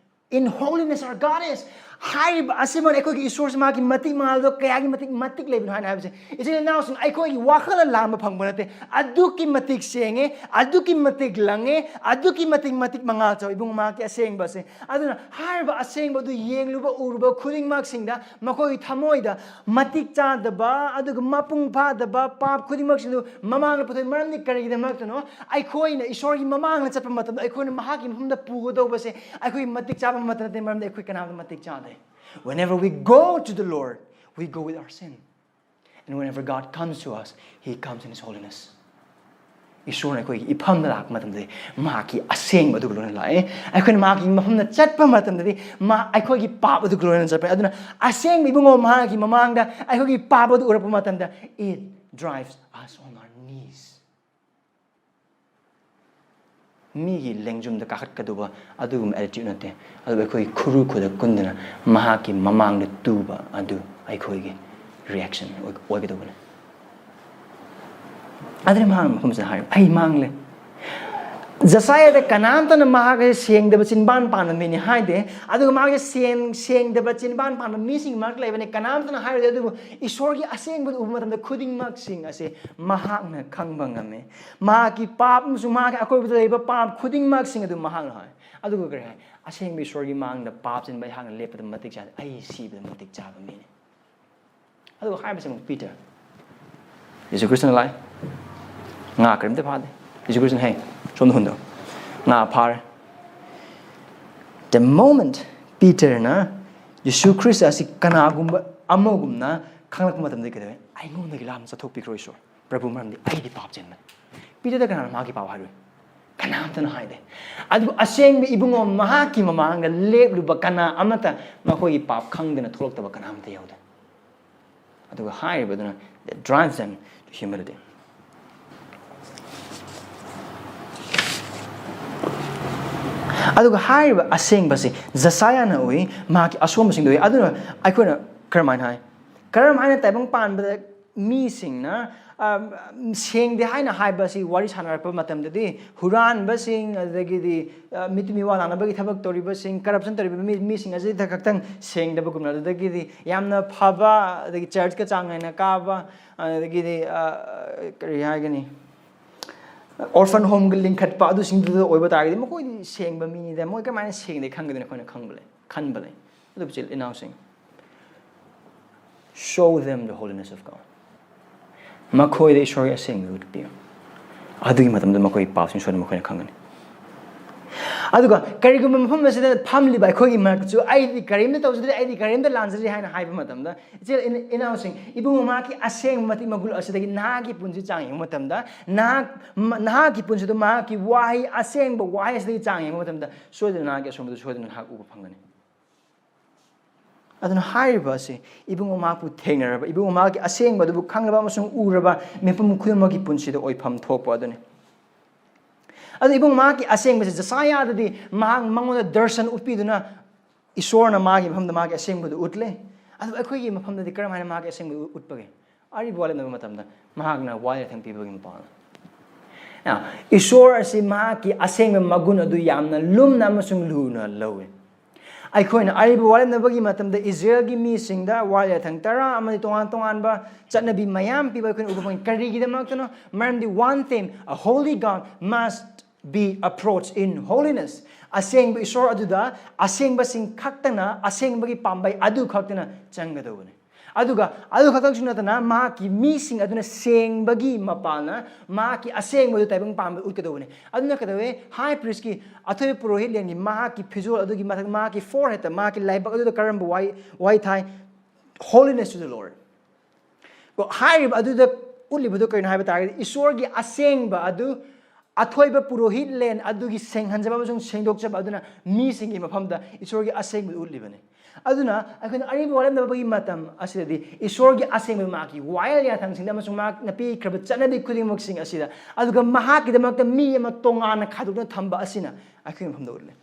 in holiness our God is. ꯍꯥꯏꯔꯤꯕ ꯑꯁꯤꯃꯛ ꯑꯩꯈꯣꯏꯒꯤ ꯏꯁꯣꯔꯁꯤ ꯃꯥꯒꯤ ꯃꯇꯤꯛ ꯃꯉꯥꯜꯗꯣ ꯀꯌꯥꯒꯤ ꯃꯇꯤꯛ ꯃꯇꯤꯛ ꯂꯩꯕꯅꯣ ꯍꯥꯏꯅ ꯍꯥꯏꯕꯁꯦ, ꯏꯆꯤꯜ ꯏꯅꯥꯎꯁꯤꯡ, ꯑꯩꯈꯣꯏꯒꯤ ꯋꯥꯈꯜꯅ ꯂꯥꯝꯕ ꯐꯪꯕ ꯅꯠꯇꯦ꯫ ꯑꯗꯨꯛꯀꯤ ꯃꯇꯤꯛ ꯁꯦꯡꯉꯦ, ꯑꯗꯨꯛꯀꯤ ꯃꯇꯤꯛ ꯂꯪꯉꯦ, ꯑꯗꯨꯛꯀꯤ ꯃꯇꯤꯛ ꯃꯇꯤꯛ ꯃꯉꯥꯜ ꯆꯥꯎ ꯏꯕꯨꯡ ꯃꯍꯥꯛꯀꯤ ꯑꯁꯦꯡꯕ ꯑꯁꯦ꯫ ꯑꯗꯨꯅ ꯍꯥꯏꯔꯤꯕ ꯑꯁꯦꯡꯕ ꯑꯗꯨ ꯌꯦꯡꯂꯨꯕ, ꯎꯔꯨꯕ ꯈꯨꯗꯤꯡꯃꯛꯁꯤꯡꯗ ꯃꯈꯣꯏꯒꯤ ꯊꯃꯣꯏꯗ ꯃꯇꯤꯛ ꯆꯥꯗꯕ, ꯑꯗꯨꯒ ꯃꯄꯨꯡ ꯐꯥꯗꯕ ꯄꯥꯞ ꯈꯨꯗꯤꯡꯃꯛꯁꯤꯡꯗꯨ ꯃꯃꯥꯡꯗ ꯄꯨꯊꯣꯛꯏ꯫ ꯃꯔꯝꯗꯤ ꯀꯔꯤꯒꯤꯗꯃꯛꯇꯅꯣ? ꯑꯩꯈꯣꯏꯅ ꯏꯁꯣꯔꯒꯤ ꯃꯃꯥꯡꯗ ꯆꯠꯄ ꯃꯇꯝꯗ ꯑꯩꯈꯣꯏꯅ ꯃꯍꯥꯛꯀꯤ ꯃꯐꯝꯗ ꯄꯨꯒꯗꯧꯕꯁꯦ ꯑꯩꯈꯣꯏ ꯃꯇꯤꯛ ꯆꯥꯕ ꯑꯃꯠꯇ ꯅꯠꯇꯦ, ꯃꯔꯝꯗꯤ ꯑꯩꯈꯣꯏ ꯀꯅꯥꯝꯇ ꯃꯇꯤꯛ ꯆꯥꯗꯦ꯫ Whenever we go to the Lord, we go with our sin. And whenever God comes to us, He comes in His holiness. ꯏꯁꯣꯔꯅ ꯑꯩꯈꯣꯏꯒꯤ ꯏꯐꯝꯗ ꯂꯥꯛꯄ ꯃꯇꯝꯗꯗꯤ ꯃꯍꯥꯛꯀꯤ ꯑꯁꯦꯡꯕ ꯑꯗꯨꯒ ꯂꯣꯏꯅ ꯂꯥꯛꯑꯦ꯫ ꯑꯩꯈꯣꯏꯅ ꯃꯍꯥꯛꯀꯤ ꯃꯐꯝꯗ ꯆꯠꯄ ꯃꯇꯝꯗꯗꯤ ꯃꯥ ꯑꯩꯈꯣꯏꯒꯤ ꯄꯥꯞ ꯑꯗꯨꯒ ꯂꯣꯏꯅ ꯆꯠꯄꯅꯤ꯫ ꯑꯗꯨꯅ ꯑꯁꯦꯡꯕ ꯏꯕꯨꯡꯉꯣ ꯃꯍꯥꯛꯀꯤ ꯃꯃꯥꯡꯗ ꯑꯩꯈꯣꯏꯒꯤ ꯄꯥꯞ ꯑꯗꯨ ꯎꯔꯛꯄ ꯃꯇꯝꯗ, it drives us on our knees. ꯃꯤꯒꯤ ꯂꯦꯡꯖꯨꯝꯗ ꯀꯥꯈꯠꯀꯗꯧꯕ ꯑꯗꯨꯒꯨꯝꯕ attitude ꯅꯠꯇꯦ꯫ ꯑꯗꯨꯕꯨ ꯑꯩꯈꯣꯏ ꯈꯨꯔꯨ ꯈꯨꯗ ꯀꯨꯟꯗꯅ ꯃꯍꯥꯛꯀꯤ ꯃꯃꯥꯡꯗ ꯇꯨꯕ ꯑꯗꯨ ꯑꯩꯈꯣꯏꯒꯤ reaction ꯑꯣꯏ-, ꯑꯣꯏꯒꯗꯧꯕꯅꯤ꯫ ꯑꯗꯨꯅ ꯃꯍꯥꯛꯅ ꯃꯐꯝꯁꯤꯗ ꯍꯥꯏꯔꯤꯕ, "ꯑꯩ ꯃꯥꯡꯂꯦ, ꯖꯁꯥꯌꯥꯗ ꯀꯅꯥꯝꯇꯅ ꯃꯍꯥꯛ ꯑꯁꯤ ꯁꯦꯡꯗꯕ ꯆꯤꯟꯕꯥꯟ ꯄꯥꯟꯕ ꯃꯤꯅꯤ ꯍꯥꯏꯗꯦ, ꯑꯗꯨꯒ ꯃꯥꯒꯤ ꯁꯦꯡ ꯁꯦꯡꯗꯕ ꯆꯤꯟꯕꯥꯟ ꯄꯥꯟꯕ ꯃꯤꯁꯤꯡ ꯃꯔꯛꯇ ꯂꯩꯕꯅꯤ ꯀꯅꯥꯝꯇꯅ ꯍꯥꯏꯔꯣꯏ꯫ ꯑꯗꯨꯕꯨ ꯏꯁꯣꯔꯒꯤ ꯑꯁꯦꯡꯕꯗꯨ ꯎꯕ ꯃꯇꯝꯗ ꯈꯨꯗꯤꯡꯃꯛꯁꯤꯡ ꯑꯁꯤ ꯃꯍꯥꯛꯅ ꯈꯪꯕ ꯉꯝꯃꯤ꯫ ꯃꯍꯥꯛꯀꯤ ꯄꯥꯞ ꯑꯃꯁꯨꯡ ꯃꯍꯥꯛꯀꯤ ꯑꯀꯣꯏꯕꯗ ꯂꯩꯕ ꯄꯥꯞ ꯈꯨꯗꯤꯡꯃꯛꯁꯤꯡ ꯑꯗꯨ ꯃꯍꯥꯛꯅ ꯍꯥꯏ꯫ ꯑꯗꯨꯒ ꯀꯔꯤ ꯍꯥꯏ? "ꯑꯁꯦꯡꯕ ꯏꯁꯣꯔꯒꯤ ꯃꯥꯡꯗ ꯄꯥꯞ ꯆꯤꯟꯕ ꯑꯩꯍꯥꯛꯅ ꯂꯦꯞꯄꯗ ꯃꯇꯤꯛ ꯆꯥꯗꯦ, ꯑꯩ ꯁꯤꯕꯗ ꯃꯇꯤꯛ ꯆꯥꯕ ꯃꯤꯅꯤ"꯫ ꯑꯗꯨꯒ ꯍꯥꯏꯕꯁꯦ ꯑꯃꯨꯛ ꯄꯤꯇꯔ, ꯌꯦꯁꯨ ꯈ꯭ꯔꯤꯁꯇꯅ ꯂꯥꯛꯑꯦ, "ꯉꯥ ꯀꯔꯤꯝꯇ ꯐꯥꯗꯦ"꯫ ꯌꯦꯁꯨ ꯈ꯭ꯔꯤꯁꯇꯅ, "ꯍꯦ, ꯁꯣꯝꯗ ꯍꯨꯟꯗꯣ, ꯉꯥ ꯐꯥꯔꯦ"꯫ The moment ꯄꯤꯇꯔꯅ ꯌꯦꯁꯨ ꯈ꯭ꯔꯤꯁꯇ ꯑꯁꯤ ꯀꯅꯥꯒꯨꯝꯕ ꯑꯃꯒꯨꯝꯅ ꯈꯪꯂꯛꯄ ꯃꯇꯝꯗ ꯀꯩꯗꯧꯋꯦ? "ꯑꯩꯉꯣꯟꯗꯒꯤ ꯂꯥꯞꯅ ꯆꯠꯊꯣꯛꯄꯤꯈ꯭ꯔꯣ ꯏꯁꯣꯔ, ꯄ꯭ꯔꯚꯨ, ꯃꯔꯝꯗꯤ ꯑꯩꯗꯤ ꯄꯥꯞ ꯆꯦꯟꯕꯅꯤ"꯫ ꯄꯤꯇꯔꯗ ꯀꯅꯥꯅ ꯃꯍꯥꯛꯀꯤ ꯄꯥꯞ ꯍꯥꯏꯔꯨꯏ? ꯀꯅꯥꯝꯇꯅ ꯍꯥꯏꯗꯦ꯫ ꯑꯗꯨꯕꯨ ꯑꯁꯦꯡꯕ ꯏꯕꯨꯡꯉꯣ ꯃꯍꯥꯛꯀꯤ ꯃꯃꯥꯡꯗ ꯂꯦꯞꯂꯨꯕ ꯀꯅꯥ ꯑꯃꯠꯇ, ꯃꯈꯣꯏꯒꯤ ꯄꯥꯞ ꯈꯪꯗꯅ ꯊꯣꯛꯂꯛꯇꯕ ꯀꯅꯥꯝꯇ ꯌꯥꯎꯗꯦ꯫ ꯑꯗꯨꯒ ꯍꯥꯏꯔꯤꯕꯗꯨꯅ, that drives them to humility꯫ ꯑꯗꯨꯒ ꯍꯥꯏꯔꯤꯕ ꯑꯁꯦꯡꯕꯁꯤ ꯖꯁꯥꯌꯥꯅ ꯎꯏ, ꯃꯍꯥꯛꯀꯤ ꯑꯁꯣꯝꯕꯁꯤꯡꯗꯨ ꯎꯏ꯫ ꯑꯗꯨꯅ ꯑꯩꯈꯣꯏꯅ ꯀꯔꯝꯍꯥꯏꯅ ꯍꯥꯏ? ꯀꯔꯝꯍꯥꯏꯅ ꯇꯥꯏꯕꯪ ꯄꯥꯟꯕꯗ ꯃꯤꯁꯤꯡꯅ, ꯑ, ꯁꯦꯡꯗꯦ ꯍꯥꯏꯅ ꯍꯥꯏꯕ ꯑꯁꯤ ꯋꯥꯔꯤ ꯁꯥꯟꯅꯔꯛꯄ ꯃꯇꯝꯗꯗꯤ ꯍꯨꯔꯥꯟꯕꯁꯤꯡ, ꯑꯗꯨꯗꯒꯤꯗꯤ, ꯑ, ꯃꯤꯇꯨ ꯃꯤꯋꯥ ꯂꯥꯛꯅꯕꯒꯤ ꯊꯕꯛ ꯇꯧꯔꯤꯕꯁꯤꯡ, corruption ꯇꯧꯔꯤꯕ ꯃꯤ, ꯃꯤꯁꯤꯡ ꯑꯁꯤꯗ ꯈꯛꯇꯪ ꯁꯦꯡꯗꯕꯒꯨꯝꯅ, ꯑꯗꯨꯗꯒꯤꯗꯤ ꯌꯥꯝꯅ ꯐꯕ, ꯑꯗꯒꯤ churchꯀ ꯆꯥꯡ ꯅꯥꯏꯅ ꯀꯥꯕ, ꯑꯗꯒꯤꯗꯤ, ꯑ, ꯀꯔꯤ ꯍꯥꯏꯒꯅꯤ, orphan homeꯒ ꯂꯤꯡꯈꯠꯄ, ꯑꯗꯨꯁꯤꯡꯗꯨꯗ ꯑꯣꯏꯕ ꯇꯥꯔꯒꯗꯤ ꯃꯈꯣꯏꯗꯤ ꯁꯦꯡꯕ ꯃꯤꯅꯤꯗ, ꯃꯣꯏ ꯀꯃꯥꯏꯅ ꯁꯦꯡꯗꯦ ꯈꯪꯒꯗꯣꯏꯅꯣ ꯑꯩꯈꯣꯏꯅ ꯈꯪꯕ ꯂꯩ, ꯈꯟꯕ ꯂꯩ꯫ ꯑꯗꯨꯕꯨ ꯏꯆꯤꯜ ꯏꯅꯥꯎꯁꯤꯡ, "Show them the holiness of God"꯫ ꯃꯈꯣꯏꯗ ꯏꯁꯣꯔꯒꯤ ꯑꯁꯦꯡꯕ ꯎꯠꯄꯤꯌꯨ꯫ ꯑꯗꯨꯒꯤ ꯃꯇꯝꯗ ꯃꯈꯣꯏꯒꯤ ꯄꯥꯞꯁꯤꯡ ꯁꯣꯏꯗꯅ ꯃꯈꯣꯏꯅ ꯈꯪꯒꯅꯤ꯫ ꯑꯗꯨꯒ ꯀꯔꯤꯒꯨꯝꯕ ꯃꯐꯝ ꯑꯁꯤꯗ ꯐꯝꯂꯤꯕ ꯑꯩꯈꯣꯏꯒꯤ ꯃꯔꯛꯇꯁꯨ "ꯑꯩꯗꯤ ꯀꯔꯤꯝꯇ ꯇꯧꯖꯗ꯭ꯔꯤ, ꯑꯩꯗꯤ ꯀꯔꯤꯝꯇ ꯂꯥꯟꯖꯗ꯭ꯔꯤ" ꯍꯥꯏꯅ ꯍꯥꯏꯕ ꯃꯇꯝꯗ, ꯏꯆꯤꯜ ꯏꯅꯥꯎꯁꯤꯡ, ꯏꯕꯨꯡꯉꯣ ꯃꯍꯥꯛꯀꯤ ꯑꯁꯦꯡꯕ ꯃꯇꯤꯛ ꯃꯒꯨꯟ ꯑꯁꯤꯗꯒꯤ ꯅꯍꯥꯛꯀꯤ ꯄꯨꯟꯁꯤ ꯆꯥꯡ ꯌꯦꯡꯕ ꯃꯇꯝꯗ, ꯅꯍꯥꯛ, ꯅꯍꯥꯛꯀꯤ ꯄꯨꯟꯁꯤꯗ ꯃꯍꯥꯛꯀꯤ ꯋꯥꯍꯩ, ꯑꯁꯦꯡꯕ ꯋꯥꯍꯩ ꯑꯁꯤꯗꯒꯤ ꯆꯥꯡ ꯌꯦꯡꯕ ꯃꯇꯝꯗ, ꯁꯣꯏꯗꯅ ꯅꯍꯥꯛꯀꯤ ꯑꯁꯣꯟꯕꯗꯨ ꯁꯣꯏꯗꯅ ꯅꯍꯥꯛ ꯎꯕ ꯐꯪꯒꯅꯤ꯫ ꯑꯗꯨꯅ ꯍꯥꯏꯔꯤꯕ ꯑꯁꯤ ꯏꯕꯨꯡꯉꯣ ꯃꯍꯥꯛꯄꯨ ꯊꯦꯡꯅꯔꯕ, ꯏꯕꯨꯡꯉꯣ ꯃꯍꯥꯛꯀꯤ ꯑꯁꯦꯡꯕ ꯑꯗꯨꯕꯨ ꯈꯪꯂꯕ ꯑꯃꯁꯨꯡ ꯎꯔꯕ ꯃꯤꯄꯨꯝ ꯈꯨꯗꯤꯡꯃꯛꯀꯤ ꯄꯨꯟꯁꯤꯗ ꯑꯣꯏꯐꯝ ꯊꯣꯛꯄ ꯑꯗꯨꯅꯤ꯫ ꯑꯗꯨ ꯏꯕꯨꯡꯉꯣ ꯃꯍꯥꯛꯀꯤ ꯑꯁꯦꯡꯕꯁꯤ ꯖꯁꯥꯌꯥꯗꯗꯤ ꯃꯍꯥꯛ, ꯃꯉꯣꯟꯗ ꯗꯔꯁꯟ ꯎꯠꯄꯤꯗꯨꯅ ꯏꯁꯣꯔꯅ ꯃꯥꯒꯤ ꯃꯐꯝꯗ ꯃꯥꯒꯤ ꯑꯁꯦꯡꯕꯗꯨ ꯎꯠꯂꯦ꯫ ꯑꯗꯨ ꯑꯩꯈꯣꯏꯒꯤ ꯃꯐꯝꯗꯗꯤ ꯀꯔꯝ ꯍꯥꯏꯅ ꯃꯥꯒꯤ ꯑꯁꯦꯡꯕꯗꯨ ꯎꯠꯄꯒꯦ? ꯑꯔꯤꯕ ꯋꯥ ꯂꯦꯞꯅꯕ ꯃꯇꯝꯗ ꯃꯍꯥꯛꯅ ꯋꯥ ꯌꯥꯊꯪ ꯄꯤꯕꯒꯤ ꯃꯄꯥꯡ꯫ Now, ꯏꯁꯣꯔ ꯑꯁꯤ ꯃꯍꯥꯛꯀꯤ ꯑꯁꯦꯡꯕ ꯃꯒꯨꯟ ꯑꯗꯨ ꯌꯥꯝꯅ ꯂꯨꯝꯅ ꯑꯃꯁꯨꯡ ꯂꯨꯅ ꯂꯧꯏ꯫ ꯑꯩꯈꯣꯏꯅ ꯑꯔꯤꯕ ꯋꯥꯔꯦꯞꯅꯕꯒꯤ ꯃꯇꯝꯗ ꯏꯁꯔꯥꯌꯦꯜꯒꯤ ꯃꯤꯁꯤꯡꯗ ꯋꯥꯌꯦꯜꯊꯪ ꯇꯔꯥ ꯑꯃꯗꯤ ꯇꯣꯉꯥꯟ ꯇꯣꯉꯥꯟꯕ ꯆꯠꯅꯕꯤ ꯃꯌꯥꯝ ꯄꯤꯕ ꯑꯩꯈꯣꯏꯅ ꯎꯕ ꯐꯪꯉꯤ꯫ ꯀꯔꯤꯒꯤꯗꯃꯛꯇꯅꯣ? ꯃꯔꯝꯗꯤ one thing, a holy God must be approached in holiness. ꯑꯁꯦꯡꯕ ꯏꯁꯣꯔ ꯑꯗꯨꯗ ꯑꯁꯦꯡꯕꯁꯤꯡ ꯈꯛꯇꯅ, ꯑꯁꯦꯡꯕꯒꯤ ꯄꯥꯝꯕꯩ ꯑꯗꯨ ꯈꯛꯇꯅ ꯆꯪꯒꯗꯧꯕꯅꯤ꯫ ꯑꯗꯨꯒ ꯑꯗꯨ ꯈꯛꯇꯪꯁꯨ ꯅꯠꯇꯅ, ꯃꯍꯥꯛꯀꯤ ꯃꯤꯁꯤꯡ ꯑꯗꯨꯅ ꯁꯦꯡꯕꯒꯤ ꯃꯄꯥꯜꯅ ꯃꯍꯥꯛꯀꯤ ꯑꯁꯦꯡꯕꯗꯨ ꯇꯥꯏꯕꯪ ꯄꯥꯝꯕ ꯎꯠꯀꯗꯧꯕꯅꯤ꯫ ꯑꯗꯨꯅ ꯀꯩꯗꯧꯋꯦ? ꯍꯥꯏ ꯄ꯭ꯔꯤꯁꯀꯤ, ꯑꯊꯣꯏꯕ ꯄꯨꯔꯣꯍꯤꯠꯂꯦꯟꯒꯤ, ꯃꯍꯥꯛꯀꯤ ꯐꯤꯖꯣꯜ ꯑꯗꯨꯒꯤ ꯃꯊꯛ, ꯃꯍꯥꯛꯀꯤ ꯐꯣꯔꯍꯦꯠꯇ, ꯃꯍꯥꯛꯀꯤ ꯂꯥꯏꯕꯛ ꯑꯗꯨꯗ ꯀꯔꯝꯕ ꯋꯥꯍꯩ, ꯋꯥꯍꯩ ꯊꯥꯏ? Holiness to the Lord. ꯀꯣ, ꯍꯥꯏꯔꯤꯕ ꯑꯗꯨꯗ ꯎꯠꯂꯤꯕꯗꯨ ꯀꯔꯤꯅꯣ ꯍꯥꯏꯕ ꯇꯥꯔꯒꯗꯤ, ꯏꯁꯣꯔꯒꯤ ꯑꯁꯦꯡꯕ ꯑꯗꯨ, ꯑꯊꯣꯏꯕ ꯄꯨꯔꯣꯍꯤꯠꯂꯦꯟ ꯑꯗꯨꯒꯤ ꯁꯦꯡꯍꯟꯖꯕ ꯑꯃꯁꯨꯡ ꯁꯦꯡꯗꯣꯛꯆꯕ ꯑꯗꯨꯅ ꯃꯤꯁꯤꯡꯒꯤ ꯃꯐꯝꯗ ꯏꯁꯣꯔꯒꯤ ꯑꯁꯦꯡꯕꯗꯨ ꯎꯠꯂꯤꯕꯅꯤ꯫ ꯑꯗꯨꯅ ꯑꯩꯈꯣꯏꯅ ꯑꯔꯤꯕ ꯋꯥꯔꯦꯞꯅꯕꯒꯤ ꯃꯇꯝ ꯑꯁꯤꯗꯗꯤ ꯏꯁꯣꯔꯒꯤ ꯑꯁꯦꯡꯕ ꯃꯍꯥꯛꯀꯤ ꯋꯥꯌꯦꯜ ꯌꯥꯊꯪꯁꯤꯡꯗ ꯑꯃꯁꯨꯡ ꯃꯍꯥꯛꯅ ꯄꯤꯈ꯭ꯔꯕ ꯆꯠꯅꯕꯤ ꯈꯨꯗꯤꯡꯃꯛꯁꯤꯡ ꯑꯁꯤꯗ, ꯑꯗꯨꯒ ꯃꯍꯥꯛꯀꯤꯗꯃꯛꯇ ꯃꯤ ꯑꯃ ꯇꯣꯉꯥꯟꯅ ꯈꯥꯏꯗꯣꯛꯇꯨꯅ ꯊꯝꯕ ꯑꯁꯤꯅ ꯑꯩꯈꯣꯏꯒꯤ ꯃꯐꯝꯗ ꯎꯠꯂꯤ꯫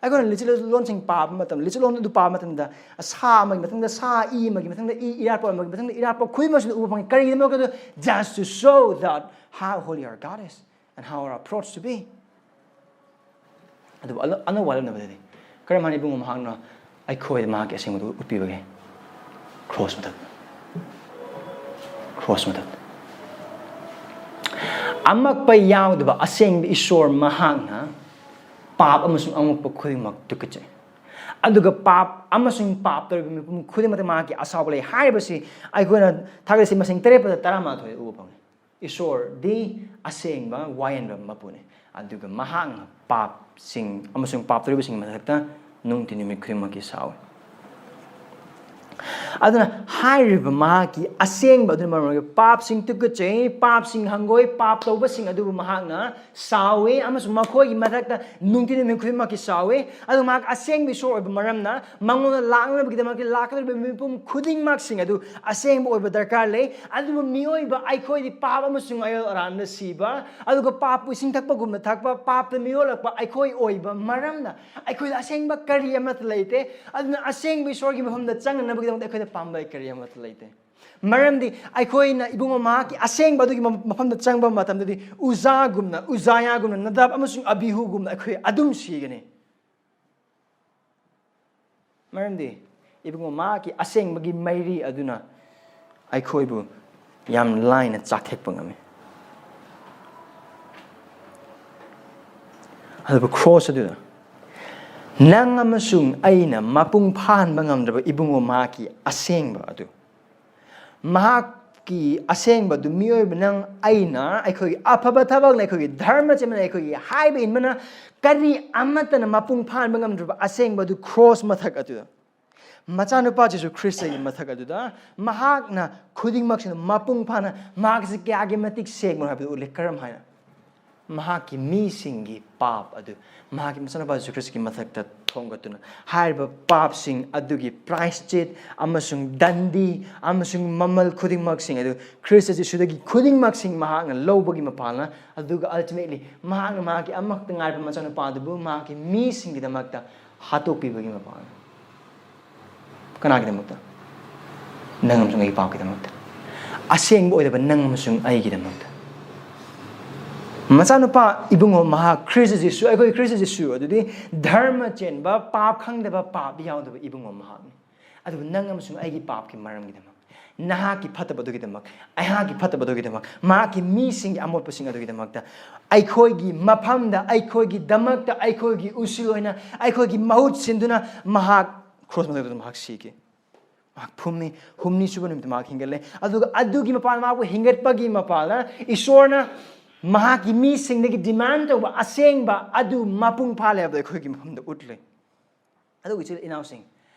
ꯑꯩꯈꯣꯏꯅ ꯂꯤꯆꯠꯂꯣꯟꯁꯤꯡ ꯄꯥꯕ ꯃꯇꯝꯗ, ꯂꯤꯆꯠꯂꯣꯟ ꯑꯗꯨ ꯄꯥꯕ ꯃꯇꯝꯗ, ꯁꯥ ꯑꯃꯒꯤ ꯃꯊꯪꯗ ꯁꯥ, ꯏ ꯑꯃꯒꯤ ꯃꯊꯪꯗ ꯏ, ꯏꯔꯥꯠꯄ ꯑꯃꯒꯤ ꯃꯊꯪꯗ ꯏꯔꯥꯠꯄ ꯈꯨꯗꯤꯡꯃꯛꯁꯤꯗ ꯎꯕ ꯐꯪꯉꯤ꯫ ꯀꯔꯤꯒꯤꯗꯃꯛꯇ? Just to show that how holy our God is and how our approach to be. ꯑꯗꯨꯕꯨ ꯑꯅꯧꯕ ꯋꯥꯔꯦꯞꯅꯕꯗꯗꯤ ꯀꯔꯝ ꯍꯥꯏꯅ ꯏꯕꯨꯡꯉꯣ ꯃꯍꯥꯛꯅ ꯑꯩꯈꯣꯏꯗ ꯃꯍꯥꯛꯀꯤ ꯑꯁꯦꯡꯕꯗꯨ ꯎꯠꯄꯤꯕꯒꯦ? ꯀ꯭ꯔꯣꯁ ꯃꯊꯛ, ꯀ꯭ꯔꯣꯁ ꯃꯊꯛ꯫ ꯑꯃꯛꯄ ꯌꯥꯎꯗꯕ ꯑꯁꯦꯡꯕ ꯏꯁꯣꯔ ꯃꯍꯥꯛꯅ ꯄꯥꯞ ꯑꯃꯁꯨꯡ ꯑꯃꯛꯄ ꯈꯨꯗꯤꯡꯃꯛ ꯇꯨꯀꯠꯆꯩ꯫ ꯑꯗꯨꯒ ꯄꯥꯞ ꯑꯃꯁꯨꯡ ꯄꯥꯞ ꯇꯧꯔꯤꯕ ꯃꯤꯄꯨꯝ ꯈꯨꯗꯤꯡꯃꯛꯇ ꯃꯍꯥꯛꯀꯤ ꯑꯁꯥꯎꯕ ꯂꯩ ꯍꯥꯏꯔꯤꯕꯁꯤ ꯑꯩꯈꯣꯏꯅ ꯊꯥꯒꯠꯂꯤꯁꯤ ꯃꯁꯤꯡ ꯇꯔꯦꯠ ꯄꯗ ꯇꯔꯥꯃꯥꯊꯣꯏ ꯎꯕ ꯐꯪꯉꯤ꯫ ꯏꯁꯣꯔꯗꯤ ꯑꯁꯦꯡꯕ ꯋꯥꯌꯦꯟꯕ ꯃꯄꯨꯅꯤ, ꯑꯗꯨꯒ ꯃꯍꯥꯛꯅ ꯄꯥꯞꯁꯤꯡ ꯑꯃꯁꯨꯡ ꯄꯥꯞ ꯇꯧꯔꯤꯕꯁꯤꯡꯒꯤ ꯃꯊꯛꯇ ꯅꯨꯡꯇꯤ ꯅꯨꯃꯤꯠ ꯈꯨꯗꯤꯡꯃꯛꯀꯤ ꯁꯥꯎꯏ꯫ ꯑꯗꯨꯅ ꯍꯥꯏꯔꯤꯕ ꯃꯍꯥꯛꯀꯤ ꯑꯁꯦꯡꯕ ꯑꯗꯨꯅ ꯃꯔꯝ ꯑꯣꯏꯔꯒ ꯄꯥꯞꯁꯤꯡ ꯇꯨꯀꯠꯆꯩ, ꯄꯥꯞꯁꯤꯡ ꯍꯪꯒꯣꯏ, ꯄꯥꯞ ꯇꯧꯕꯁꯤꯡ ꯑꯗꯨꯕꯨ ꯃꯍꯥꯛꯅ ꯁꯥꯎꯏ ꯑꯃꯁꯨꯡ ꯃꯈꯣꯏꯒꯤ ꯃꯊꯛꯇ ꯅꯨꯡꯇꯤ ꯅꯨꯃꯤꯠ ꯈꯨꯗꯤꯡꯃꯛꯀꯤ ꯁꯥꯎꯏ꯫ ꯑꯗꯨ ꯃꯍꯥꯛ ꯑꯁꯦꯡꯕ ꯏꯁꯣꯔ ꯑꯣꯏꯕ ꯃꯔꯝꯅ ꯃꯉꯣꯟꯗ ꯂꯥꯛꯅꯕꯒꯤꯗꯃꯛꯇ ꯂꯥꯛꯀꯗꯧꯔꯤꯕ ꯃꯤꯄꯨꯝ ꯈꯨꯗꯤꯡꯃꯛꯁꯤꯡ ꯑꯗꯨ ꯑꯁꯦꯡꯕ ꯑꯣꯏꯕ ꯗꯔꯀꯥꯔ ꯂꯩ꯫ ꯑꯗꯨꯕꯨ ꯃꯤꯑꯣꯏꯕ ꯑꯩꯈꯣꯏꯗꯤ ꯄꯥꯞ ꯑꯃꯁꯨꯡ ꯑꯌꯣꯜ ꯑꯔꯥꯟꯗ ꯁꯤꯕ, ꯑꯗꯨꯒ ꯄꯥꯞꯄꯨ ꯏꯁꯤꯡ ꯊꯛꯄꯒꯨꯝꯅ ꯊꯛꯄ, ꯄꯥꯞꯇ ꯃꯤꯔꯣꯜꯂꯛꯄ ꯑꯩꯈꯣꯏ ꯑꯣꯏꯕ ꯃꯔꯝꯅ ꯑꯩꯈꯣꯏꯗ ꯑꯁꯦꯡꯕ ꯀꯔꯤ ꯑꯃꯠꯇ ꯂꯩꯇꯦ꯫ ꯑꯗꯨꯅ ꯑꯁꯦꯡꯕ ꯏꯁꯣꯔꯒꯤ ꯃꯐꯝꯗ ꯆꯪꯅꯅꯕꯒꯤꯗꯃꯛꯇ ꯑꯩꯈꯣꯏꯗ ꯄꯥꯝꯕꯩ ꯀꯔꯤ ꯑꯃꯠꯇ ꯂꯩꯇꯦ꯫ ꯃꯔꯝꯗꯤ ꯑꯩꯈꯣꯏꯅ ꯏꯕꯨꯡꯉꯣ ꯃꯍꯥꯛꯀꯤ ꯑꯁꯦꯡꯕ ꯑꯗꯨꯒꯤ ꯃ-, ꯃꯐꯝꯗ ꯆꯪꯕ ꯃꯇꯝꯗꯗꯤ ꯎꯖꯥꯒꯨꯝꯅ, ꯎꯖꯥꯌꯥꯒꯨꯝꯅ, ꯅꯗꯥꯕ ꯑꯃꯁꯨꯡ ꯑꯕꯤꯍꯨꯒꯨꯝꯅ ꯑꯩꯈꯣꯏ ꯑꯗꯨꯝ ꯁꯤꯒꯅꯤ꯫ ꯃꯔꯝꯗꯤ ꯏꯕꯨꯡꯉꯣ ꯃꯍꯥꯛꯀꯤ ꯑꯁꯦꯡꯕꯒꯤ ꯃꯩꯔꯤ ꯑꯗꯨꯅ ꯑꯩꯈꯣꯏꯕꯨ ꯌꯥꯝ ꯂꯥꯏꯅ ꯆꯥꯊꯦꯛꯄ ꯉꯝꯃꯤ꯫ ꯑꯗꯨꯕꯨ ꯈ꯭ꯔꯣꯁ ꯑꯗꯨꯗ ꯅꯪ ꯑꯃꯁꯨꯡ ꯑꯩꯅ ꯃꯄꯨꯡ ꯐꯥꯍꯟꯕ ꯉꯝꯗ꯭ꯔꯕ ꯏꯕꯨꯡꯉꯣ ꯃꯍꯥꯛꯀꯤ ꯑꯁꯦꯡꯕ ꯑꯗꯨ, ꯃꯍꯥꯛꯀꯤ ꯑꯁꯦꯡꯕ ꯑꯗꯨ ꯃꯤꯑꯣꯏꯕ ꯅꯪ ꯑꯩꯅ ꯑꯩꯈꯣꯏꯒꯤ ꯑꯐꯕ ꯊꯕꯛꯅ, ꯑꯩꯈꯣꯏꯒꯤ ꯙꯔꯃ ꯆꯦꯟꯕꯅ, ꯑꯩꯈꯣꯏꯒꯤ ꯍꯥꯏꯕ ꯏꯟꯕꯅ ꯀꯔꯤ ꯑꯃꯠꯇꯅ ꯃꯄꯨꯡ ꯐꯥꯍꯟꯕ ꯉꯝꯗ꯭ꯔꯕ ꯑꯁꯦꯡꯕ ꯑꯗꯨ ꯈ꯭ꯔꯣꯁ ꯃꯊꯛ ꯑꯗꯨꯗ, ꯃꯆꯥꯅꯨꯄꯥ ꯖꯤꯁꯨ ꯈ꯭ꯔꯤꯁꯇꯒꯤ ꯃꯊꯛ ꯑꯗꯨꯗ ꯃꯍꯥꯛꯅ ꯈꯨꯗꯤꯡꯃꯛꯁꯤꯅ ꯃꯄꯨꯡ ꯐꯥꯅ ꯃꯍꯥꯛꯁꯤ ꯀꯌꯥꯒꯤ ꯃꯇꯤꯛ ꯁꯦꯡꯕꯅꯣ ꯍꯥꯏꯕꯗꯨ ꯎꯠꯂꯤ꯫ ꯀꯔꯝ ꯍꯥꯏꯅ? ꯃꯍꯥꯛꯀꯤ ꯃꯤꯁꯤꯡꯒꯤ ꯄꯥꯞ ꯑꯗꯨ ꯃꯍꯥꯛꯀꯤ ꯃꯆꯥꯅꯨꯄꯥ ꯖꯤꯁꯨ ꯈ꯭ꯔꯤꯁꯇꯒꯤ ꯃꯊꯛꯇ ꯊꯣꯡꯒꯠꯇꯨꯅ, ꯍꯥꯏꯔꯤꯕ ꯄꯥꯞꯁꯤꯡ ꯑꯗꯨꯒꯤ ꯄ꯭ꯔꯥꯏꯁꯆꯤꯠ ꯑꯃꯁꯨꯡ ꯗꯟꯗꯤ ꯑꯃꯁꯨꯡ ꯃꯃꯜ ꯈꯨꯗꯤꯡꯃꯛꯁꯤꯡ ꯑꯗꯨ ꯈ꯭ꯔꯤꯁꯇ ꯖꯤꯁꯨꯗꯒꯤ ꯈꯨꯗꯤꯡꯃꯛꯁꯤꯡ ꯃꯍꯥꯛꯅ ꯂꯧꯕꯒꯤ ꯃꯄꯥꯜꯅ, ꯑꯗꯨꯒ ultimately ꯃꯍꯥꯛꯅ ꯃꯍꯥꯛꯀꯤ ꯑꯃꯈꯛꯇ ꯉꯥꯏꯔꯕ ꯃꯆꯥꯅꯨꯄꯥ ꯑꯗꯨꯕꯨ ꯃꯍꯥꯛꯀꯤ ꯃꯤꯁꯤꯡꯒꯤꯗꯃꯛꯇ ꯍꯥꯠꯇꯣꯛꯄꯤꯕꯒꯤ ꯃꯄꯥꯜꯅ꯫ ꯀꯅꯥꯒꯤꯗꯃꯛꯇ? ꯅꯪ ꯑꯃꯁꯨꯡ ꯑꯩꯒꯤ ꯄꯥꯞꯀꯤꯗꯃꯛꯇ꯫ ꯑꯁꯦꯡꯕ ꯑꯣꯏꯗꯕ ꯅꯪ ꯑꯃꯁꯨꯡ ꯑꯩꯒꯤꯗꯃꯛꯇ꯫ ꯃꯆꯥꯅꯨꯄꯥ ꯏꯕꯨꯡꯉꯣ ꯃꯍꯥꯛ ꯈ꯭ꯔꯤꯁꯇ ꯖꯤꯁꯨ, ꯑꯩꯈꯣꯏ ꯈ꯭ꯔꯤꯁꯇ ꯖꯤꯁꯨ ꯑꯗꯨꯗꯤ ꯙꯔꯃ ꯆꯦꯟꯕ, ꯄꯥꯞ ꯈꯪꯗꯕ, ꯄꯥꯞ ꯌꯥꯎꯗꯕ ꯏꯕꯨꯡꯉꯣ ꯃꯍꯥꯛꯅꯤ꯫ ꯑꯗꯨꯕꯨ ꯅꯪ ꯑꯃꯁꯨꯡ ꯑꯩꯒꯤ ꯄꯥꯞꯀꯤ ꯃꯔꯝꯒꯤꯗꯃꯛ, ꯅꯍꯥꯛꯀꯤ ꯐꯠꯇꯕꯗꯨꯒꯤꯗꯃꯛ, ꯑꯩꯍꯥꯛꯀꯤ ꯐꯠꯇꯕꯗꯨꯒꯤꯗꯃꯛ, ꯃꯍꯥꯛꯀꯤ ꯃꯤꯁꯤꯡꯒꯤ ꯑꯃꯣꯠꯄꯁꯤꯡ ꯑꯗꯨꯒꯤꯗꯃꯛꯇ, ꯑꯩꯈꯣꯏꯒꯤ ꯃꯐꯝꯗ, ꯑꯩꯈꯣꯏꯒꯤꯗꯃꯛꯇ, ꯑꯩꯈꯣꯏꯒꯤ ꯎꯁꯤꯜ ꯑꯣꯏꯅ, ꯑꯩꯈꯣꯏꯒꯤ ꯃꯍꯨꯠ ꯁꯤꯟꯗꯨꯅ ꯃꯍꯥꯛ ꯈ꯭ꯔꯣꯁ ꯃꯊꯛꯇ ꯃꯍꯥꯛ ꯁꯤꯈꯤ꯫ ꯃꯍꯥꯛ ꯐꯨꯝꯃꯤ, ꯍꯨꯝꯅꯤ ꯁꯨꯕ ꯅꯨꯃꯤꯠꯇ ꯃꯍꯥꯛ ꯍꯤꯡꯒꯠꯂꯦ꯫ ꯑꯗꯨꯒ ꯑꯗꯨꯒꯤ ꯃꯄꯥꯟ, ꯃꯍꯥꯛꯄꯨ ꯍꯤꯡꯒꯠꯄꯒꯤ ꯃꯄꯥꯟꯗ ꯏꯁꯣꯔꯅ ꯃꯍꯥꯛꯀꯤ ꯃꯤꯁꯤꯡꯗꯒꯤ demand ꯇꯧꯕ ꯑꯁꯦꯡꯕ ꯑꯗꯨ ꯃꯄꯨꯡ ꯐꯥꯂꯦ ꯍꯥꯏꯕꯗꯨ ꯑꯩꯈꯣꯏꯒꯤ ꯃꯐꯝꯗ ꯎꯠꯂꯦ꯫ ꯑꯗꯨꯒ ꯏꯆꯤꯜ ꯏꯅꯥꯎꯁꯤꯡ,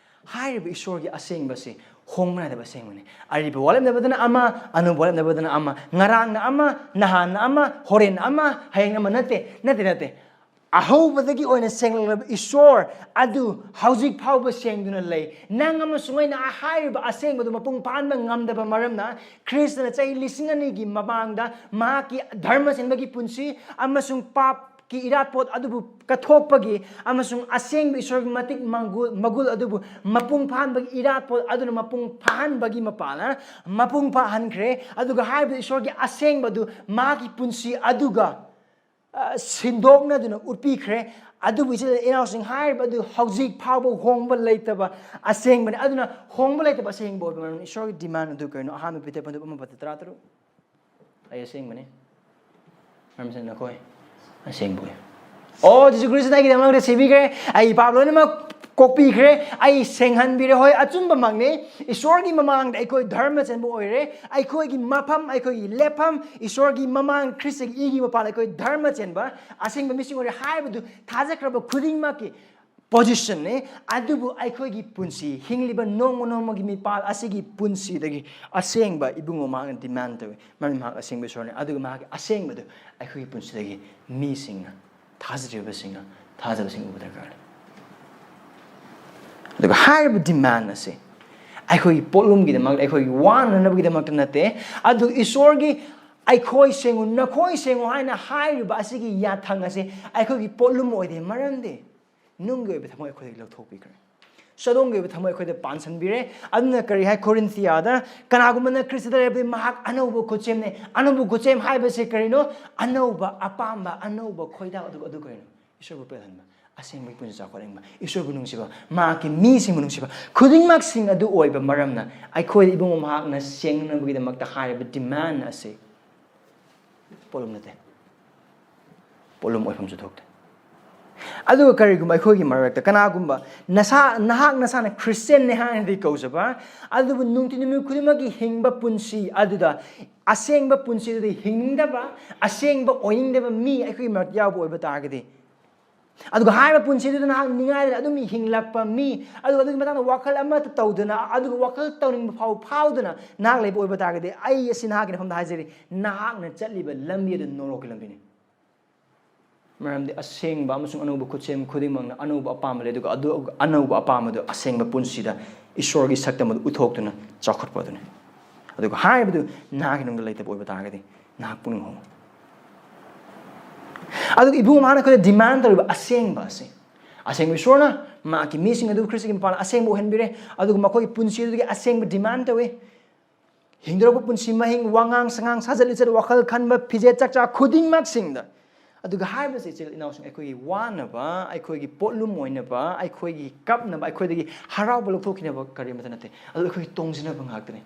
ꯍꯥꯏꯔꯤꯕ ꯏꯁꯣꯔꯒꯤ ꯑꯁꯦꯡꯕꯁꯤ ꯍꯣꯡꯕ ꯅꯥꯏꯗꯕ ꯑꯁꯦꯡꯕꯅꯤ꯫ ꯑꯔꯤꯕ ꯋꯥꯠꯂꯝꯗꯕꯗꯅ ꯑꯃ, ꯑꯅꯧꯕ ꯋꯥꯠꯂꯝꯗꯕꯗꯅ ꯑꯃ, ꯉꯔꯥꯡꯅ ꯑꯃ, ꯅꯍꯥꯟꯅ ꯑꯃ, ꯍꯣꯔꯦꯟꯅ ꯑꯃ, ꯍꯌꯦꯡꯅ ꯑꯃ, ꯅꯠꯇꯦ, ꯅꯠꯇꯦ, ꯅꯠꯇꯦ꯫ ꯑꯍꯧꯕꯗꯒꯤ ꯑꯣꯏꯅ ꯁꯦꯡꯂꯛꯂꯕ ꯏꯁꯣꯔ ꯑꯗꯨ ꯍꯧꯖꯤꯛ ꯐꯥꯎꯕ ꯁꯦꯡꯗꯨꯅ ꯂꯩ꯫ ꯅꯪ ꯑꯃꯁꯨꯡ ꯑꯩꯅ ꯍꯥꯏꯔꯤꯕ ꯑꯁꯦꯡꯕꯗꯨ ꯃꯄꯨꯡ ꯐꯥꯍꯟꯕ ꯉꯝꯗꯕ ꯃꯔꯝꯅ, ꯈ꯭ꯔꯤꯁꯇꯅ ꯆꯍꯤ ꯂꯤꯁꯤꯡ ꯑꯅꯤꯒꯤ ꯃꯃꯥꯡꯗ ꯃꯍꯥꯛꯀꯤ ꯙꯔꯃ ꯆꯦꯟꯕꯒꯤ ꯄꯨꯟꯁꯤ ꯑꯃꯁꯨꯡ ꯄꯥꯞ ꯀꯤ ꯏꯔꯥꯠꯄꯣꯠ ꯑꯗꯨꯕꯨ ꯀꯠꯊꯣꯛꯄꯒꯤ ꯑꯃꯁꯨꯡ ꯑꯁꯦꯡꯕ ꯏꯁꯣꯔꯒꯤ ꯃꯇꯤꯛ ꯃꯒꯨꯜ, ꯃꯒꯨꯜ ꯑꯗꯨꯕꯨ ꯃꯄꯨꯡ ꯐꯥꯍꯟꯕꯒꯤ ꯏꯔꯥꯠꯄꯣꯠ ꯑꯗꯨꯅ ꯃꯄꯨꯡ ꯐꯥꯍꯟꯕꯒꯤ ꯃꯄꯥꯜꯅ ꯃꯄꯨꯡ ꯐꯥꯍꯟꯈ꯭ꯔꯦ꯫ ꯑꯗꯨꯒ ꯍꯥꯏꯔꯤꯕ ꯏꯁꯣꯔꯒꯤ ꯑꯁꯦꯡꯕ ꯑꯗꯨ ꯃꯥꯒꯤ ꯄꯨꯟꯁꯤ ꯑꯗꯨꯒ, ꯑ, ꯁꯤꯟꯗꯣꯛꯅꯗꯨꯅ ꯎꯠꯄꯤꯈ꯭ꯔꯦ꯫ ꯑꯗꯨꯕꯨ ꯏꯆꯤꯜ ꯏꯅꯥꯎꯁꯤꯡ, ꯍꯥꯏꯔꯤꯕ ꯑꯗꯨ ꯍꯧꯖꯤꯛ ꯐꯥꯎꯕ ꯍꯣꯡꯕ ꯂꯩꯇꯕ ꯑꯁꯦꯡꯕꯅꯤ꯫ ꯑꯗꯨꯅ ꯍꯣꯡꯕ ꯂꯩꯇꯕ ꯑꯁꯦꯡꯕ ꯑꯣꯏꯕ ꯃꯔꯝ ꯏꯁꯣꯔꯒꯤ demand ꯑꯗꯨ ꯀꯔꯤꯅꯣ? ꯑꯍꯥꯟꯕ ꯄꯦꯇꯔ ꯄꯟꯗꯨꯞ ꯑꯃ ꯄꯗ ꯇꯔꯥꯇꯔꯨꯛ꯫ ꯑꯩ ꯑꯁꯦꯡꯕꯅꯤ꯫ ꯃꯔꯝꯁꯤꯅ ꯅꯈꯣꯏ ꯑꯁꯦꯡꯕ ꯑꯣꯏ꯫ ꯑꯣ, ꯖꯤꯁꯨ ꯈ꯭ꯔꯤꯁꯇꯅ ꯑꯩꯒꯤꯗꯃꯛꯇ ꯁꯤꯕꯤꯈ꯭ꯔꯦ, ꯑꯩ ꯄꯥꯞ ꯂꯣꯏꯅꯃꯛ ꯀꯣꯛꯄꯤꯈ꯭ꯔꯦ, ꯑꯩ ꯁꯦꯡꯍꯟꯕꯤꯔꯦ꯫ ꯍꯣꯏ, ꯑꯆꯨꯝꯕꯃꯛꯅꯤ, ꯏꯁꯣꯔꯒꯤ ꯃꯃꯥꯡꯗ ꯑꯩꯈꯣꯏ ꯙꯔꯃ ꯆꯦꯟꯕ ꯑꯣꯏꯔꯦ, ꯑꯩꯈꯣꯏꯒꯤ ꯃꯐꯝ, ꯑꯩꯈꯣꯏꯒꯤ ꯂꯦꯞꯐꯝ ꯏꯁꯣꯔꯒꯤ ꯃꯃꯥꯡ, ꯈ꯭ꯔꯤꯁꯇꯒꯤ ꯏꯒꯤ ꯃꯄꯥꯟ ꯑꯩꯈꯣꯏ ꯙꯔꯃ ꯆꯦꯟꯕ ꯑꯁꯦꯡꯕ ꯃꯤꯁꯤꯡ ꯑꯣꯏꯔꯦ ꯍꯥꯏꯕꯗꯨ ꯊꯥꯖꯈ꯭ꯔꯕ ꯈꯨꯗꯤꯡꯃꯛꯀꯤ positionꯅꯤ꯫ ꯑꯗꯨꯕꯨ ꯑꯩꯈꯣꯏꯒꯤ ꯄꯨꯟꯁꯤ, ꯍꯤꯡꯂꯤꯕ ꯅꯣꯡꯃ ꯅꯣꯡꯃꯒꯤ ꯃꯤꯄꯥꯜ ꯑꯁꯤꯒꯤ ꯄꯨꯟꯁꯤꯗꯒꯤ ꯑꯁꯦꯡꯕ ꯏꯕꯨꯡꯉꯣ ꯃꯍꯥꯛꯅ demand ꯇꯧꯏ꯫ ꯃꯔꯝꯗꯤ ꯃꯍꯥꯛ ꯑꯁꯦꯡꯕ ꯏꯁꯣꯔꯅꯤ꯫ ꯑꯗꯨꯒ ꯃꯍꯥꯛꯀꯤ ꯑꯁꯦꯡꯕꯗꯨ ꯑꯩꯈꯣꯏꯒꯤ ꯄꯨꯟꯁꯤꯗꯒꯤ ꯃꯤꯁꯤꯡꯅ, ꯊꯥꯖꯗ꯭ꯔꯤꯕꯁꯤꯡꯅ, ꯊꯥꯖꯕꯁꯤꯡ ꯎꯕ ꯗꯔꯀꯥꯔ ꯂꯩ꯫ ꯑꯗꯨꯒ ꯍꯥꯏꯔꯤꯕ demand ꯑꯁꯤ ꯑꯩꯈꯣꯏꯒꯤ ꯄꯣꯠꯂꯨꯝꯒꯤꯗꯃꯛ, ꯑꯩꯈꯣꯏꯒꯤ ꯋꯥꯅꯅꯕꯒꯤꯗꯃꯛꯇ ꯅꯠꯇꯦ꯫ ꯑꯗꯨ ꯏꯁꯣꯔꯒꯤ "ꯑꯩꯈꯣꯏ ꯁꯦꯡꯉꯨ, ꯅꯈꯣꯏ ꯁꯦꯡꯉꯨ" ꯍꯥꯏꯅ ꯍꯥꯏꯔꯤꯕ ꯑꯁꯤꯒꯤ ꯌꯥꯊꯪ ꯑꯁꯤ ꯑꯩꯈꯣꯏꯒꯤ ꯄꯣꯠꯂꯨꯝ ꯑꯣꯏꯗꯦ꯫ ꯃꯔꯝꯗꯤ ꯅꯨꯡꯒꯤ ꯑꯣꯏꯕ ꯊꯃꯣꯏ ꯑꯩꯈꯣꯏꯗꯒꯤ ꯂꯧꯊꯣꯛꯄꯤꯈ꯭ꯔꯦ꯫ ꯁꯣꯗꯣꯝꯒꯤ ꯑꯣꯏꯕ ꯊꯃꯣꯏ ꯑꯩꯈꯣꯏꯗ ꯄꯥꯟꯁꯤꯟꯕꯤꯔꯦ꯫ ꯑꯗꯨꯅ ꯀꯔꯤ ꯍꯥꯏ ꯀꯣꯔꯤꯟꯊꯤꯌꯥꯗ? "ꯀꯅꯥꯒꯨꯝꯕꯅ ꯈ꯭ꯔꯤꯁꯇꯗ ꯂꯩꯔꯕꯗꯤ ꯃꯍꯥꯛ ꯑꯅꯧꯕ ꯈꯨꯠꯁꯦꯝꯅꯦ꯫" ꯑꯅꯧꯕ ꯈꯨꯠꯁꯦꯝ ꯍꯥꯏꯕꯁꯤ ꯀꯔꯤꯅꯣ? ꯑꯅꯧꯕ ꯑꯄꯥꯝꯕ, ꯑꯅꯧꯕ ꯈꯣꯏꯗꯥꯎ, ꯑꯗꯨꯒ ꯑꯗꯨ ꯀꯔꯤꯅꯣ? ꯏꯁꯣꯔꯕꯨ ꯄꯦꯜꯍꯟꯕ, ꯑꯁꯦꯡꯕꯒꯤ ꯄꯨꯟꯁꯤ ꯆꯥꯎꯈꯠꯍꯟꯕ, ꯏꯁꯣꯔꯕꯨ ꯅꯨꯡꯁꯤꯕ, ꯃꯍꯥꯛꯀꯤ ꯃꯤꯁꯤꯡꯕꯨ ꯅꯨꯡꯁꯤꯕ, ꯈꯨꯗꯤꯡꯃꯛꯁꯤꯡ ꯑꯗꯨ ꯑꯣꯏꯕ ꯃꯔꯝꯅ ꯑꯩꯈꯣꯏꯗ ꯏꯕꯨꯡꯉꯣ ꯃꯍꯥꯛꯅ ꯁꯦꯡꯅꯕꯒꯤꯗꯃꯛꯇ ꯍꯥꯏꯔꯤꯕ demand ꯑꯁꯤ ꯄꯣꯠꯂꯨꯝ ꯅꯠꯇꯦ, ꯄꯣꯠꯂꯨꯝ ꯑꯣꯏꯐꯝꯁꯨ ꯊꯣꯛꯇꯦ꯫ ꯑꯗꯨꯒ ꯀꯔꯤꯒꯨꯝꯕ ꯑꯩꯈꯣꯏꯒꯤ ꯃꯔꯛꯇ ꯀꯅꯥꯒꯨꯝꯕ ꯅꯁꯥ, ꯅꯍꯥꯛ ꯅꯁꯥꯅ ꯈ꯭ꯔꯤꯁꯇꯤꯌꯥꯟꯅꯤ ꯍꯥꯏꯅꯗꯤ ꯀꯧꯖꯕ, ꯑꯗꯨꯕꯨ ꯅꯨꯡꯇꯤ ꯅꯨꯃꯤꯠ ꯈꯨꯗꯤꯡꯃꯛꯀꯤ ꯍꯤꯡꯕ ꯄꯨꯟꯁꯤ ꯑꯗꯨꯗ ꯑꯁꯦꯡꯕ ꯄꯨꯟꯁꯤ ꯑꯗꯨꯗ ꯍꯤꯡꯅꯤꯡꯗꯕ, ꯑꯁꯦꯡꯕ ꯑꯣꯏꯅꯤꯡꯗꯕ ꯃꯤ ꯑꯩꯈꯣꯏꯒꯤ ꯃꯔꯛꯇ ꯌꯥꯎꯕ ꯑꯣꯏꯕ ꯇꯥꯔꯒꯗꯤ, ꯑꯗꯨꯒ ꯍꯥꯏꯔꯤꯕ ꯄꯨꯟꯁꯤꯗꯨꯗ ꯅꯍꯥꯛ ꯅꯤꯡꯉꯥꯏꯗꯅ ꯑꯗꯨꯝ ꯍꯤꯡꯂꯛꯄ ꯃꯤ, ꯑꯗꯨꯒ ꯑꯗꯨꯒꯤ ꯃꯇꯥꯡꯗ ꯋꯥꯈꯜ ꯑꯃꯠꯇ ꯇꯧꯗꯅ, ꯑꯗꯨꯒ ꯋꯥꯈꯜ ꯇꯧꯅꯤꯡꯕ ꯐꯥꯎ ꯐꯥꯎꯗꯅ ꯅꯍꯥꯛ ꯂꯩꯕ ꯑꯣꯏꯕ ꯇꯥꯔꯒꯗꯤ, ꯑꯩ ꯑꯁꯤ ꯅꯍꯥꯛꯀꯤ ꯃꯐꯝꯗ ꯍꯥꯏꯖꯔꯤ, ꯅꯍꯥꯛꯅ ꯆꯠꯂꯤꯕ ꯂꯝꯕꯤ ꯑꯗꯨ ꯅꯣꯔꯣꯛꯀꯤ ꯂꯝꯕꯤꯅꯤ꯫ ꯃꯔꯝꯗꯤ ꯑꯁꯦꯡꯕ ꯑꯃꯁꯨꯡ ꯑꯅꯧꯕ ꯈꯨꯠꯁꯦꯝ ꯈꯨꯗꯤꯡꯃꯛꯅ ꯑꯅꯧꯕ ꯑꯄꯥꯝꯕ ꯂꯩ, ꯑꯗꯨꯒ ꯑꯗꯨ ꯑꯅꯧꯕ ꯑꯄꯥꯝꯕꯗꯨ ꯑꯁꯦꯡꯕ ꯄꯨꯟꯁꯤꯗ ꯏꯁꯣꯔꯒꯤ ꯁꯛꯇꯝ ꯑꯗꯨ ꯎꯠꯊꯣꯛꯇꯨꯅ ꯆꯥꯎꯈꯠꯄ ꯑꯗꯨꯅꯤ꯫ ꯑꯗꯨꯒ ꯍꯥꯏꯔꯤꯕꯗꯨ ꯅꯍꯥꯛꯀꯤ ꯅꯨꯡꯗ ꯂꯩꯇꯕ ꯑꯣꯏꯕ ꯇꯥꯔꯒꯗꯤ, ꯅꯍꯥꯛ ꯄꯨꯛꯅꯤꯡ ꯍꯣꯡꯉꯨ꯫ ꯑꯗꯨꯒ ꯏꯕꯨꯡ ꯃꯍꯥꯛꯅ ꯑꯩꯈꯣꯏꯗ demand ꯇꯧꯔꯤꯕ ꯑꯁꯦꯡꯕ ꯑꯁꯤ, ꯑꯁꯦꯡꯕ ꯏꯁꯣꯔꯅ ꯃꯍꯥꯛꯀꯤ ꯃꯤꯁꯤꯡ ꯑꯗꯨ ꯈ꯭ꯔꯤꯁꯇꯒꯤ ꯃꯄꯥꯟ ꯑꯁꯦꯡꯕ ꯑꯣꯏꯍꯟꯕꯤꯔꯦ, ꯑꯗꯨꯒ ꯃꯈꯣꯏꯒꯤ ꯄꯨꯟꯁꯤ ꯑꯗꯨꯒꯤ ꯑꯁꯦꯡꯕ demand ꯇꯧꯏ꯫ ꯍꯤꯡꯗꯧꯔꯛꯄ ꯄꯨꯟꯁꯤ ꯃꯍꯤꯡ, ꯋꯥꯉꯥꯡ ꯁꯉꯥꯡ, ꯁꯥꯖꯠ ꯂꯤꯆꯠ, ꯋꯥꯈꯜ ꯈꯟꯕ, ꯐꯤꯖꯦꯠ ꯆꯥꯛꯆꯥ ꯈꯨꯗꯤꯡꯃꯛꯁꯤꯡꯗ꯫ ꯑꯗꯨꯒ ꯍꯥꯏꯔꯤꯕꯁꯤ ꯏꯆꯤꯜ ꯏꯅꯥꯎꯁꯤꯡ, ꯑꯩꯈꯣꯏꯒꯤ ꯋꯥꯅꯕ, ꯑꯩꯈꯣꯏꯒꯤ ꯄꯣꯠꯂꯨꯝ ꯑꯣꯏꯅꯕ, ꯑꯩꯈꯣꯏꯒꯤ ꯀꯞꯅꯕ, ꯑꯩꯈꯣꯏꯗꯒꯤ ꯍꯔꯥꯎꯕ ꯂꯧꯊꯣꯛꯈꯤꯅꯕ ꯀꯔꯤꯃꯠꯇ ꯅꯠꯇꯦ꯫ ꯑꯗꯨ ꯑꯩꯈꯣꯏꯒꯤ ꯇꯣꯡꯖꯅꯕ ꯉꯥꯛꯇꯅꯤ꯫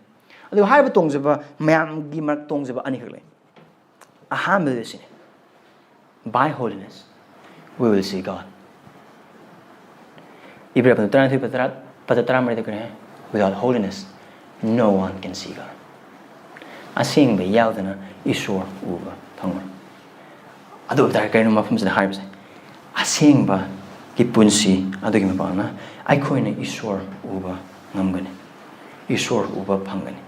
ꯑꯗꯨꯒ ꯍꯥꯏꯔꯤꯕ ꯇꯣꯡꯖꯕ ꯃꯌꯥꯝꯒꯤ ꯃꯔꯛ ꯇꯣꯡꯖꯕ ꯑꯅꯤꯈꯛ ꯂꯩ꯫ ꯑꯍꯥꯟꯕꯗ ꯁꯤꯅꯤ, by holiness we will see God. ꯏꯕ꯭ꯔꯦ ꯄꯗ ꯇꯔꯥꯅꯤꯊꯣꯏ, ꯄꯗ ꯇꯔꯥ, ꯄꯗ ꯇꯔꯥꯃꯔꯤꯗ ꯀꯔꯤ ꯍꯥꯏ? Without holiness no one can see God. ꯑꯁꯦꯡꯕ ꯌꯥꯎꯗꯅ ꯏꯁꯣꯔ ꯎꯕ ꯐꯪꯉꯣꯏ꯫ ꯑꯗꯨ ꯑꯣꯏꯕ ꯇꯥꯔꯗꯤ ꯀꯔꯤꯅꯣ ꯃꯐꯝꯁꯤꯗ ꯍꯥꯏꯔꯤꯕꯁꯦ? ꯑꯁꯦꯡꯕꯒꯤ ꯄꯨꯟꯁꯤ ꯑꯗꯨꯒꯤ ꯃꯄꯥꯟꯅ ꯑꯩꯈꯣꯏꯅ ꯏꯁꯣꯔ ꯎꯕ ꯉꯝꯒꯅꯤ, ꯏꯁꯣꯔ ꯎꯕ ꯐꯪꯒꯅꯤ꯫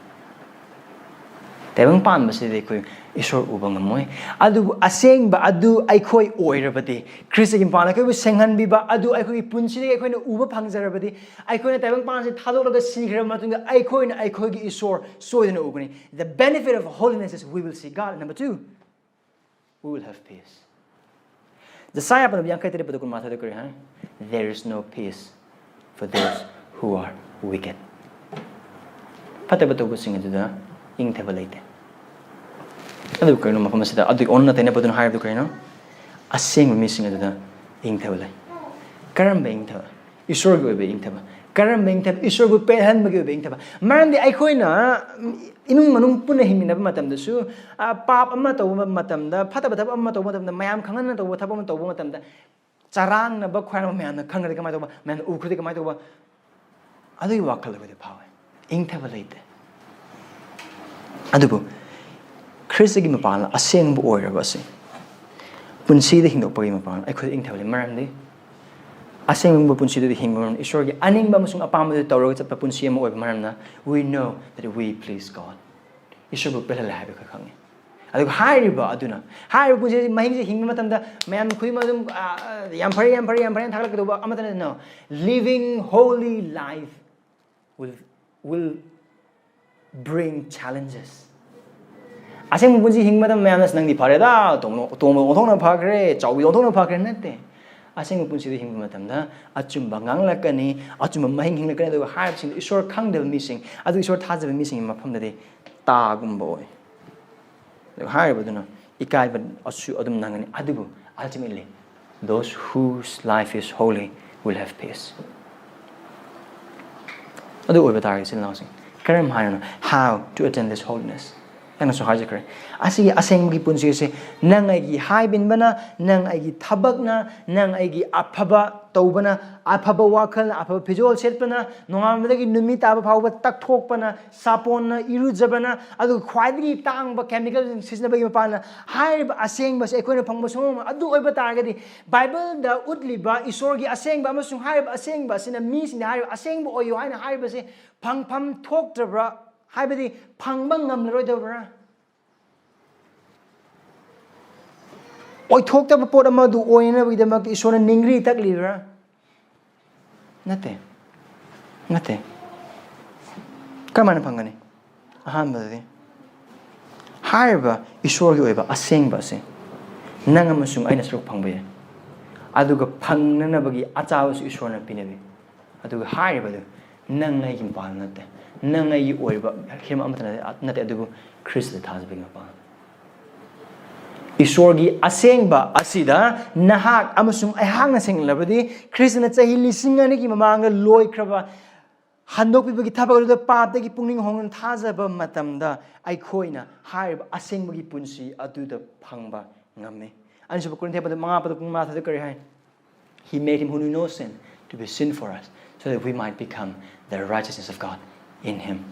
ꯇꯥꯏꯕꯪ ꯄꯥꯟꯕꯁꯤꯗꯤ ꯑꯩꯈꯣꯏ ꯏꯁꯣꯔ ꯎꯕ ꯉꯝꯃꯣꯏ꯫ ꯑꯗꯨꯕꯨ ꯑꯁꯦꯡꯕ ꯑꯗꯨ ꯑꯩꯈꯣꯏ ꯑꯣꯏꯔꯕꯗꯤ, ꯈ꯭ꯔꯤꯁꯇꯒꯤ ꯃꯄꯥꯟ ꯑꯩꯈꯣꯏꯕꯨ ꯁꯦꯡꯍꯟꯕꯤꯕ ꯑꯗꯨ ꯑꯩꯈꯣꯏꯒꯤ ꯄꯨꯟꯁꯤꯗꯒꯤ ꯑꯩꯈꯣꯏꯅ ꯎꯕ ꯐꯪꯖꯔꯕꯗꯤ, ꯑꯩꯈꯣꯏꯅ ꯇꯥꯏꯕꯪ ꯄꯥꯟꯁꯤ ꯊꯥꯗꯣꯛꯂꯒ ꯁꯤꯈ꯭ꯔꯕ ꯃꯇꯨꯡꯗ ꯑꯩꯈꯣꯏꯅ ꯑꯩꯈꯣꯏꯒꯤ ꯏꯁꯣꯔ ꯁꯣꯏꯗꯅ ꯎꯒꯅꯤ꯫ The benefit of holiness is we will see God. Number two, we will have peace. ꯖꯁꯥꯌꯥ ꯄꯟꯗꯨꯞ ꯌꯥꯡꯈꯩ ꯇꯔꯦꯠ ꯄꯗ ꯀꯨꯟꯃꯥꯊꯣꯏꯗ ꯀꯔꯤ ꯍꯥꯏ? There is no peace for those who are wicked. ꯐꯠꯇꯕ ꯇꯧꯕꯁꯤꯡ ꯑꯗꯨꯗ ꯏꯪꯊꯕ ꯂꯩꯇꯦ꯫ ꯑꯗꯨꯕꯨ ꯀꯔꯤꯅꯣ ꯃꯐꯝ ꯑꯁꯤꯗ ꯑꯗꯨꯒꯤ ꯑꯣꯟꯅ ꯇꯩꯅꯕꯗꯨꯅ ꯍꯥꯏꯔꯤꯕꯗꯨ ꯀꯔꯤꯅꯣ? ꯑꯁꯦꯡꯕ ꯃꯤꯁꯤꯡ ꯑꯗꯨꯗ ꯏꯪꯊꯕ ꯂꯩ꯫ ꯀꯔꯝꯕ ꯏꯪꯊꯕ? ꯏꯁꯣꯔꯒꯤ ꯑꯣꯏꯕ ꯏꯪꯊꯕ꯫ ꯀꯔꯝꯕ ꯏꯪꯊꯕ? ꯏꯁꯣꯔꯕꯨ ꯄꯦꯜꯍꯟꯕꯒꯤ ꯑꯣꯏꯕ ꯏꯪꯊꯕ꯫ ꯃꯔꯝꯗꯤ ꯑꯩꯈꯣꯏꯅ ꯏꯃꯨꯡ ꯃꯅꯨꯡ ꯄꯨꯟꯅ ꯍꯤꯡꯃꯤꯟꯅꯕ ꯃꯇꯝꯗꯁꯨ, ꯑ, ꯄꯥꯞ ꯑꯃ ꯇꯧꯕ ꯃꯇꯝꯗ, ꯐꯠꯇꯕ ꯊꯕꯛ ꯑꯃ ꯇꯧꯕ ꯃꯇꯝꯗ, ꯃꯌꯥꯝ ꯈꯪꯍꯟꯅ ꯇꯧꯕ ꯊꯕꯛ ꯑꯃ ꯇꯧꯕ ꯃꯇꯝꯗ, ꯆꯔꯥꯡꯅꯕ ꯈꯣꯏꯔꯥꯡꯕ ꯃꯌꯥꯝꯅ ꯈꯪꯈ꯭ꯔꯗꯤ ꯀꯃꯥꯏꯅ ꯇꯧꯕ? ꯃꯌꯥꯝꯅ ꯎꯈ꯭ꯔꯗꯤ ꯀꯃꯥꯏꯅ ꯇꯧꯕ? ꯑꯗꯨꯒꯤ ꯋꯥꯈꯜ ꯑꯩꯈꯣꯏꯗ ꯐꯥꯎꯋꯦ꯫ ꯏꯪꯊꯕ ꯂꯩꯇꯦ꯫ ꯑꯗꯨꯕꯨ ꯈ꯭ꯔꯤꯁꯇꯒꯤ ꯃꯄꯥꯟ ꯑꯁꯦꯡꯕ ꯑꯣꯏꯔꯕ ꯑꯁꯤ ꯄꯨꯟꯁꯤꯗ ꯍꯤꯡꯗꯣꯛꯄꯒꯤ ꯃꯄꯥꯟ ꯑꯩꯈꯣꯏꯗ ꯏꯪꯊꯕ ꯂꯩ꯫ ꯃꯔꯝꯗꯤ ꯑꯁꯦꯡꯕ ꯄꯨꯟꯁꯤꯗꯨꯗ ꯍꯤꯡꯕ ꯃꯔꯝ, ꯏꯁꯣꯔꯒꯤ ꯑꯅꯤꯡꯕ ꯑꯃꯁꯨꯡ ꯑꯄꯥꯝꯕꯗꯨ ꯇꯧꯔꯒ ꯆꯠꯄ ꯄꯨꯟꯁꯤ ꯑꯃ ꯑꯣꯏꯕ ꯃꯔꯝꯅ, we know that we please God. ꯏꯁꯣꯔꯕꯨ ꯄꯦꯜꯍꯜꯂꯦ ꯍꯥꯏꯕ ꯈꯛ ꯈꯪꯉꯤ꯫ ꯑꯗꯨꯒ ꯍꯥꯏꯔꯤꯕ ꯑꯗꯨꯅ, ꯍꯥꯏꯔꯤꯕ ꯄꯨꯟꯁꯤ ꯃꯍꯤꯡꯁꯦ ꯍꯤꯡꯕ ꯃꯇꯝꯗ ꯃꯌꯥꯝ ꯈꯨꯗꯤꯡꯃꯛ ꯑꯗꯨꯝ, ꯑ, ꯑ, "ꯌꯥꯝ ꯐꯔꯦ, ꯌꯥꯝ ꯐꯔꯦ, ꯌꯥꯝ ꯐꯔꯦ" ꯍꯥꯏꯅ ꯊꯥꯒꯠꯂꯛꯀꯗꯧꯕ ꯑꯃꯠꯇ ꯅꯠꯇꯦ꯫ No. Living holy life will, will bring challenges. ꯑꯁꯦꯡꯕ ꯄꯨꯟꯁꯤ ꯍꯤꯡꯕꯗ ꯃꯌꯥꯝꯅ "ꯑꯁ, ꯅꯪꯗꯤ ꯐꯔꯦꯗ, ꯇꯣꯝꯕ, ꯇꯣꯝꯕ ꯑꯣꯟꯊꯣꯛꯅ ꯐꯈ꯭ꯔꯦ, ꯆꯥꯎꯕꯤ ꯑꯣꯟꯊꯣꯛꯅ ꯐꯈ꯭ꯔꯦ" ꯅꯠꯇꯦ꯫ ꯑꯁꯦꯡꯕ ꯄꯨꯟꯁꯤꯗ ꯍꯤꯡꯕ ꯃꯇꯝꯗ ꯑꯆꯨꯝꯕ ꯉꯥꯡꯂꯛꯀꯅꯤ, ꯑꯆꯨꯝꯕ ꯃꯍꯤꯡ ꯍꯤꯡꯂꯛꯀꯅꯤ, ꯑꯗꯨꯒ ꯍꯥꯏꯔꯤꯕꯁꯤꯡꯗꯨ ꯏꯁꯣꯔ ꯈꯪꯗꯕ ꯃꯤꯁꯤꯡ, ꯑꯗꯨ ꯏꯁꯣꯔ ꯊꯥꯖꯕ ꯃꯤꯁꯤꯡꯒꯤ ꯃꯐꯝꯗꯗꯤ ꯇꯥꯒꯨꯝꯕ ꯑꯣꯏ꯫ ꯑꯗꯨꯒ ꯍꯥꯏꯔꯤꯕꯗꯨꯅ ꯏꯀꯥꯏꯕꯁꯨ ꯑꯗꯨꯝ ꯅꯪꯒꯅꯤ꯫ ꯑꯗꯨꯕꯨ ultimately, those whose life is holy will have peace. ꯑꯗꯨ ꯑꯣꯏꯕ ꯇꯥꯔꯒꯗꯤ, ꯏꯆꯤꯜ ꯏꯅꯥꯎꯁꯤꯡ, ꯀꯔꯝ ꯍꯥꯏꯅ, how to attain this holiness? ꯑꯩꯅꯁꯨ ꯍꯥꯏꯖꯈ꯭ꯔꯦ, ꯑꯁꯤꯒꯤ ꯑꯁꯦꯡꯕꯒꯤ ꯄꯨꯟꯁꯤꯁꯦ ꯅꯪ ꯑꯩꯒꯤ ꯍꯥꯏꯕ ꯏꯟꯕꯅ, ꯅꯪ ꯑꯩꯒꯤ ꯊꯕꯛꯅ, ꯅꯪ ꯑꯩꯒꯤ ꯑꯐꯕ ꯇꯧꯕꯅ, ꯑꯐꯕ ꯋꯥꯈꯜꯅ, ꯑꯐꯕ ꯐꯤꯖꯣꯜ ꯁꯦꯠꯄꯅ, ꯅꯣꯡꯉꯥꯟꯕꯗꯒꯤ ꯅꯨꯃꯤꯠ ꯇꯥꯕ ꯐꯥꯎꯕ ꯇꯛꯊꯣꯛꯄꯅ, ꯁꯥꯄꯣꯟꯅ ꯏꯔꯨꯖꯕꯅ, ꯑꯗꯨꯒ ꯈ꯭ꯋꯥꯏꯗꯒꯤ ꯇꯥꯡꯕ chemical ꯁꯤꯖꯤꯟꯅꯕꯒꯤ ꯃꯄꯥꯟꯅ, ꯍꯥꯏꯔꯤꯕ ꯑꯁꯦꯡꯕꯁꯦ ꯑꯩꯈꯣꯏꯅ ꯐꯪꯕ ꯁꯨꯡꯉꯝ ꯉꯝꯃꯣꯏ꯫ ꯑꯗꯨ ꯑꯣꯏꯕ ꯇꯥꯔꯒꯗꯤ, ꯕꯥꯏꯕꯜꯗ ꯎꯠꯂꯤꯕ ꯏꯁꯣꯔꯒꯤ ꯑꯁꯦꯡꯕ ꯑꯃꯁꯨꯡ ꯍꯥꯏꯔꯤꯕ ꯑꯁꯦꯡꯕ ꯑꯁꯤꯅ ꯃꯤꯁꯤꯡꯗ ꯍꯥꯏꯔꯤꯕ "ꯑꯁꯦꯡꯕ ꯑꯣꯏꯌꯨ" ꯍꯥꯏꯅ ꯍꯥꯏꯔꯤꯕꯁꯦ ꯐꯪꯐꯝ ꯊꯣꯛꯇ꯭ꯔꯕ꯭ꯔꯥ? ꯍꯥꯏꯕꯗꯤ ꯐꯪꯕ ꯉꯝꯂꯔꯣꯏꯗꯕ꯭ꯔꯥ? ꯑꯣꯏꯊꯣꯛꯇꯕ ꯄꯣꯠ ꯑꯃꯗꯨ ꯑꯣꯏꯅꯅꯕꯒꯤꯗꯃꯛꯇ ꯏꯁꯣꯔꯅ ꯅꯤꯡꯔꯤ ꯇꯛꯂꯤꯕ꯭ꯔꯥ? ꯅꯠꯇꯦ꯫ ꯅꯠꯇꯦ꯫ ꯀꯔꯝꯍꯥꯏꯅ ꯐꯪꯒꯅꯤ? ꯑꯍꯥꯟꯕꯗꯗꯤ, ꯍꯥꯏꯔꯤꯕ ꯏꯁꯣꯔꯒꯤ ꯑꯣꯏꯕ ꯑꯁꯦꯡꯕ ꯑꯁꯦ ꯅꯪ ꯑꯃꯁꯨꯡ ꯑꯩꯅ ꯁꯔꯨꯛ ꯐꯪꯕ ꯌꯥꯏ꯫ ꯑꯗꯨꯒ ꯐꯪꯅꯅꯕꯒꯤ ꯑꯆꯥꯕꯁꯨ ꯏꯁꯣꯔꯅ ꯄꯤꯅꯕꯤ꯫ ꯑꯗꯨꯒ ꯍꯥꯏꯔꯤꯕꯗꯨ ꯅꯪ ꯑꯩꯒꯤ ꯃꯄꯥꯟ ꯅꯠꯇꯦ, ꯅꯪ ꯑꯩꯒꯤ ꯑꯣꯏꯕ ꯍꯤꯔꯝ ꯑꯃꯠꯇ ꯅꯠꯇꯦ, ꯅꯠꯇꯦ, ꯑꯗꯨꯕꯨ ꯈ꯭ꯔꯤꯁꯇ ꯊꯥꯖꯕꯒꯤ ꯃꯄꯥꯟ꯫ ꯏꯁꯣꯔꯒꯤ ꯑꯁꯦꯡꯕ ꯑꯁꯤꯗ ꯅꯍꯥꯛ ꯑꯃꯁꯨꯡ ꯑꯩꯍꯥꯛꯅ ꯁꯦꯡꯂꯕꯗꯤ, ꯈ꯭ꯔꯤꯁꯇꯅ ꯆꯍꯤ ꯂꯤꯁꯤꯡ ꯑꯅꯤꯒꯤ ꯃꯃꯥꯡꯗ ꯂꯣꯏꯈ꯭ꯔꯕ ꯍꯟꯗꯣꯛꯄꯤꯕꯒꯤ ꯊꯕꯛ ꯑꯗꯨꯗ ꯄꯥꯞꯇꯒꯤ ꯄꯨꯛꯅꯤꯡ ꯍꯣꯡꯗꯨꯅ ꯊꯥꯖꯕ ꯃꯇꯝꯗ, ꯑꯩꯈꯣꯏꯅ ꯍꯥꯏꯔꯤꯕ ꯑꯁꯦꯡꯕꯒꯤ ꯄꯨꯟꯁꯤ ꯑꯗꯨꯗ ꯐꯪꯕ ꯉꯝꯃꯤ꯫ ꯑꯅꯤꯁꯨꯕ ꯀꯣꯔꯤꯟꯊꯤꯌꯥ ꯃꯉꯥ ꯄꯗ ꯄꯨꯡ ꯃꯉꯥ ꯊꯥꯗ ꯀꯔꯤ ꯍꯥꯏ? "He made him who knew no sin to be sin for us, so that we might become the righteousness of God in him."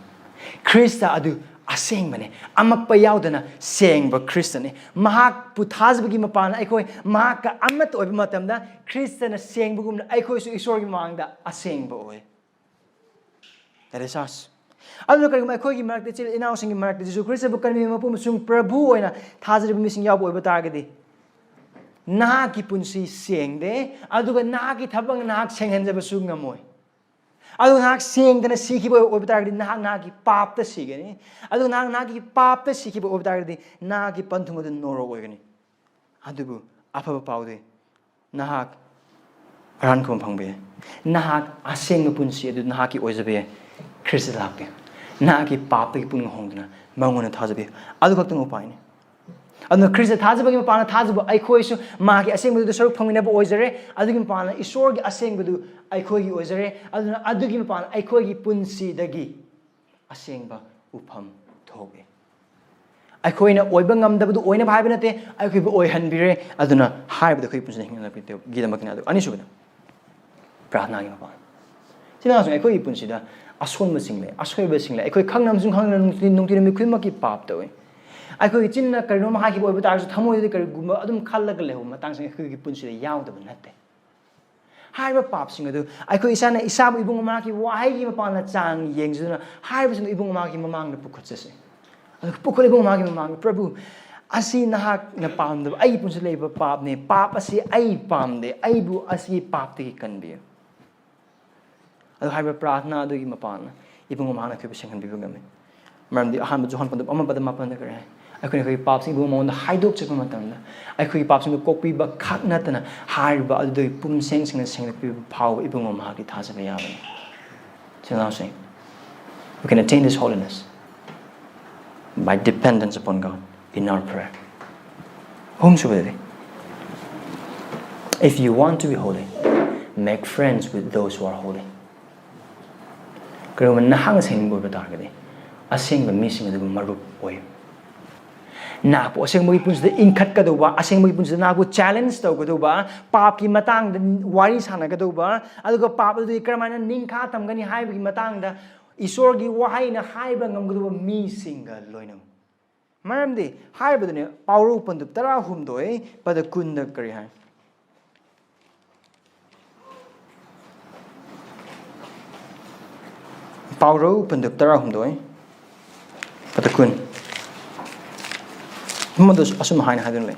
Christ ꯑꯗꯨ ꯑꯁꯦꯡꯕꯅꯦ, ꯑꯃꯛꯄ ꯌꯥꯎꯗꯅ ꯁꯦꯡꯕ ꯈ꯭ꯔꯤꯁꯇꯅꯦ꯫ ꯃꯍꯥꯛꯄꯨ ꯊꯥꯖꯕꯒꯤ ꯃꯄꯥꯟꯅ ꯑꯩꯈꯣꯏ ꯃꯍꯥꯛꯀ ꯑꯃꯠꯇ ꯑꯣꯏꯕ ꯃꯇꯝꯗ, ꯈ꯭ꯔꯤꯁꯇꯅ ꯁꯦꯡꯕꯒꯨꯝꯅ ꯑꯩꯈꯣꯏꯁꯨ ꯏꯁꯣꯔꯒꯤ ꯃꯃꯥꯡꯗ ꯑꯁꯦꯡꯕ ꯑꯣꯏ꯫ That is us. ꯑꯗꯨꯅ ꯀꯔꯤꯒꯨꯝꯕ ꯑꯩꯈꯣꯏꯒꯤ ꯃꯔꯛꯇ, ꯏꯆꯤꯜ ꯏꯅꯥꯎꯁꯤꯡꯒꯤ ꯃꯔꯛꯇ ꯖꯤꯁꯨ ꯈ꯭ꯔꯤꯁꯇꯕꯨ ꯀꯟꯕꯤꯕ ꯃꯄꯨ ꯑꯃꯁꯨꯡ ꯄ꯭ꯔꯚꯨ ꯑꯣꯏꯅ ꯊꯥꯖꯔꯤꯕ ꯃꯤꯁꯤꯡ ꯌꯥꯎꯕ ꯑꯣꯏꯕ ꯇꯥꯔꯒꯗꯤ, ꯅꯍꯥꯛꯀꯤ ꯄꯨꯟꯁꯤ ꯁꯦꯡꯗꯦ, ꯑꯗꯨꯒ ꯅꯍꯥꯛꯀꯤ ꯊꯕꯛꯅ ꯅꯍꯥꯛ ꯁꯦꯡꯍꯟꯖꯕꯁꯨ ꯉꯝꯃꯣꯏ꯫ ꯑꯗꯨ ꯅꯍꯥꯛ ꯁꯦꯡꯗꯅ ꯁꯤꯈꯤꯕ ꯑꯣꯏꯕ ꯇꯥꯔꯒꯗꯤ, ꯅꯍꯥꯛ ꯅꯍꯥꯛꯀꯤ ꯄꯥꯞꯇ ꯁꯤꯒꯅꯤ꯫ ꯑꯗꯨ ꯅꯍꯥꯛ ꯅꯍꯥꯛꯀꯤ ꯄꯥꯞꯇ ꯁꯤꯈꯤꯕ ꯑꯣꯏꯕ ꯇꯥꯔꯒꯗꯤ, ꯅꯍꯥꯛꯀꯤ ꯄꯟꯊꯨꯡ ꯑꯗꯨ ꯅꯣꯔꯣꯛ ꯑꯣꯏꯒꯅꯤ꯫ ꯑꯗꯨꯕꯨ ꯑꯐꯕ ꯄꯥꯎꯗꯤ, ꯅꯍꯥꯛ ꯑꯔꯥꯟ ꯈꯨꯕꯝ ꯐꯪꯕ ꯌꯥꯏ꯫ ꯅꯍꯥꯛ ꯑꯁꯦꯡꯕ ꯄꯨꯟꯁꯤ ꯑꯗꯨ ꯅꯍꯥꯛꯀꯤ ꯑꯣꯏꯖꯕ ꯌꯥꯏ꯫ ꯈ꯭ꯔꯤꯁꯇ ꯂꯥꯛꯄꯤꯌꯨ꯫ ꯅꯍꯥꯛꯀꯤ ꯄꯥꯞꯇꯒꯤ ꯄꯨꯛꯅꯤꯡ ꯍꯣꯡꯗꯨꯅ ꯃꯉꯣꯟꯗ ꯊꯥꯖꯕꯤꯌꯨ꯫ ꯑꯗꯨ ꯈꯛꯇꯪ ꯎꯄꯥꯏꯅꯤ꯫ ꯑꯗꯨꯅ ꯈ꯭ꯔꯤꯁꯇ ꯊꯥꯖꯕꯒꯤ ꯃꯄꯥꯟꯅ ꯊꯥꯖꯕ ꯑꯩꯈꯣꯏꯁꯨ ꯃꯍꯥꯛꯀꯤ ꯑꯁꯦꯡꯕꯗꯨꯗ ꯁꯔꯨꯛ ꯐꯪꯃꯤꯟꯅꯕ ꯑꯣꯏꯖꯔꯦ꯫ ꯑꯗꯨꯒꯤ ꯃꯄꯥꯟꯅ ꯏꯁꯣꯔꯒꯤ ꯑꯁꯦꯡꯕꯗꯨ ꯑꯩꯈꯣꯏꯒꯤ ꯑꯣꯏꯖꯔꯦ꯫ ꯑꯗꯨꯅ ꯑꯗꯨꯒꯤ ꯃꯄꯥꯟꯅ ꯑꯩꯈꯣꯏꯒꯤ ꯄꯨꯟꯁꯤꯗꯒꯤ ꯑꯁꯦꯡꯕ ꯎꯐꯝ ꯊꯣꯛꯏ꯫ ꯑꯩꯈꯣꯏꯅ ꯑꯣꯏꯕ ꯉꯝꯗꯕꯗꯨ ꯑꯣꯏꯅꯕ ꯍꯥꯏꯕ ꯅꯠꯇꯦ, ꯑꯩꯈꯣꯏꯕꯨ ꯑꯣꯏꯍꯟꯕꯤꯔꯦ꯫ ꯑꯗꯨꯅ ꯍꯥꯏꯕꯗ ꯑꯩꯈꯣꯏꯒꯤ ꯄꯨꯟꯁꯤꯗ ꯍꯤꯡꯅꯕꯒꯤꯗꯃꯛꯅꯤ꯫ ꯑꯗꯨ ꯑꯅꯤꯁꯨꯕꯗ, ꯄ꯭ꯔꯥꯔꯊꯅꯥꯒꯤ ꯃꯄꯥꯟ꯫ ꯁꯤꯅ ꯑꯉꯥꯡꯁꯤꯡ, ꯑꯩꯈꯣꯏꯒꯤ ꯄꯨꯟꯁꯤꯗ ꯑꯁꯣꯟꯕꯁꯤꯡ ꯂꯩ, ꯑꯁꯣꯏꯕꯁꯤꯡ ꯂꯩ꯫ ꯑꯩꯈꯣꯏ ꯈꯪꯅ ꯑꯃꯁꯨꯡ ꯈꯪꯗꯅ ꯅꯨꯡꯇꯤ, ꯅꯨꯡꯇꯤ ꯅꯨꯃꯤꯠ ꯈꯨꯗꯤꯡꯃꯛꯀꯤ ꯄꯥꯞ ꯇꯧꯏ꯫ ꯑꯩꯈꯣꯏꯒꯤ ꯆꯤꯟꯅ ꯀꯔꯤꯅꯣꯝ ꯍꯥꯏꯈꯤꯕ ꯑꯣꯏꯕ ꯇꯥꯔꯁꯨ, ꯊꯃꯣꯏꯗ ꯀꯔꯤꯒꯨꯝꯕ ꯑꯗꯨꯝ ꯈꯜꯂꯒ ꯂꯩꯍꯧꯕ ꯃꯇꯥꯡꯁꯤꯡ ꯑꯩꯈꯣꯏꯒꯤ ꯄꯨꯟꯁꯤꯗ ꯌꯥꯎꯗꯕ ꯅꯠꯇꯦ꯫ ꯍꯥꯏꯔꯤꯕ ꯄꯥꯞꯁꯤꯡ ꯑꯗꯨ ꯑꯩꯈꯣꯏ ꯏꯁꯥꯅ ꯏꯁꯥꯕꯨ ꯏꯕꯨꯡ ꯃꯍꯥꯛꯀꯤ ꯋꯥꯍꯩꯒꯤ ꯃꯄꯥꯟꯗ ꯆꯥꯡ ꯌꯦꯡꯖꯗꯨꯅ, ꯍꯥꯏꯔꯤꯕꯁꯤꯡ ꯑꯗꯨ ꯏꯕꯨꯡ ꯃꯍꯥꯛꯀꯤ ꯃꯃꯥꯡꯗ ꯄꯨꯈꯠꯆꯁꯤ꯫ ꯑꯗꯨꯒ ꯄꯨꯈꯠꯂ ꯏꯕꯨꯡ ꯃꯍꯥꯛꯀꯤ ꯃꯃꯥꯡꯗ, "ꯄ꯭ꯔꯚꯨ, ꯑꯁꯤ ꯅꯍꯥꯛꯅ ꯄꯥꯝꯗꯕ, ꯑꯩꯒꯤ ꯄꯨꯟꯁꯤꯗ ꯂꯩꯕ ꯄꯥꯞꯅꯦ꯫ ꯄꯥꯞ ꯑꯁꯤ ꯑꯩ ꯄꯥꯝꯗꯦ꯫ ꯑꯩꯕꯨ ꯑꯁꯤꯒꯤ ꯄꯥꯞꯇꯒꯤ ꯀꯟꯕꯤꯌꯨ"꯫ ꯑꯗꯨ ꯍꯥꯏꯔꯤꯕ ꯄ꯭ꯔꯥꯔꯊꯅꯥ ꯑꯗꯨꯒꯤ ꯃꯄꯥꯟꯅ ꯏꯕꯨꯡ ꯃꯍꯥꯛꯅ ꯑꯩꯈꯣꯏꯕꯨ ꯁꯦꯡꯍꯟꯕꯤꯕ ꯉꯝꯃꯤ꯫ ꯃꯔꯝꯗꯤ ꯑꯍꯥꯟꯕ ꯖꯣꯍꯥꯟ ꯄꯟꯗꯨꯞ ꯑꯃ ꯄꯗ ꯃꯥꯄꯟꯗ ꯀꯔꯤ ꯍꯥꯏ? ꯑꯩꯈꯣꯏꯅ ꯑꯩꯈꯣꯏꯒꯤ ꯄꯥꯞꯁꯤꯡ ꯏꯕꯨꯡ ꯃꯉꯣꯟꯗ ꯍꯥꯏꯗꯣꯛꯆꯕ ꯃꯇꯝꯗ, ꯑꯩꯈꯣꯏꯒꯤ ꯄꯥꯞꯁꯤꯡꯗꯨ ꯀꯣꯛꯄꯤꯕ ꯈꯛ ꯅꯠꯇꯅ, ꯍꯥꯏꯔꯤꯕ ꯑꯗꯨꯗꯒꯤ ꯄꯨꯝꯁꯦꯡ ꯁꯦꯡꯅ ꯁꯦꯡꯗꯣꯛꯄꯤꯕ ꯐꯥꯎꯕ ꯏꯕꯨꯡꯉꯣ ꯃꯍꯥꯛꯀꯤ ꯊꯥꯖꯕ ꯌꯥꯕꯅꯤ꯫ ꯏꯆꯤꯟ ꯏꯅꯥꯎꯁꯤꯡ, we can attain this holiness by dependence upon God in our prayer. ꯑꯍꯨꯝꯁꯨꯕꯗꯗꯤ, if you want to be holy, make friends with those who are holy. ꯀꯔꯤꯒꯨꯝꯕ ꯅꯍꯥꯛꯅ ꯁꯦꯡꯅꯤꯡꯕ ꯑꯣꯏꯕ ꯇꯥꯔꯒꯗꯤ, ꯑꯁꯦꯡꯕ ꯃꯤꯁꯤꯡ ꯑꯗꯨꯒ ꯃꯔꯨꯞ ꯑꯣꯏꯌꯨ꯫ ꯅꯍꯥꯛꯄꯨ ꯑꯁꯦꯡꯕꯒꯤ ꯄꯨꯟꯁꯤꯗ ꯏꯟꯈꯠꯀꯗꯧꯕ, ꯑꯁꯦꯡꯕꯒꯤ ꯄꯨꯟꯁꯤꯗ ꯅꯍꯥꯛꯄꯨ challenge ꯇꯧꯒꯗꯧꯕ, ꯄꯥꯞꯀꯤ ꯃꯇꯥꯡꯗ ꯋꯥꯔꯤ ꯁꯥꯟꯅꯒꯗꯧꯕ, ꯑꯗꯨꯒ ꯄꯥꯞ ꯑꯗꯨꯗꯒꯤ ꯀꯔꯝꯍꯥꯏꯅ ꯅꯤꯡꯈꯥ ꯇꯝꯒꯅꯤ ꯍꯥꯏꯕꯒꯤ ꯃꯇꯥꯡꯗ ꯏꯁꯣꯔꯒꯤ ꯋꯥꯍꯩꯅ ꯍꯥꯏꯕ ꯉꯝꯒꯗꯧꯕ ꯃꯤꯁꯤꯡꯒ ꯂꯣꯏꯅꯧ꯫ ꯃꯔꯝꯗꯤ ꯍꯥꯏꯔꯤꯕꯗꯨꯅꯦ, ꯄꯥꯎꯔꯧ ꯄꯟꯗꯨꯞ ꯇꯔꯥꯍꯨꯝꯗꯣꯏ ꯄꯗ ꯀꯨꯟꯗ ꯀꯔꯤ ꯍꯥꯏ? ꯄꯥꯎꯔꯧ ꯄꯟꯗꯨꯞ ꯇꯔꯥꯍꯨꯝꯗꯣꯏ ꯄꯗ ꯀꯨꯟ꯫ ꯃꯗꯨꯁꯨ ꯑꯁꯨꯝ ꯍꯥꯏꯅ ꯍꯥꯏꯗꯨꯅ ꯂꯩ꯫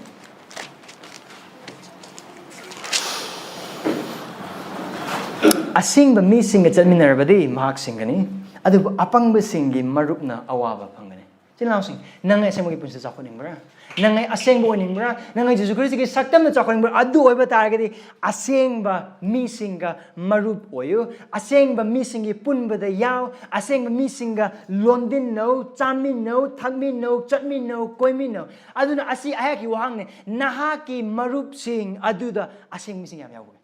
ꯑꯁꯦꯡꯕ ꯃꯤꯁꯤꯡꯒ ꯆꯠꯃꯤꯟꯅꯔꯕꯗꯤ ꯃꯍꯥꯛ ꯁꯤꯡꯒꯅꯤ, ꯑꯗꯨꯕꯨ ꯑꯄꯪꯕꯁꯤꯡꯒꯤ ꯃꯔꯨꯞꯅ ꯑꯋꯥꯕ ꯐꯪꯒꯅꯤ꯫ ꯏꯆꯤꯜ ꯏꯅꯥꯎꯁꯤꯡ, ꯅꯪ ꯑꯩ ꯑꯁꯦꯡꯕꯒꯤ ꯄꯨꯟꯁꯤ ꯆꯥꯎꯈꯠꯅꯤꯡꯕ꯭ꯔꯥ? ꯅꯪ ꯑꯩ ꯑꯁꯦꯡꯕ ꯑꯣꯏꯅꯤꯡꯕ꯭ꯔꯥ? ꯅꯪ ꯑꯩ ꯖꯤꯁꯨ ꯈ꯭ꯔꯤꯁꯇꯒꯤ ꯁꯛꯇꯝꯗ ꯆꯥꯎꯈꯠꯅꯤꯡꯕ꯭ꯔꯥ? ꯑꯗꯨ ꯑꯣꯏꯕ ꯇꯥꯔꯒꯗꯤ ꯑꯁꯦꯡꯕ ꯃꯤꯁꯤꯡꯒ ꯃꯔꯨꯞ ꯑꯣꯏꯌꯨ, ꯑꯁꯦꯡꯕ ꯃꯤꯁꯤꯡꯒꯤ ꯄꯨꯟꯕꯗ ꯌꯥꯎ, ꯑꯁꯦꯡꯕ ꯃꯤꯁꯤꯡꯒ ꯂꯣꯟꯗꯤꯟꯅꯧ, ꯆꯥꯃꯤꯟꯅꯧ, ꯊꯛꯃꯤꯟꯅꯧ, ꯆꯠꯃꯤꯟꯅꯧ, ꯀꯣꯏꯃꯤꯟꯅꯧ꯫ ꯑꯗꯨꯅ ꯑꯁꯤ ꯑꯩꯍꯥꯛꯀꯤ ꯋꯥꯍꯪꯅꯤ, ꯅꯍꯥꯛꯀꯤ ꯃꯔꯨꯞꯁꯤꯡ ꯑꯗꯨꯗ ꯑꯁꯦꯡꯕ ꯃꯤꯁꯤꯡ ꯌꯥꯝ ꯌꯥꯎꯕꯒꯦ?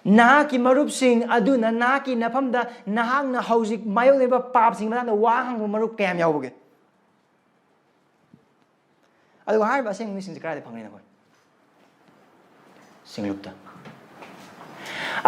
ꯅꯍꯥꯛꯀꯤ ꯃꯔꯨꯞꯁꯤꯡ ꯑꯗꯨꯅ ꯅꯍꯥꯛꯀꯤ ꯅꯐꯝꯗ ꯅꯍꯥꯛꯅ ꯍꯧꯖꯤꯛ ꯃꯥꯌꯣꯛꯅꯔꯤꯕ ꯄꯥꯞꯁꯤꯡꯒꯤ ꯃꯇꯥꯡꯗ ꯋꯥ ꯍꯪꯕ ꯃꯔꯨꯞ ꯀꯌꯥꯝ ꯌꯥꯎꯕꯒꯦ? ꯑꯗꯨꯒ ꯍꯥꯏꯔꯤꯕ ꯑꯁꯦꯡꯕ ꯃꯤꯁꯤꯡꯁꯦ ꯀꯗꯥꯏꯗ ꯐꯪꯒꯅꯤ ꯅꯈꯣꯏ? ꯁꯤꯡꯂꯨꯞꯇ꯫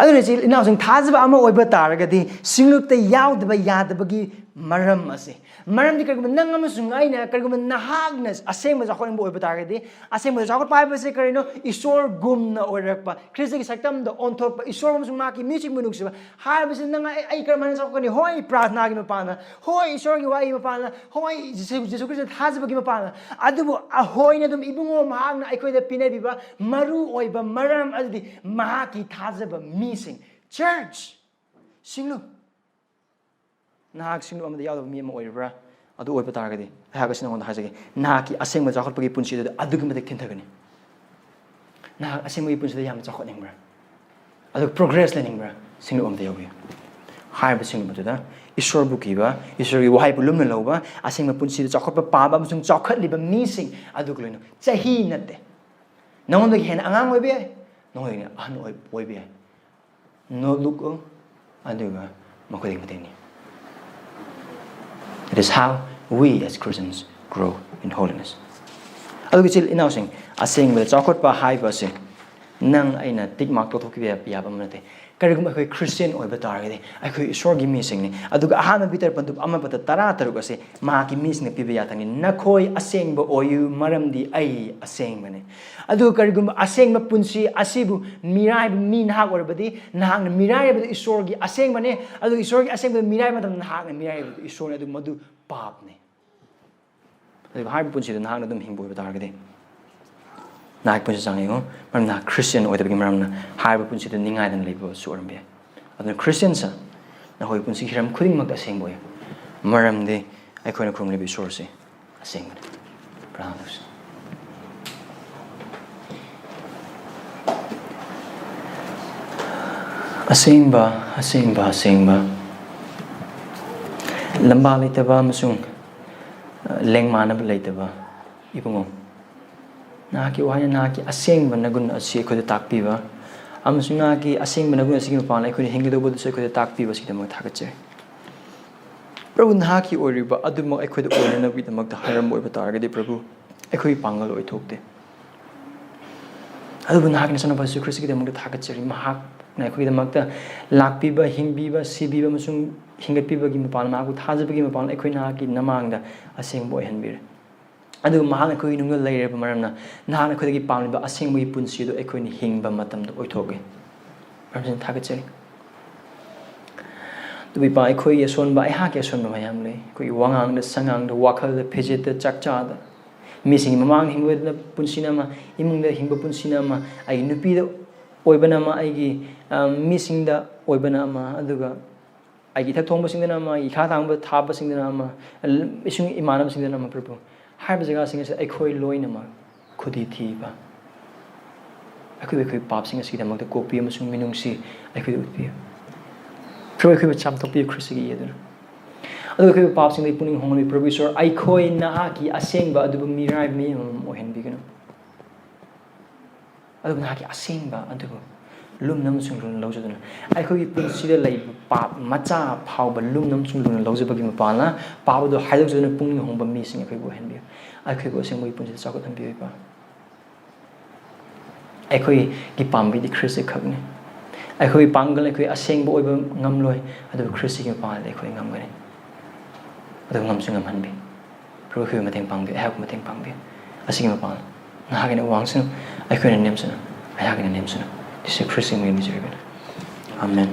ꯑꯗꯨꯅ ꯏꯆꯤꯜ ꯏꯅꯥꯎꯁꯤꯡ, ꯊꯥꯖꯕ ꯑꯃ ꯑꯣꯏꯕ ꯇꯥꯔꯒꯗꯤ ꯁꯤꯡꯂꯨꯞꯇ ꯌꯥꯎꯗꯕ ꯌꯥꯗꯕꯒꯤ ꯃꯔꯝ ꯑꯁꯦ, ꯃꯔꯝꯗꯤ ꯀꯔꯤꯒꯨꯝꯕ ꯅꯪ ꯑꯃꯁꯨꯡ ꯑꯩꯅ, ꯀꯔꯤꯒꯨꯝꯕ ꯅꯍꯥꯛꯅ ꯑꯁꯦꯡꯕ ꯆꯥꯎꯈꯠꯅꯤꯡꯕ ꯑꯣꯏꯕ ꯇꯥꯔꯒꯗꯤ, ꯑꯁꯦꯡꯕ ꯆꯥꯎꯈꯠꯄ ꯍꯥꯏꯕꯁꯤ ꯀꯔꯤꯅꯣ? ꯏꯁꯣꯔꯒꯨꯝꯅ ꯑꯣꯏꯔꯛꯄ, ꯈ꯭ꯔꯤꯁꯇꯒꯤ ꯁꯛꯇꯝꯗ ꯑꯣꯟꯊꯣꯛꯄ, ꯏꯁꯣꯔ ꯑꯃꯁꯨꯡ ꯃꯍꯥꯛꯀꯤ ꯃꯤꯁꯤꯡꯕꯨ ꯅꯨꯡꯁꯤꯕ ꯍꯥꯏꯕꯁꯤ ꯅꯪ ꯑꯩ, ꯑꯩ ꯀꯔꯝꯍꯥꯏꯅ ꯆꯥꯎꯈꯠꯀꯅꯤ? ꯍꯣꯏ, ꯄ꯭ꯔꯥꯔꯊꯅꯥꯒꯤ ꯃꯄꯥꯟꯅ, ꯍꯣꯏ, ꯏꯁꯣꯔꯒꯤ ꯋꯥꯍꯩ ꯃꯄꯥꯟꯅ, ꯍꯣꯏ, ꯖꯤꯁꯨ, ꯖꯤꯁꯨ ꯈ꯭ꯔꯤꯁꯇ ꯊꯥꯖꯕꯒꯤ ꯃꯄꯥꯟꯅ, ꯑꯗꯨꯕꯨ ꯑꯍꯣꯏꯅ ꯑꯗꯨꯝ ꯏꯕꯨꯡꯉꯣ ꯃꯍꯥꯛꯅ ꯑꯩꯈꯣꯏꯗ ꯄꯤꯅꯕꯤꯕ ꯃꯔꯨ ꯑꯣꯏꯕ ꯃꯔꯝ ꯑꯗꯨꯗꯤ ꯃꯍꯥꯛꯀꯤ ꯊꯥꯖꯕ ꯃꯤꯁꯤꯡ, ꯆꯔꯆ, ꯁꯤꯡꯂꯨꯞ꯫ ꯅꯍꯥꯛ ꯁꯤꯡꯂꯨꯞ ꯑꯃꯗ ꯌꯥꯎꯗꯕ ꯃꯤ ꯑꯃ ꯑꯣꯏꯔꯤꯕ꯭ꯔꯥ? ꯑꯗꯨ ꯑꯣꯏꯕ ꯇꯥꯔꯒꯗꯤ ꯑꯩꯍꯥꯛ ꯑꯁꯤ ꯅꯉꯣꯟꯗ ꯍꯥꯏꯖꯒꯦ, ꯅꯍꯥꯛꯀꯤ ꯑꯁꯦꯡꯕ ꯆꯥꯎꯈꯠꯄꯒꯤ ꯄꯨꯟꯁꯤ ꯑꯗꯨꯗ ꯑꯗꯨꯛꯀꯤ ꯃꯇꯤꯛ ꯊꯤꯟꯊꯒꯅꯤ꯫ ꯅꯍꯥꯛ ꯑꯁꯦꯡꯕꯒꯤ ꯄꯨꯟꯁꯤꯗ ꯌꯥꯝꯅ ꯆꯥꯎꯈꯠꯅꯤꯡꯕ꯭ꯔꯥ? ꯑꯗꯨꯒ ꯄ꯭ꯔꯣꯒ꯭ꯔꯦꯁ ꯂꯩꯅꯤꯡꯕ꯭ꯔꯥ? ꯁꯤꯡꯂꯨꯞ ꯑꯃꯗ ꯌꯥꯎꯕꯤꯌꯨ꯫ ꯍꯥꯏꯔꯤꯕ ꯁꯤꯡꯂꯨꯞ ꯑꯗꯨꯗ ꯏꯁꯣꯔꯕꯨ ꯀꯤꯕ, ꯏꯁꯣꯔꯒꯤ ꯋꯥꯍꯩꯕꯨ ꯂꯨꯝꯅ ꯂꯧꯕ, ꯑꯁꯦꯡꯕ ꯄꯨꯟꯁꯤꯗ ꯆꯥꯎꯈꯠꯄ ꯄꯥꯝꯕ ꯑꯃꯁꯨꯡ ꯆꯥꯎꯈꯠꯂꯤꯕ ꯃꯤꯁꯤꯡ ꯑꯗꯨꯒ ꯂꯣꯏꯅ, ꯆꯍꯤ ꯅꯠꯇꯦ, ꯅꯉꯣꯟꯗꯒꯤ ꯍꯦꯟꯅ ꯑꯉꯥꯡ ꯑꯣꯏꯕ ꯌꯥꯏ, ꯅꯉꯣꯟꯗꯒꯤ ꯍꯦꯟꯅ ꯑꯍꯟ ꯑꯣꯏ-, ꯑꯣꯏꯕ ꯌꯥꯏ, ꯅꯣꯠꯕꯨꯛ ꯑꯗꯨꯒ ꯃꯈꯣꯏꯗꯒꯤ ꯃꯇꯦꯡꯅꯤ꯫ It is how we as Christians grow in holiness. ꯑꯗꯨꯒ ꯏꯆꯤꯜ ꯏꯅꯥꯎꯁꯤꯡ, ꯑꯁꯦꯡꯕꯗ ꯆꯥꯎꯈꯠꯄ ꯍꯥꯏꯕ ꯑꯁꯤ ꯅꯪ ꯑꯩꯅ ꯇꯤꯛ ꯃꯥꯔꯛ ꯇꯧꯊꯣꯛꯈꯤꯕ ꯌꯥꯕ ꯑꯃ ꯅꯠꯇꯦ꯫ ꯀꯔꯤꯒꯨꯝꯕ ꯑꯩꯈꯣꯏ ꯈ꯭ꯔꯤꯁꯇꯤꯌꯥꯟ ꯑꯣꯏꯕ ꯇꯥꯔꯒꯗꯤ ꯑꯩꯈꯣꯏ ꯏꯁꯣꯔꯒꯤ ꯃꯤꯁꯤꯡꯅꯤ꯫ ꯑꯗꯨꯒ ꯑꯍꯥꯟꯕ ꯄꯤꯇꯔ ꯄꯟꯗꯨꯞ ꯑꯃ ꯄꯗ ꯇꯔꯥ ꯇꯔꯨꯛ ꯑꯁꯤ ꯃꯍꯥꯛꯀꯤ ꯃꯤꯁꯤꯡꯅ ꯄꯤꯕ ꯌꯥꯊꯪꯅꯤ, "ꯅꯈꯣꯏ ꯑꯁꯦꯡꯕ ꯑꯣꯏꯌꯨ, ꯃꯔꯝꯗꯤ ꯑꯩ ꯑꯁꯦꯡꯕꯅꯤ"꯫ ꯑꯗꯨꯒ ꯀꯔꯤꯒꯨꯝꯕ ꯑꯁꯦꯡꯕ ꯄꯨꯟꯁꯤ ꯑꯁꯤꯕꯨ ꯃꯤꯔꯥꯏꯕ ꯃꯤ ꯅꯍꯥꯛ ꯑꯣꯏꯔꯕꯗꯤ, ꯅꯍꯥꯛꯅ ꯃꯤꯔꯥꯏꯔꯕꯗꯨ ꯏꯁꯣꯔꯒꯤ ꯑꯁꯦꯡꯕꯅꯦ꯫ ꯑꯗꯨꯒ ꯏꯁꯣꯔꯒꯤ ꯑꯁꯦꯡꯕꯗ ꯃꯤꯔꯥꯏꯕ ꯃꯇꯝꯗ ꯅꯍꯥꯛꯅ ꯃꯤꯔꯥꯏꯔꯕꯗꯨ ꯏꯁꯣꯔꯅꯤ꯫ ꯑꯗꯨ ꯃꯗꯨ ꯄꯥꯞꯅꯤ꯫ ꯑꯗꯨꯒ ꯍꯥꯏꯔꯤꯕ ꯄꯨꯟꯁꯤꯗ ꯅꯍꯥꯛꯅ ꯑꯗꯨꯝ ꯍꯤꯡꯕ ꯑꯣꯏꯕ ꯇꯥꯔꯒꯗꯤ, ꯅꯍꯥꯛꯀꯤ ꯄꯨꯟꯁꯤ ꯆꯥꯡ ꯌꯦꯡꯉꯨ꯫ ꯃꯔꯝ ꯅꯍꯥꯛ ꯈ꯭ꯔꯤꯁꯇꯤꯌꯥꯟ ꯑꯣꯏꯗꯕꯒꯤ ꯃꯔꯝꯅ ꯍꯥꯏꯔꯤꯕ ꯄꯨꯟꯁꯤꯗ ꯅꯤꯡꯉꯥꯏꯗꯅ ꯂꯩꯕꯁꯨ ꯑꯣꯏꯔꯝꯕ ꯌꯥꯏ꯫ ꯑꯗꯨꯅ ꯈ꯭ꯔꯤꯁꯇꯤꯌꯥꯟꯁ ꯅꯈꯣꯏꯒꯤ ꯄꯨꯟꯁꯤꯒꯤ ꯍꯤꯔꯝ ꯈꯨꯗꯤꯡꯃꯛꯇ ꯑꯁꯦꯡꯕ ꯑꯣꯏꯌꯨ꯫ ꯃꯔꯝꯗꯤ ꯑꯩꯈꯣꯏꯅ ꯈꯨꯔꯨꯝꯂꯤꯕ ꯏꯁꯣꯔꯁꯤ ꯑꯁꯦꯡꯕꯅꯤ꯫ ꯄ꯭ꯔꯥꯊꯅꯥ ꯇꯧꯁꯤ꯫ ꯑꯁꯦꯡꯕ, ꯑꯁꯦꯡꯕ, ꯑꯁꯦꯡꯕ, ꯂꯝꯕꯥ ꯂꯩꯇꯕ ꯑꯃꯁꯨꯡ, ꯑ, ꯂꯦꯡꯃꯥꯟꯅꯕ ꯂꯩꯇꯕ ꯏꯕꯨꯡꯉꯣ, ꯅꯍꯥꯛꯀꯤ ꯋꯥꯍꯩꯅ ꯅꯍꯥꯛꯀꯤ ꯑꯁꯦꯡꯕ ꯅꯒꯨꯟ ꯑꯁꯤ ꯑꯩꯈꯣꯏꯗ ꯇꯥꯛꯄꯤꯕ ꯑꯃꯁꯨꯡ ꯅꯍꯥꯛꯀꯤ ꯑꯁꯦꯡꯕ ꯅꯒꯨꯟ ꯑꯁꯤꯒꯤ ꯃꯄꯥꯟꯗ ꯑꯩꯈꯣꯏꯅ ꯍꯤꯡꯒꯗꯧꯕꯗꯨꯁꯨ ꯑꯩꯈꯣꯏꯗ ꯇꯥꯛꯄꯤꯕ ꯑꯁꯤꯒꯤꯗꯃꯛ ꯊꯥꯒꯠꯆꯔꯤ꯫ ꯄ꯭ꯔꯚꯨ, ꯅꯍꯥꯛꯀꯤ ꯑꯣꯏꯔꯤꯕ ꯑꯗꯨꯃꯛ ꯑꯩꯈꯣꯏꯗ ꯑꯣꯏꯅꯅꯕꯒꯤꯗꯃꯛꯇ ꯍꯥꯏꯔꯝꯕ ꯑꯣꯏꯕ ꯇꯥꯔꯒꯗꯤ, ꯄ꯭ꯔꯚꯨ, ꯑꯩꯈꯣꯏꯒꯤ ꯄꯥꯡꯒꯜ ꯑꯣꯏꯊꯣꯛꯇꯦ꯫ ꯑꯗꯨꯕꯨ ꯅꯍꯥꯛꯀꯤ ꯅꯆꯥꯅꯨꯄꯥ ꯖꯤꯁꯨ ꯈ꯭ꯔꯤꯁꯇꯒꯤꯗꯃꯛꯇ ꯊꯥꯒꯠꯆꯔꯤ꯫ ꯃꯍꯥꯛꯅ ꯑꯩꯈꯣꯏꯒꯤꯗꯃꯛꯇ ꯂꯥꯛꯄꯤꯕ, ꯍꯤꯡꯕꯤꯕ, ꯁꯤꯕꯤꯕ ꯑꯃꯁꯨꯡ ꯍꯤꯡꯒꯠꯄꯤꯕꯒꯤ ꯃꯄꯥꯟ, ꯃꯍꯥꯛꯄꯨ ꯊꯥꯖꯕꯒꯤ ꯃꯄꯥꯟ ꯑꯩꯈꯣꯏ ꯅꯍꯥꯛꯀꯤ ꯅꯃꯥꯡꯗ ꯑꯁꯦꯡꯕ ꯑꯣꯏꯍꯟꯕꯤꯔꯦ꯫ ꯑꯗꯨꯒ ꯃꯍꯥꯛꯅ ꯑꯩꯈꯣꯏꯒꯤ ꯅꯨꯡꯗ ꯂꯩꯔꯕ ꯃꯔꯝꯅ, ꯅꯍꯥꯛꯅ ꯑꯩꯈꯣꯏꯗꯒꯤ ꯄꯥꯝꯂꯤꯕ ꯑꯁꯦꯡꯕꯒꯤ ꯄꯨꯟꯁꯤ ꯑꯗꯨ ꯑꯩꯈꯣꯏꯅ ꯍꯤꯡꯕ ꯃꯇꯝꯗ ꯑꯣꯏꯊꯣꯛꯑꯦ꯫ ꯃꯔꯝꯁꯤꯅ ꯊꯥꯒꯠꯆꯔꯤ꯫ ꯑꯗꯨꯕꯨ ꯏꯄꯥ, ꯑꯩꯈꯣꯏꯒꯤ ꯑꯁꯣꯟꯕ, ꯑꯩꯍꯥꯛꯀꯤ ꯑꯁꯣꯟꯕ ꯃꯌꯥꯝ ꯂꯩ꯫ ꯑꯩꯈꯣꯏꯒꯤ ꯋꯥꯉꯥꯡꯗ, ꯁꯉꯥꯡꯗ, ꯋꯥꯈꯜꯗ, ꯐꯤꯖꯦꯠꯇ, ꯆꯥꯛꯆꯥꯗ, ꯃꯤꯁꯤꯡꯒꯤ ꯃꯃꯥꯡꯗ ꯍꯤꯡꯕ ꯄꯨꯟꯁꯤꯅ ꯑꯃ, ꯏꯃꯨꯡꯗ ꯍꯤꯡꯕ ꯄꯨꯟꯁꯤꯅ ꯑꯃ, ꯑꯩꯒꯤ ꯅꯨꯄꯤꯗ ꯑꯣꯏꯕꯅ ꯑꯃ, ꯑꯩꯒꯤ, ꯑ, ꯃꯤꯁꯤꯡꯗ ꯑꯣꯏꯕꯅ ꯑꯃ, ꯑꯗꯨꯒ ꯑꯩꯒꯤ ꯏꯊꯛ ꯊꯣꯡꯕꯁꯤꯡꯗꯅ ꯑꯃ, ꯑꯩꯒꯤ ꯏꯈꯥ ꯊꯥꯡꯕ ꯊꯥꯕꯁꯤꯡꯗꯅ ꯑꯃ, ꯏꯁꯨꯡ ꯏꯃꯥꯟꯅꯕꯁꯤꯡꯗꯅ ꯑꯃ, ꯄ꯭ꯔꯚꯨ, ꯍꯥꯏꯔꯤꯕ ꯖꯒꯥꯁꯤꯡ ꯑꯁꯤꯗ ꯑꯩꯈꯣꯏ ꯂꯣꯏꯅꯃꯛ ꯈꯨꯗꯤ ꯊꯤꯕ, ꯑꯩꯈꯣꯏ, ꯑꯩꯈꯣꯏ ꯄꯥꯞꯁꯤꯡ ꯑꯁꯤꯒꯤꯗꯃꯛꯇ ꯀꯣꯛꯄꯤꯌꯨ ꯑꯃꯁꯨꯡ ꯃꯤꯅꯨꯡꯁꯤ ꯑꯩꯈꯣꯏꯗ ꯎꯠꯄꯤꯌꯨ꯫ ꯄ꯭ꯔꯚꯨ, ꯑꯩꯈꯣꯏꯕꯨ ꯆꯥꯝꯊꯣꯛꯄꯤꯌꯨ ꯈ꯭ꯔꯤꯁꯇꯒꯤ ꯏ ꯑꯗꯨꯅ꯫ ꯑꯗꯨꯒ ꯑꯩꯈꯣꯏꯕꯨ ꯄꯥꯞꯁꯤꯡꯗꯒꯤ ꯄꯨꯛꯅꯤꯡ ꯍꯣꯡꯍꯟꯕꯤꯌꯨ꯫ ꯄ꯭ꯔꯚꯨ ꯏꯁꯣꯔ, ꯑꯩꯈꯣꯏ ꯅꯍꯥꯛꯀꯤ ꯑꯁꯦꯡꯕ ꯑꯗꯨꯕꯨ ꯃꯤꯔꯥꯏꯕ ꯃꯤ ꯑꯃꯃꯝ ꯑꯣꯏꯍꯟꯕꯤꯒꯅꯨ꯫ ꯑꯗꯨꯕꯨ ꯅꯍꯥꯛꯀꯤ ꯑꯁꯦꯡꯕ ꯑꯗꯨꯕꯨ ꯂꯨꯝꯅ ꯑꯃꯁꯨꯡ ꯂꯨꯝꯅ ꯂꯧꯖꯗꯨꯅ, ꯑꯩꯈꯣꯏꯒꯤ ꯄꯨꯟꯁꯤꯗ ꯂꯩꯕ ꯄꯥꯞ ꯃꯆꯥ ꯐꯥꯎꯕ ꯂꯨꯝꯅ ꯑꯃꯁꯨꯡ ꯂꯨꯝꯅ ꯂꯧꯖꯕꯒꯤ ꯃꯄꯥꯟꯅ, ꯄꯥꯞ ꯑꯗꯨ ꯍꯥꯏꯗꯣꯛꯆꯗꯨꯅ ꯄꯨꯛꯅꯤꯡ ꯍꯣꯡꯕ ꯃꯤꯁꯤꯡ ꯑꯩꯈꯣꯏꯕꯨ ꯑꯣꯏꯍꯟꯕꯤꯌꯨ꯫ ꯑꯩꯈꯣꯏꯕꯨ ꯑꯁꯦꯡꯕꯒꯤ ꯄꯨꯟꯁꯤꯗ ꯆꯥꯎꯈꯠꯍꯟꯕꯤꯌꯨ, ꯏꯄꯥ꯫ ꯑꯩꯈꯣꯏꯒꯤ ꯄꯥꯝꯕꯩꯗꯤ ꯈ꯭ꯔꯤꯁꯇ ꯈꯛꯅꯤ꯫ ꯑꯩꯈꯣꯏꯒꯤ ꯄꯥꯡꯒꯜ, ꯑꯩꯈꯣꯏ ꯑꯁꯦꯡꯕ ꯑꯣꯏꯕ ꯉꯝꯂꯣꯏ, ꯑꯗꯨꯕꯨ ꯈ꯭ꯔꯤꯁꯇꯒꯤ ꯃꯄꯥꯟꯗ ꯑꯩꯈꯣꯏ ꯉꯝꯒꯅꯤ꯫ ꯑꯗꯨꯒ ꯉꯝꯁꯨ ꯉꯝꯍꯟꯕꯤ꯫ ꯄ꯭ꯔꯚꯨ, ꯑꯩꯈꯣꯏꯕꯨ ꯃꯇꯦꯡ ꯄꯥꯡꯕꯤꯌꯨ, ꯑꯩꯍꯥꯛꯄꯨ ꯃꯇꯦꯡ ꯄꯥꯡꯕꯤꯌꯨ꯫ ꯑꯁꯤꯒꯤ ꯃꯄꯥꯟ ꯅꯍꯥꯛꯀꯤꯅ ꯋꯥꯡꯁꯅꯨ, ꯑꯩꯈꯣꯏꯅ ꯅꯦꯝꯁꯅꯨ, ꯑꯩꯍꯥꯛꯀꯤꯅ ꯅꯦꯝꯁꯅꯨ꯫ ꯖꯤꯁꯨ ꯈ꯭ꯔꯤꯁꯇꯒꯤ ꯃꯤꯡꯗ ꯅꯤꯖꯔꯤꯕꯅꯤ꯫ ꯑꯥꯃꯦꯟ꯫